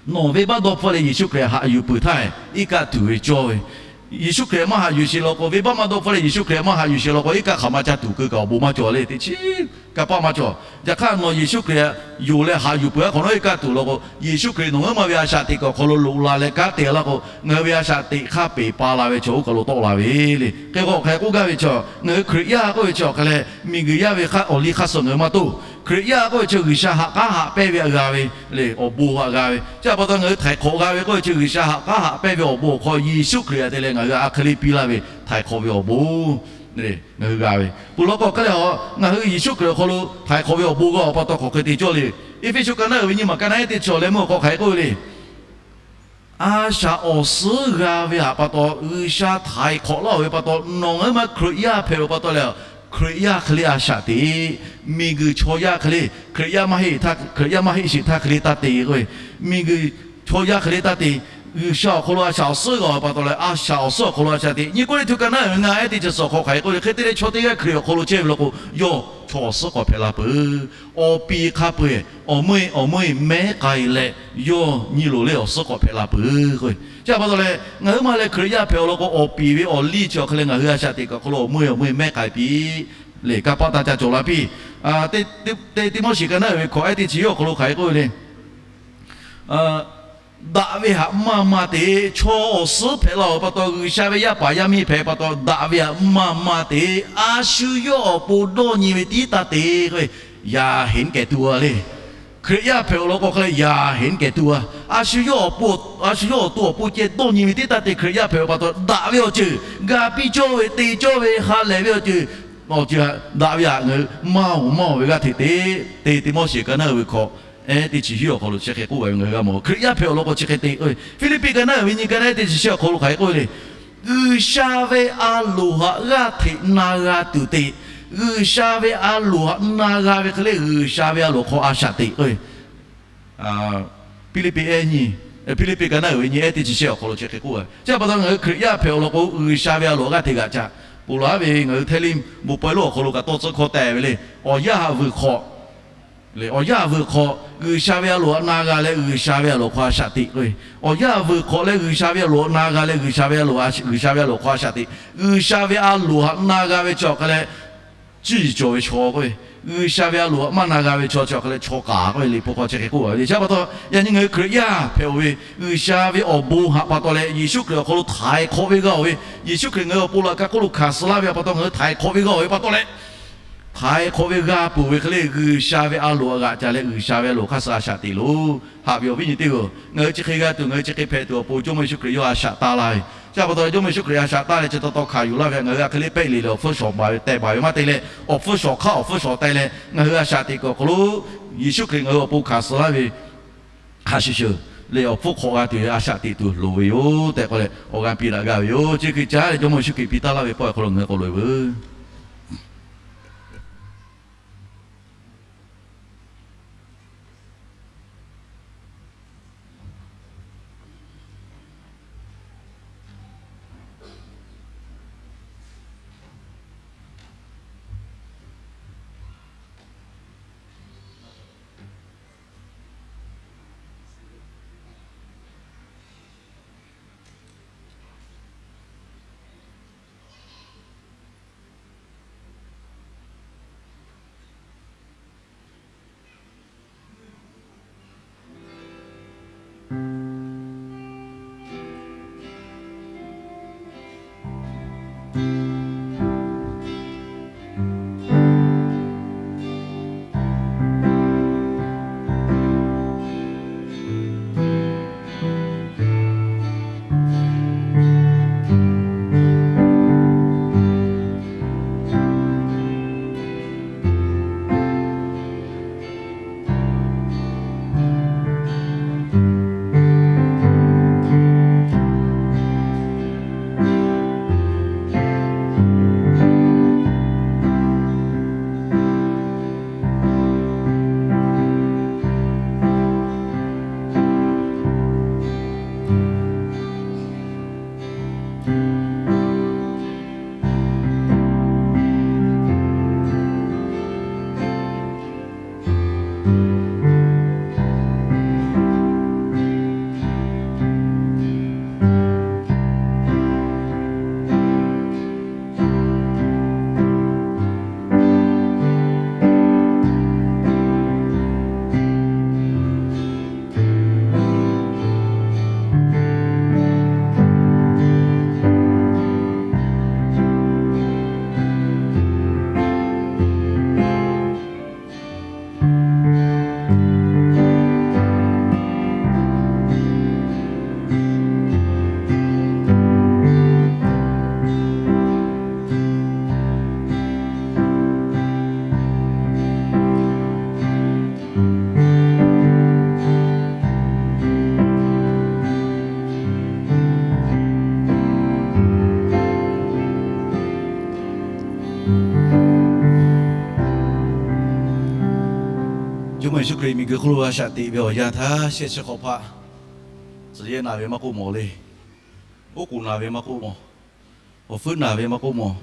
nawˬ venˇbaˆ dawˇ hpfuhˆ leh Yeˍsuˆ Hkriꞈ haꞈ yuˬ peuˬ htaˇ, iˉ kaˆ tuˬ ve cawˇ ve. Yeˍsuˆ Hkriꞈ maˇ haꞈ yuˬ sheˍ law k'o, venˇbaˆ maˇ dawˇ hpfuhˆ leh Yeˍsuˆ Hkriꞈ maˇ haꞈ yuˬ sheˍ law k'o, iˉ kaˆ hk'aˬ ma ca tuˬ keu kaꞈ awˬ bon maˇ cawˬ le. Teˇ chi kanˇ paˆ maˇ cawˬ. Yaꞈ hk'aˇ nawˬ Yeˍsuˆ Hkriꞈ yonˍ leh haꞈ yuˬ peuˬ aˉ hk'awꞈ nawˉ iˉ kaˆ tuˬ law k'o, Yeˍsuˆ Hkriꞈ nawˬ ngaˬ hui maˇ ve a shaꞈ teꞈ kuiˬ awˬ hk'aw lo loꞈ la leh kanˉ te laˇ k'o, ngaˬ hui ve a shaꞈ teꞈ hk'aˇ peˬ pa la ve chaw oˇ kaˬ lo tawˆ la ve le. Hk'e k'o hk'aˬ hk'e k'oˆ gaˇ ve chaw, ngaˬ hui Hkriꞈ yaˇ k'oˆ ve chi awˬ hk'aˬ leh, miˬguiˬ yaˇ ve hk'aˇ awˬ liˇ hk'aˇ suh ngaˬ hui maˇ toˇ. Hkriꞈ yaˇ k'oˆ ve chi G'uiˬsha haꞈ k'aˉ haꞈ pehnˇ ve htaꞈ g'a ve le, awˬ bon htaꞈ g'a ve. Chi htaꞈ pa taw ngaˬ hui htaiˍ hk'awꞈ g'a ve k'oˆ ve chi G'uiˬsha haꞈ k'aˉ haꞈ pehnˇ ve awˬ bon awˬ hk'aw Yeˍsuˆ Hkriꞈ htaꞈ te leh ngaˬ hui a hk'e le piˇ laˇ ve htaiˍ hk'awꞈ ve awˬ bon le, ngaˬ hui g'a ve. Peuˬ law k'o hk'e leh a, ngaˬ hui Yeˍsuˆ Hkriꞈ awˬ hk'aw lo htaiˍ hk'awꞈ ve awˬ bon g'a awˬ pa taw hk'aˬ hk'e te cawˇ le. Eˇfeˇsuꞈ ka naˉ uiˍ ve nyiˇ maˬ ka naˉ ehˉ teˇ chi awˬ leh meuˇ awˬ hk'aw hk'aˬ hk'e k'oˆ ve le. A shaꞈ awˬ suhˉ g'a ve htaꞈ pa taw, G'uiˬsha htaiˍ hk'awꞈ laˇ-oˬ ve pa taw, nawˬ ngaˬ hui maˇ Hkriꞈ yaˇ hpehꞈ-oˬ pa taw leh, Hkriꞈ yaˇ hk'e le a shaꞈ teꞈ. Miˬguiˬ chaw yaˇ hk'e le, Hkriꞈ yaˇ maˇ heˆ htaˇ, Hkriꞈ yaˇ maˇ heˆ sheˍ htaˇ hk'e le taˇ te k'o, miˬguiˬ chaw yaˇ hk'e le taˇ te. G'uiˬsha awˬ hk'aw lo a shaꞈ awˬ suhˉ g'a-oˬ pa taw leh, a shaꞈ awˬ suhˉ awˬ hk'aw lo a shaꞈ teꞈ. Nyi k'oˆ le htu ka naˉ uiˍ ve ngaˇ ehˉ teˇ chi suhˍ hk'aw hk'aˬ hk'e k'oˆ le, hk'e te leh chaw teˇ g'aˇ Hkriꞈ awˬ hk'aw lo chehˇ ve law k'o, yawˇ chaw awˬ suhˉ k'awꞈ hpehꞈ la peuˬ. Awˬ piˍ hk'a peu-eˬ awˬ meuˇ awˬ meuˇ mehˉ k'ai leh, yawˇ nyi loˍ leh awˬ suhˉ k'awꞈ hpehꞈ la peuˬ k'o. Chi htaꞈ pa taw leh, ngaˬ hui maˇ leh Hkriꞈ yaˇ hpehꞈ-oˬ law k'o, awˬ piˍ ve awˬ liˇ chi awˬ hk'e leh ngaˬ hui a shaꞈ teꞈ kuiˬ awˬ hk'aw lo awˬ meuˇ awˬ meuˇ mehˉ k'ai piˇ le, kanˇ paˆ taˇ ca cawˬ la piˇ. Teˇ, Teˇ, Teˇ Tiˆmoˉseˍ ka naˉ uiˍ ve hkawꞈ ehˉ teˇ chi yawˇ awˬ hk'aw lo hk'aˬ hk'e k'oˆ ve le. Daꞈ ve htaꞈ maˇ maˇ te. Chaw awˬ suhˉ hpehꞈ la-oˬ pa taw, G'uiˬsha ve yaˇ paˍ yaˇ miˇ hpehꞈ pa taw, daꞈ ve htaꞈ maˇ maˇ te. A shu yawˇ awˬ pon dawˇ nyi ve tiˉ taˇ te k'o, yaꞈ heˍ kehˬ tuˬ a le. Hkriꞈ yaˇ hpehꞈ-oˬ law k'o hk'e leh yaꞈ heˍ kehˬ tuˬ a. A shu yawˇ awˬ pon, a shu yawˇ awˬ to awˬ pon ceh dawˇ nyi ve tiˉ taˇ te. Hkriꞈ yaˇ hpehꞈ-oˬ pa taw, daꞈ ve awˬ ceuˬ ga piˇ cawˇ ve, te cawˇ ve, ha lehˬ ve awˬ ceuˬ, awˬ ceuˬ daꞈ ve htaꞈ ngaˬ hui maˇ-oˬ maˇ-oˬ ve g'aˇ hteꞈ te. Teˇ Tiˆmoˉseˍ ka naˉ uiˍ ve hkawꞈ ehˉ teˇ chi hiˉ awˬ hk'aw lo chi hk'e k'oˆ ve, ngaˬ hui g'a mawˬ Hkriꞈ yaˇ hpehꞈ-oˬ law k'o chi hk'e te. Oˇ, Hpiˇliˇpiˆ ka naˉ uiˍ ve nyi ka naˉ ehˉ teˇ chi shehˆ awˬ hk'aw lo hk'aˬ hk'e k'oˆ ve le. G'uiˬsha ve a loˍ htaꞈ g'aˇ hteꞈ na g'a tuˬ te. G'uiˬsha ve a loˍ htaꞈ na g'a ve hk'e le, G'uiˬsha ve a loˍ hk'aw a shaꞈ teꞈ k'o, Hpiˇliˇpiˆ ehˉ nyi, Hpiˇliˇpiˆ ka naˉ uiˍ ve nyi ehˉ teˇ chi shehˆ awˬ hk'aw lo chi hk'e k'oˆ ve. Chi htaꞈ pa taw ngaˬ hui Hkriꞈ yaˇ hpehꞈ-oˬ law k'o, G'uiˬsha ve a loˍ htaꞈ g'aˇ hteꞈ g'aꞈ ca. Ponˬ laˬ ve ngaˬ hui htaiˇ liˇ bon pawehˇ lonˉ awˬ hk'aw lo kaꞈ tawˇ tcuhˉ hkawˇ teh ve le. Awˬ yanˇ htaꞈ vuiˬ hk'awꞈ le, awˬ yanˇ htaꞈ vuiˬ hk'awꞈ G'uiˬsha ve a loˍ htaꞈ na g'a leh G'uiˬsha ve a loˍ hk'aw a shaꞈ teꞈ k'o, awˬ yanˇ htaꞈ vuiˬ hk'awꞈ leh G'uiˬsha ve a loˍ htaꞈ na g'a leh G'uiˬsha ve a loˍ, G'uiˬsha ve a loˍ hk'aw a shaꞈ teꞈ. G'uiˬsha ve a loˍ htaꞈ na g'a ve chi awˬ hk'e leh, ciˇ yiˍ cawˬ ve chaw k'oˆ ve, G'uiˬsha ve a loˍ htaꞈ maˇ na g'a ve chaw chi awˬ hk'e leh chaw k'aˍ k'oˆ ve, Liꞈ hpu hk'aw chi hk'e k'oˆ ve. Chi pa taw yaꞈ nyi ngaˬ hui Hkriꞈ yaˇ hpehꞈ-oˬ ve, G'uiˬsha ve awˬ bon htaꞈ pa taw leh Yeˍsuˆ Hkriꞈ awˬ hk'aw lo htaiˍ hk'awꞈ ve g'a-oˬ ve, Yeˍsuˆ Hkriꞈ ngaˬ hui awˬ pon laꞈ ka hk'oˆ lo hkanˍ suh laˇ ve htaꞈ pa taw ngaˬ hui htaiˍ hk'awꞈ ve g'a-oˬ ve pa taw leh, htaiˍ hk'awꞈ ve g'a peuˬ ve hk'e le, G'uiˬsha ve a loˍ htaꞈ g'aꞈ ca leh G'uiˬsha ve a loˍ hk'aˇ suh a shaꞈ teꞈ loˬ. Haꞈ ve awˬ viˉ nyi teˇ hpaˍ-oˬ, ngaˬ hui chi hk'e g'a tuˬ, ngaˬ hui chi hk'e hpehꞈ tuˬ awˬ pon Jawˇmawˇ Yeˍsuˆ Hkriꞈ yawˇ a shaꞈ taˇ laˇ ve. Chi pa taw Jawˇmawˇ Yeˍsuˆ Hkriꞈ a shaꞈ taˇ leh chi taw taw hkanˍ yuˬ laˇ ve htaꞈ ngaˬ hui a hk'e le pehˆ le leh awˬ hpfuhˇ shawˍ baˬ ve tehꞈ baˬ ve maˇ te leh, awˬ hpfuhˇ shawˍ hk'aˇ awˬ hpfuhˇ shawˍ te leh ngaˬ hui a shaꞈ teꞈ kuiˬ awˬ hk'aw lo Yeˍsuˆ Hkriꞈ ngaˬ hui awˬ pon hkanˍ suh laˇ ve hk'a shuˍ shuˍ le, awˬ hpfuhˇ hk'awꞈ g'a tuˬ ve a shaꞈ teꞈ tuˬ loˍ ve yoˬ tehꞈ k'oˆ leh awˬ g'aˇ piˇ daꞈ gaˇ ve yoˬ. Chi hk'e caˉ leh Jawˇmawˇ Yeˍsuˆ Hkriꞈ piˇ taˍ laˇ ve pawehˇ awˬ hk'aw lo ngaˬ hui k'awꞈ loꞈ e veuˬ. Yeˍsuˆ Hkriꞈ miˬguiˬ hk'oˆ lo a shaꞈ teꞈ ve awˬ yanˇ htaˇ, shehˆ chi hk'awꞈ hpaˆ tcuh yehˇ naˬ ve maˇ k'oˆ mawˬ le. Oˉ k'oˍ naˬ ve maˇ k'oˆ mawˬ. Awˬ hpfuhˇ naˬ ve maˇ k'oˆ mawˬ.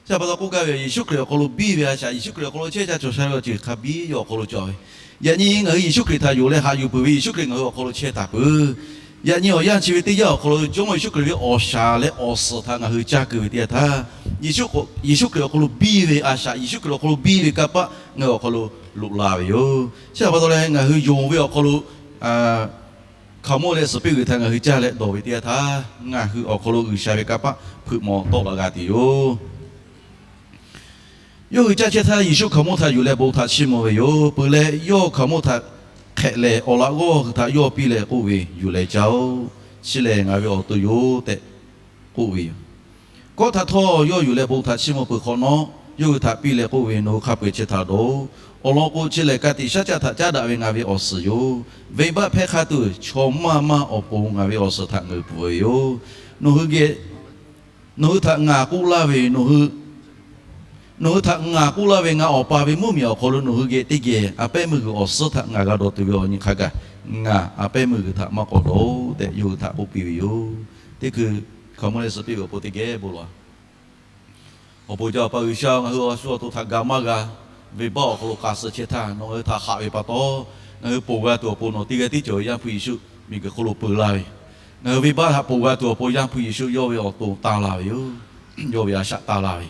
Chi pa taw k'oˆ gaˇ ve, Yeˍsuˆ Hkriꞈ awˬ hk'aw lo biˇ ve a shaꞈ, Yeˍsuˆ Hkriꞈ awˬ hk'aw lo chehˇ caˇ cawˬ sha ve awˬ ceuˬ hk'a biˇ yawˇ awˬ hk'aw lo cawˬ ve. Yaꞈ nyi ngaˬ hui Yeˍsuˆ Hkriꞈ htaꞈ yonˍ leh haꞈ yuˬ peuˬ ve Yeˍsuˆ Hkriꞈ ngaˬ hui awˬ hk'aw lo chehˇ taˍ peuˬ. Yaꞈ nyi awˬ yanˇ chi ve teˇ yanˇ awˬ hk'aw lo Jawˇmawˇ Yeˍsuˆ Hkriꞈ ve awˬ shaˍ leh awˬ suhˍ htaꞈ ngaˬ hui caˇ keu ve teˇ yanˇ htaˇ, Yeˍsuˆ Hkriꞈ awˬ hk'aw lo biˇ ve a shaꞈ, Yeˍsuˆ Hkriꞈ awˬ hk'aw lo biˇ ve kanˇ paˆ ngaˬ hui awˬ hk'aw lo loꞈ la ve yoˬ. Chi pa taw leh ngaˬ hui yonˍ ve awˬ hk'aw lo hkaoˍmonˇ leh suhˍ piˇ g'uiˬ htaꞈ ngaˬ hui caˇ leh dawˬ ve teˇ yanˇ htaˇ, ngaˬ hui awˬ hk'aw lo G'uiˬsha ve kanˇ paˆ hpeuꞈ maw tawˆ la g'a tuˬ yoˬ. Yawˇ hui caˇ chehˇ htaˇ, Yeˍsuˆ hkaoˍmonˇ htaꞈ yuˬ leh bon htaꞈ chiˇ mvuh ve yoˬ. Peuˬ leh, yawˇ hkaoˍmonˇ htaꞈ hk'ehꞈ lehˬ, awˬ laꞈ g'awˇ hui htaꞈ yawˇ piˇ leh k'oˆ ve, Yuˬ leh caˇ-oˆ. Chi lehˬ ngaˬ ve awˬ to yoˬ tehꞈ k'oˆ ve yoˬ. Kawˆ htaꞈ htawˇ yawˇ yuˬ leh bon htaꞈ chiˇ mvuh peuˬ hk'awꞈ nawˉ, yawˇ hui htaꞈ piˇ leh k'oˆ ve, Nawˬ hui hk'a peu-eˬ chi htaꞈ dawˬ-oꞈ. Awˬ lawn k'o, chi lehˬ ka tiꞈ shaˉ caˆ htaꞈ caˉ daꞈ ve ngaˬ ve awˬ suhˍ yoˬ. Venˇbaˆ hpehˇ hk'a tuˬ, chaw maˇ maˇ awˬ pon ngaˬ ve awˬ suhˍ htaꞈ ngeuˍ pfuhˍ ve yoˬ. Nawˬ hui htaꞈ ngaˬ k'oˆ laˇ ve, nawˬ hui htaꞈ ngaˬ k'oˆ laˇ ve, ngaˬ Awˬ pa ve mvuhˇmiˬ awˬ hk'aw lo nawˬ hui geh teˇ geh a pehˉ meuˇ g'uiˬ awˬ suhˉ htaꞈ ngaˬ g'a dawˬ tuˬ ve awˬ nyi hk'a gaˬ, ngaˬ a pehˉ meuˇ g'uiˬ htaꞈ maˇ k'awꞈ dawˬ-oꞈ tehꞈ yawˇ hui htaꞈ k'oˆ piˇ ve yoˬ. Teˇ hkui hkaoˍmonˇ leh suhˍ piˇ ve awˬ pon teˇ geh bon lawˬ. Awˬ bon jaˇ Awˬ pa G'uiˬsha, ngaˬ hui awˬ shu awˬ to htaꞈ ga maˇ g'a, venˇbaˆ awˬ hk'aw lo k'a suh chehˇ htaˇ, nawˬ ngaˬ hui htaꞈ haꞈ ve pa taw, ngaˬ hui ponˬ g'a tuˬ awˬ pon nawˬ teˇ g'aˇ tiˉ cawˬ ve Yaˇ hpu Yeˍsuˆ miˬguiˬ hk'oˆ lo peu laˇ ve, ngaˬ hui venˇbaˆ htaꞈ ponˬ g'a tuˬ awˬ pon Yaˇ hpu Yeˍsuˆ yawˇ ve awˬ to taˇ la ve yoˬ. Yawˇ ve a shaꞈ taˇ la ve,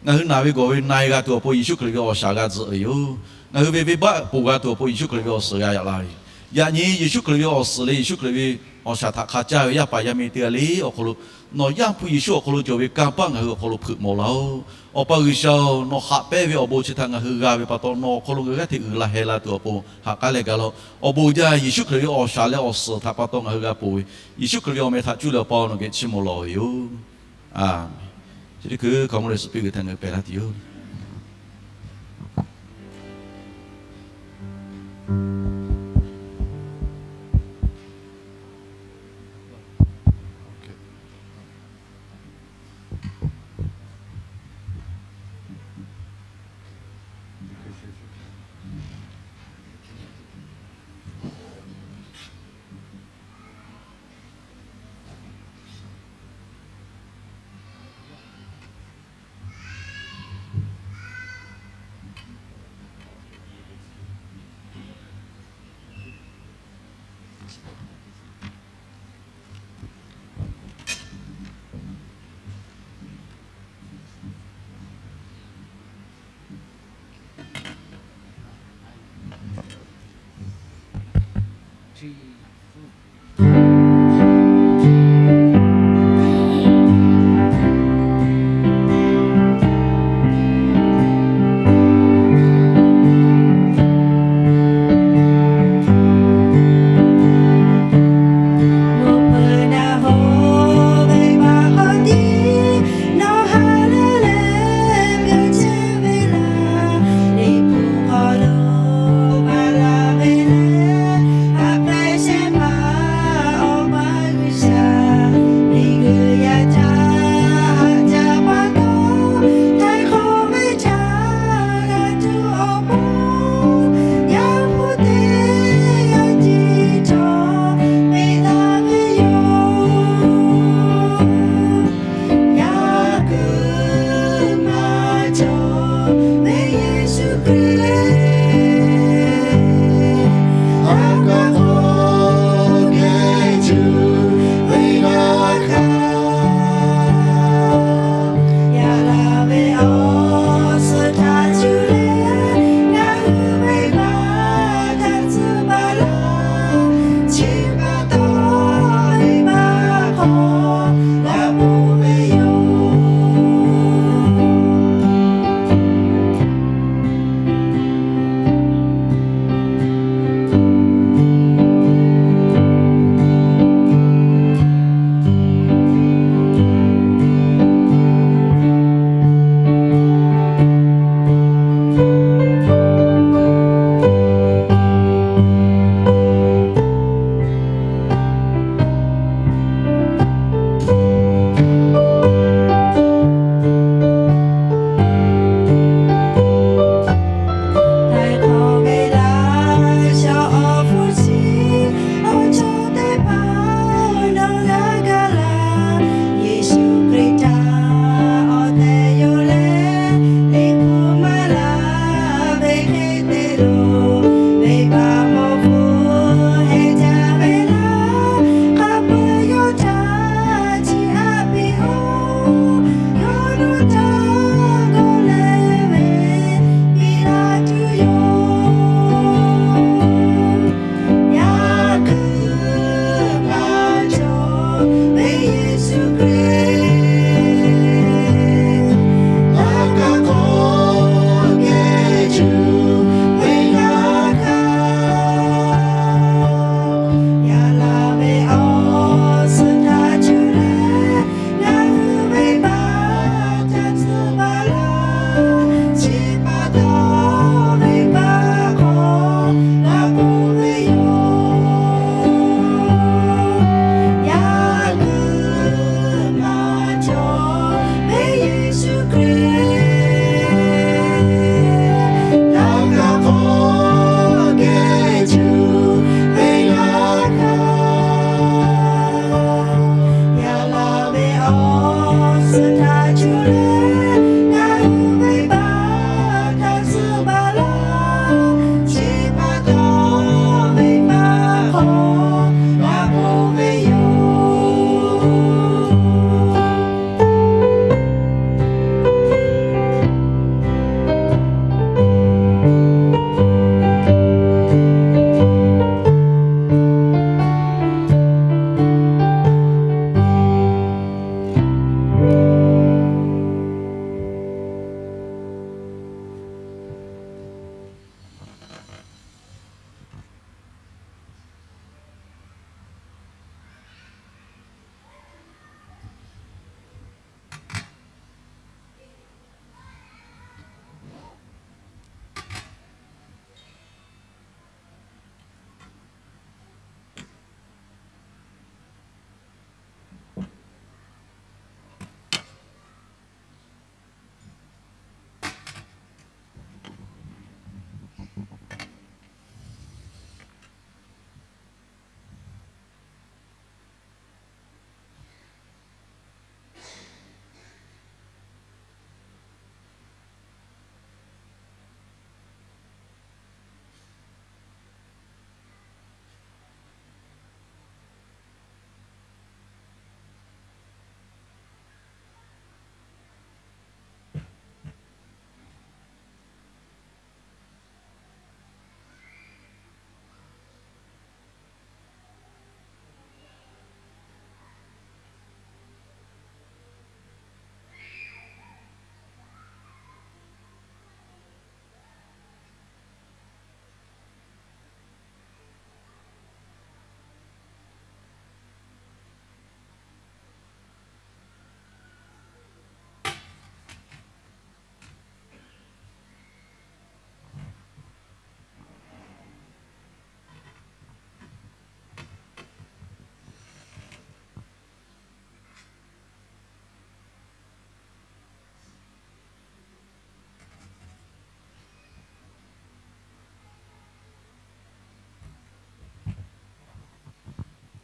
ngaˬ hui naˬ ve gawˬ ve na-e g'a tuˬ awˬ pon Yeˍsuˆ Hkriꞈ ve awˬ shaˍ g'a tzuhꞈ ve yoˬ. Ngaˬ hui ve venˇbaˆ ponˬ g'a tuˬ awˬ pon Yeˍsuˆ Hkriꞈ ve awˬ suhˍ g'a yaꞈ la ve, yaꞈ nyi Yeˍsuˆ Hkriꞈ ve awˬ suhˍ leh Yeˍsuˆ Hkriꞈ ve awˬ shaˍ htaꞈ hk'a caˇ ve yaˇ paˍ yaˇ miˇ teˇ g'aˇ le awˬ hk'aw lo, nawˬ Yaˇ hpu Yeˍsuˆ awˬ hk'aw lo cawˬ ve kanˇ paˆ ngaˬ hui awˬ hk'aw lo hpeuꞈ maw laˇ-oˆ. Awˬ pa G'uiˬsha-oˬ, nawˬ haꞈ pehnˇ ve awˬ bon chi htaꞈ ngaˬ hui g'a ve pa taw, nawˬ awˬ hk'aw lo ngaˬ hui g'aˇ hteꞈ uiˍ la heh la tuˬ awˬ pon haꞈ k'aˉ leh ga laˇ-oˆ. Awˬ bon jaˇ, Yeˍsuˆ Hkriꞈ ve awˬ shaˍ leh awˬ suhˍ htaꞈ pa taw ngaˬ hui g'a ponˬ ve, Yeˍsuˆ Hkriꞈ ve awˬ meh htaꞈ cuˇ leh Awˬ pa nawˬ geh chiˇ mvuh lawˬ ve yoˬ. Aˬ, chi teˇ hkui hkaoˍmonˇ leh suhˍ piˇ g'uiˬ htaꞈ ngaˬ hui pehˬ laˇ tuˬ yoˬ.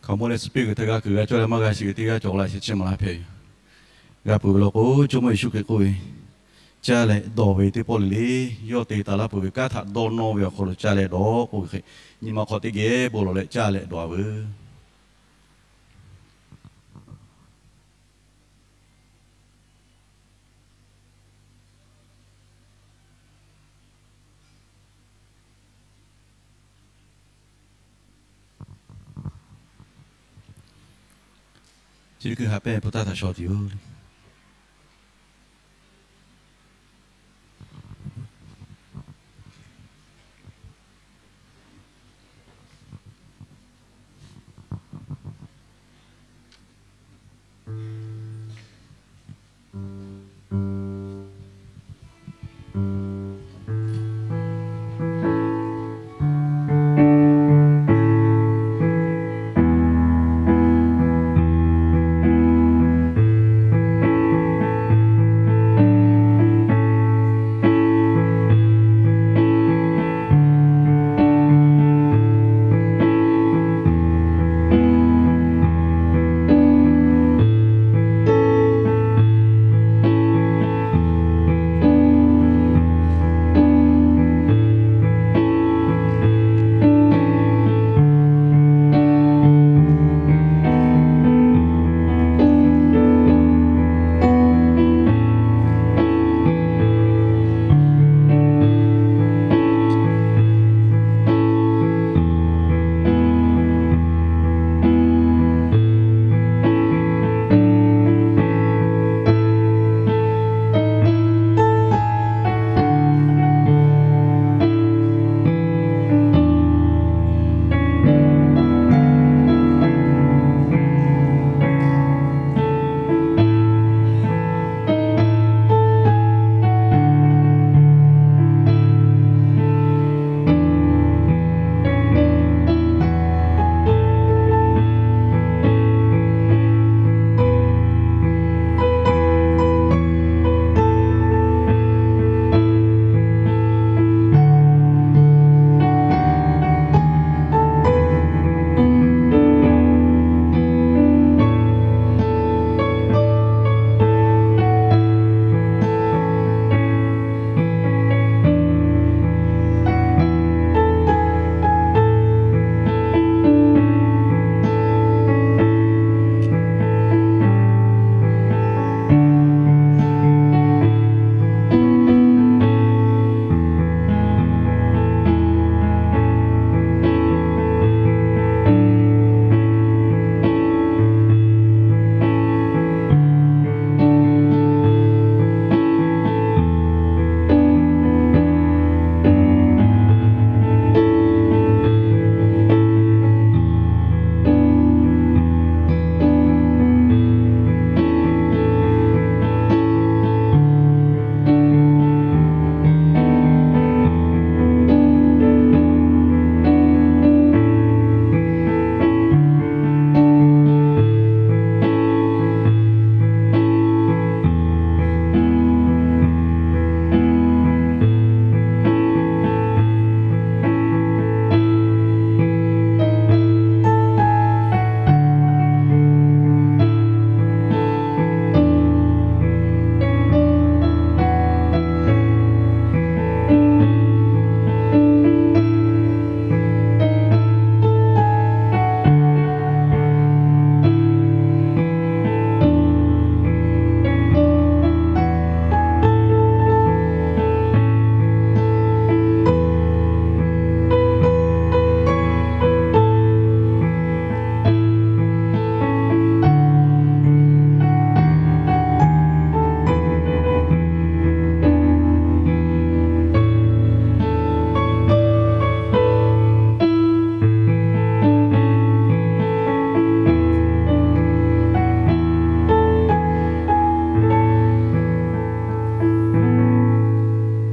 Hkaoˍmonˇ leh suhˍ piˇ kuiˬ htaˇ g'a kuiˬ g'a cawˇ leh maˇ g'a shiˍ ve teˇ g'aˇ cawˬ la shehˍ chi maˍ laˇ hpehꞈ ve yoˬ. G'a peuˬ ve law k'o, Jawˇmawˇ Yeˍsuˆ Hkriꞈ k'oˆ ve, Caˇ leh dawˬ ve teˇ pawˆ le le, yawˇ te taˍ laˇ peuˬ ve kanˉ htaꞈ dawˇ nawˇ ve awˬ hk'aw lo caˇ leh dawˬ k'oˆ ve hk'e, nyi ma hk'aw teˇ geh bon lawˬ leh caˇ leh dawˬ-a veuˬ. Chi ve hkui haꞈ pehnˇ พุทธทาส shaw tuˬ yoˬ.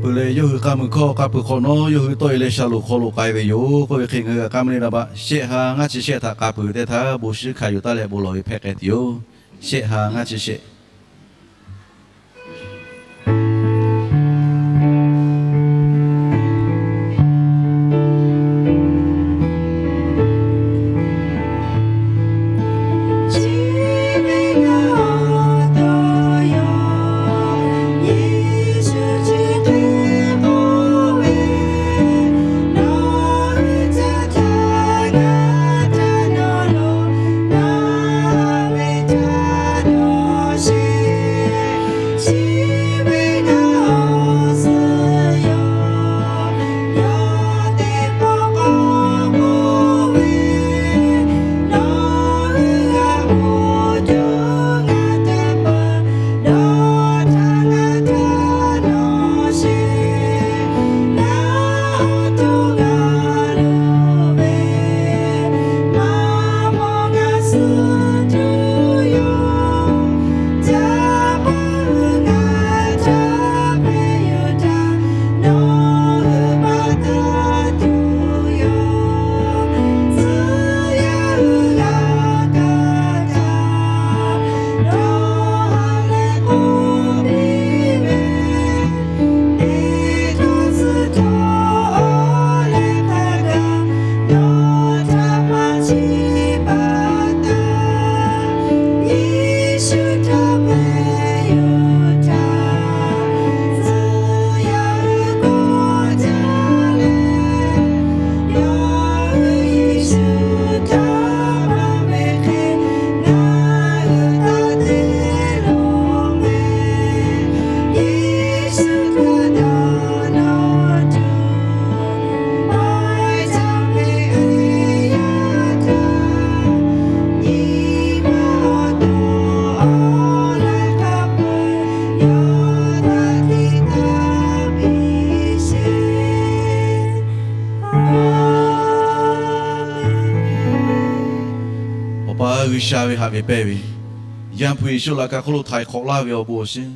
Peuˬ leh, yawˇ hui k'a muiˬ hkawˇ k'a peuˬ hk'awꞈ nawˉ, yawˇ hui tawˆ e leh shaˍlonˍ hk'aw lo k'ai ve yoˬ. K'oˆ ve hk'e, ngaˬ hui g'a kaˇ maˇ neˇ daꞈ baꞈ. Shehˆ ha ngaˇ chi shehˆ htaꞈ k'a peuˬ tehꞈ htaˇ, bon shiˉ hkanˍ yuˬ taˉ leh bon lawˬ ve hpehˇ k'ai tuˬ yoˬ. Shehˆ ha ngaˇ chi shehˆ. Chi ve ngaˬ awˬ suh yoˬ. Yawˇ teˇ pawˆ k'awꞈ k'oˆ ve, nawˬ hui g'a k'oˆ cawˬ ngaˬ te pa, dawˇ htaˇ ngaˬ htaꞈ nawˬ sheˍ. Ngaˬ awˬ to g'a loˍ ve, maˇ maw ngaˬ suh tuˬ yoˬ. Ca pa hui ngaˬ htaꞈ hpehꞈ yuˬ htaˇ, nawˬ hui pa taw tuˬ yoˬ. Tcuh yaˇ hui g'a kaˇ htaˇ, dawˇ haˍ leh k'oˆ piˇ ve, teˇ hkawˇ suh htawˇ leh hk'a gaˬ, nawˬ htaꞈ maˇ chiˇ baˬ taˍ. Yeˍsuˆ htaꞈ hpehꞈ yuˬ htaˇ, tcuh yaˇ hui k'awꞈ jaˇ leh, yawˇ hui Yeˍsuˆ htaꞈ maˇ ve hk'e, ngaˬ hui htaꞈ te loˍ ve, Yeˍsuˆ htaꞈ dawˇ nawˇ tuˬ, pawehˇ caˇ ve yaˇ htaꞈ nyi ma awˬ to awˬ laꞈ hk'a peuˬ, yawˇ htaꞈ tiꞈ taˇ piˇ sheˍ. Awˬ pa G'uiˬsha ve haꞈ ve pehnˇ ve, Yaˇ hpu Yeˍsuˆ laꞈ ka hk'oˆ lo htaiˍ hk'awꞈ laˇ ve awˬ bon awˬ shinˉ,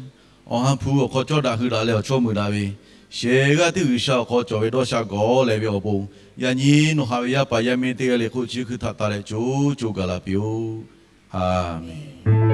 Awˬ ha hpu awˬ hk'aw cawˇ daꞈ hui daꞈ leh awˬ chawˇ mui daꞈ ve, shehˍ g'aˇ tiˉ G'uiˬsha awˬ hk'aw cawˬ ve dawˇ sha gawˬ lehˬ ve awˬ bon, yaꞈ nyi nawˬ haꞈ ve yaˇ paˍ yaˇ miˇ teˇ g'aˇ le k'o chi hkui htaꞈ taˍ leh co co gaˬ la piˇ-oˆ. A menˍ.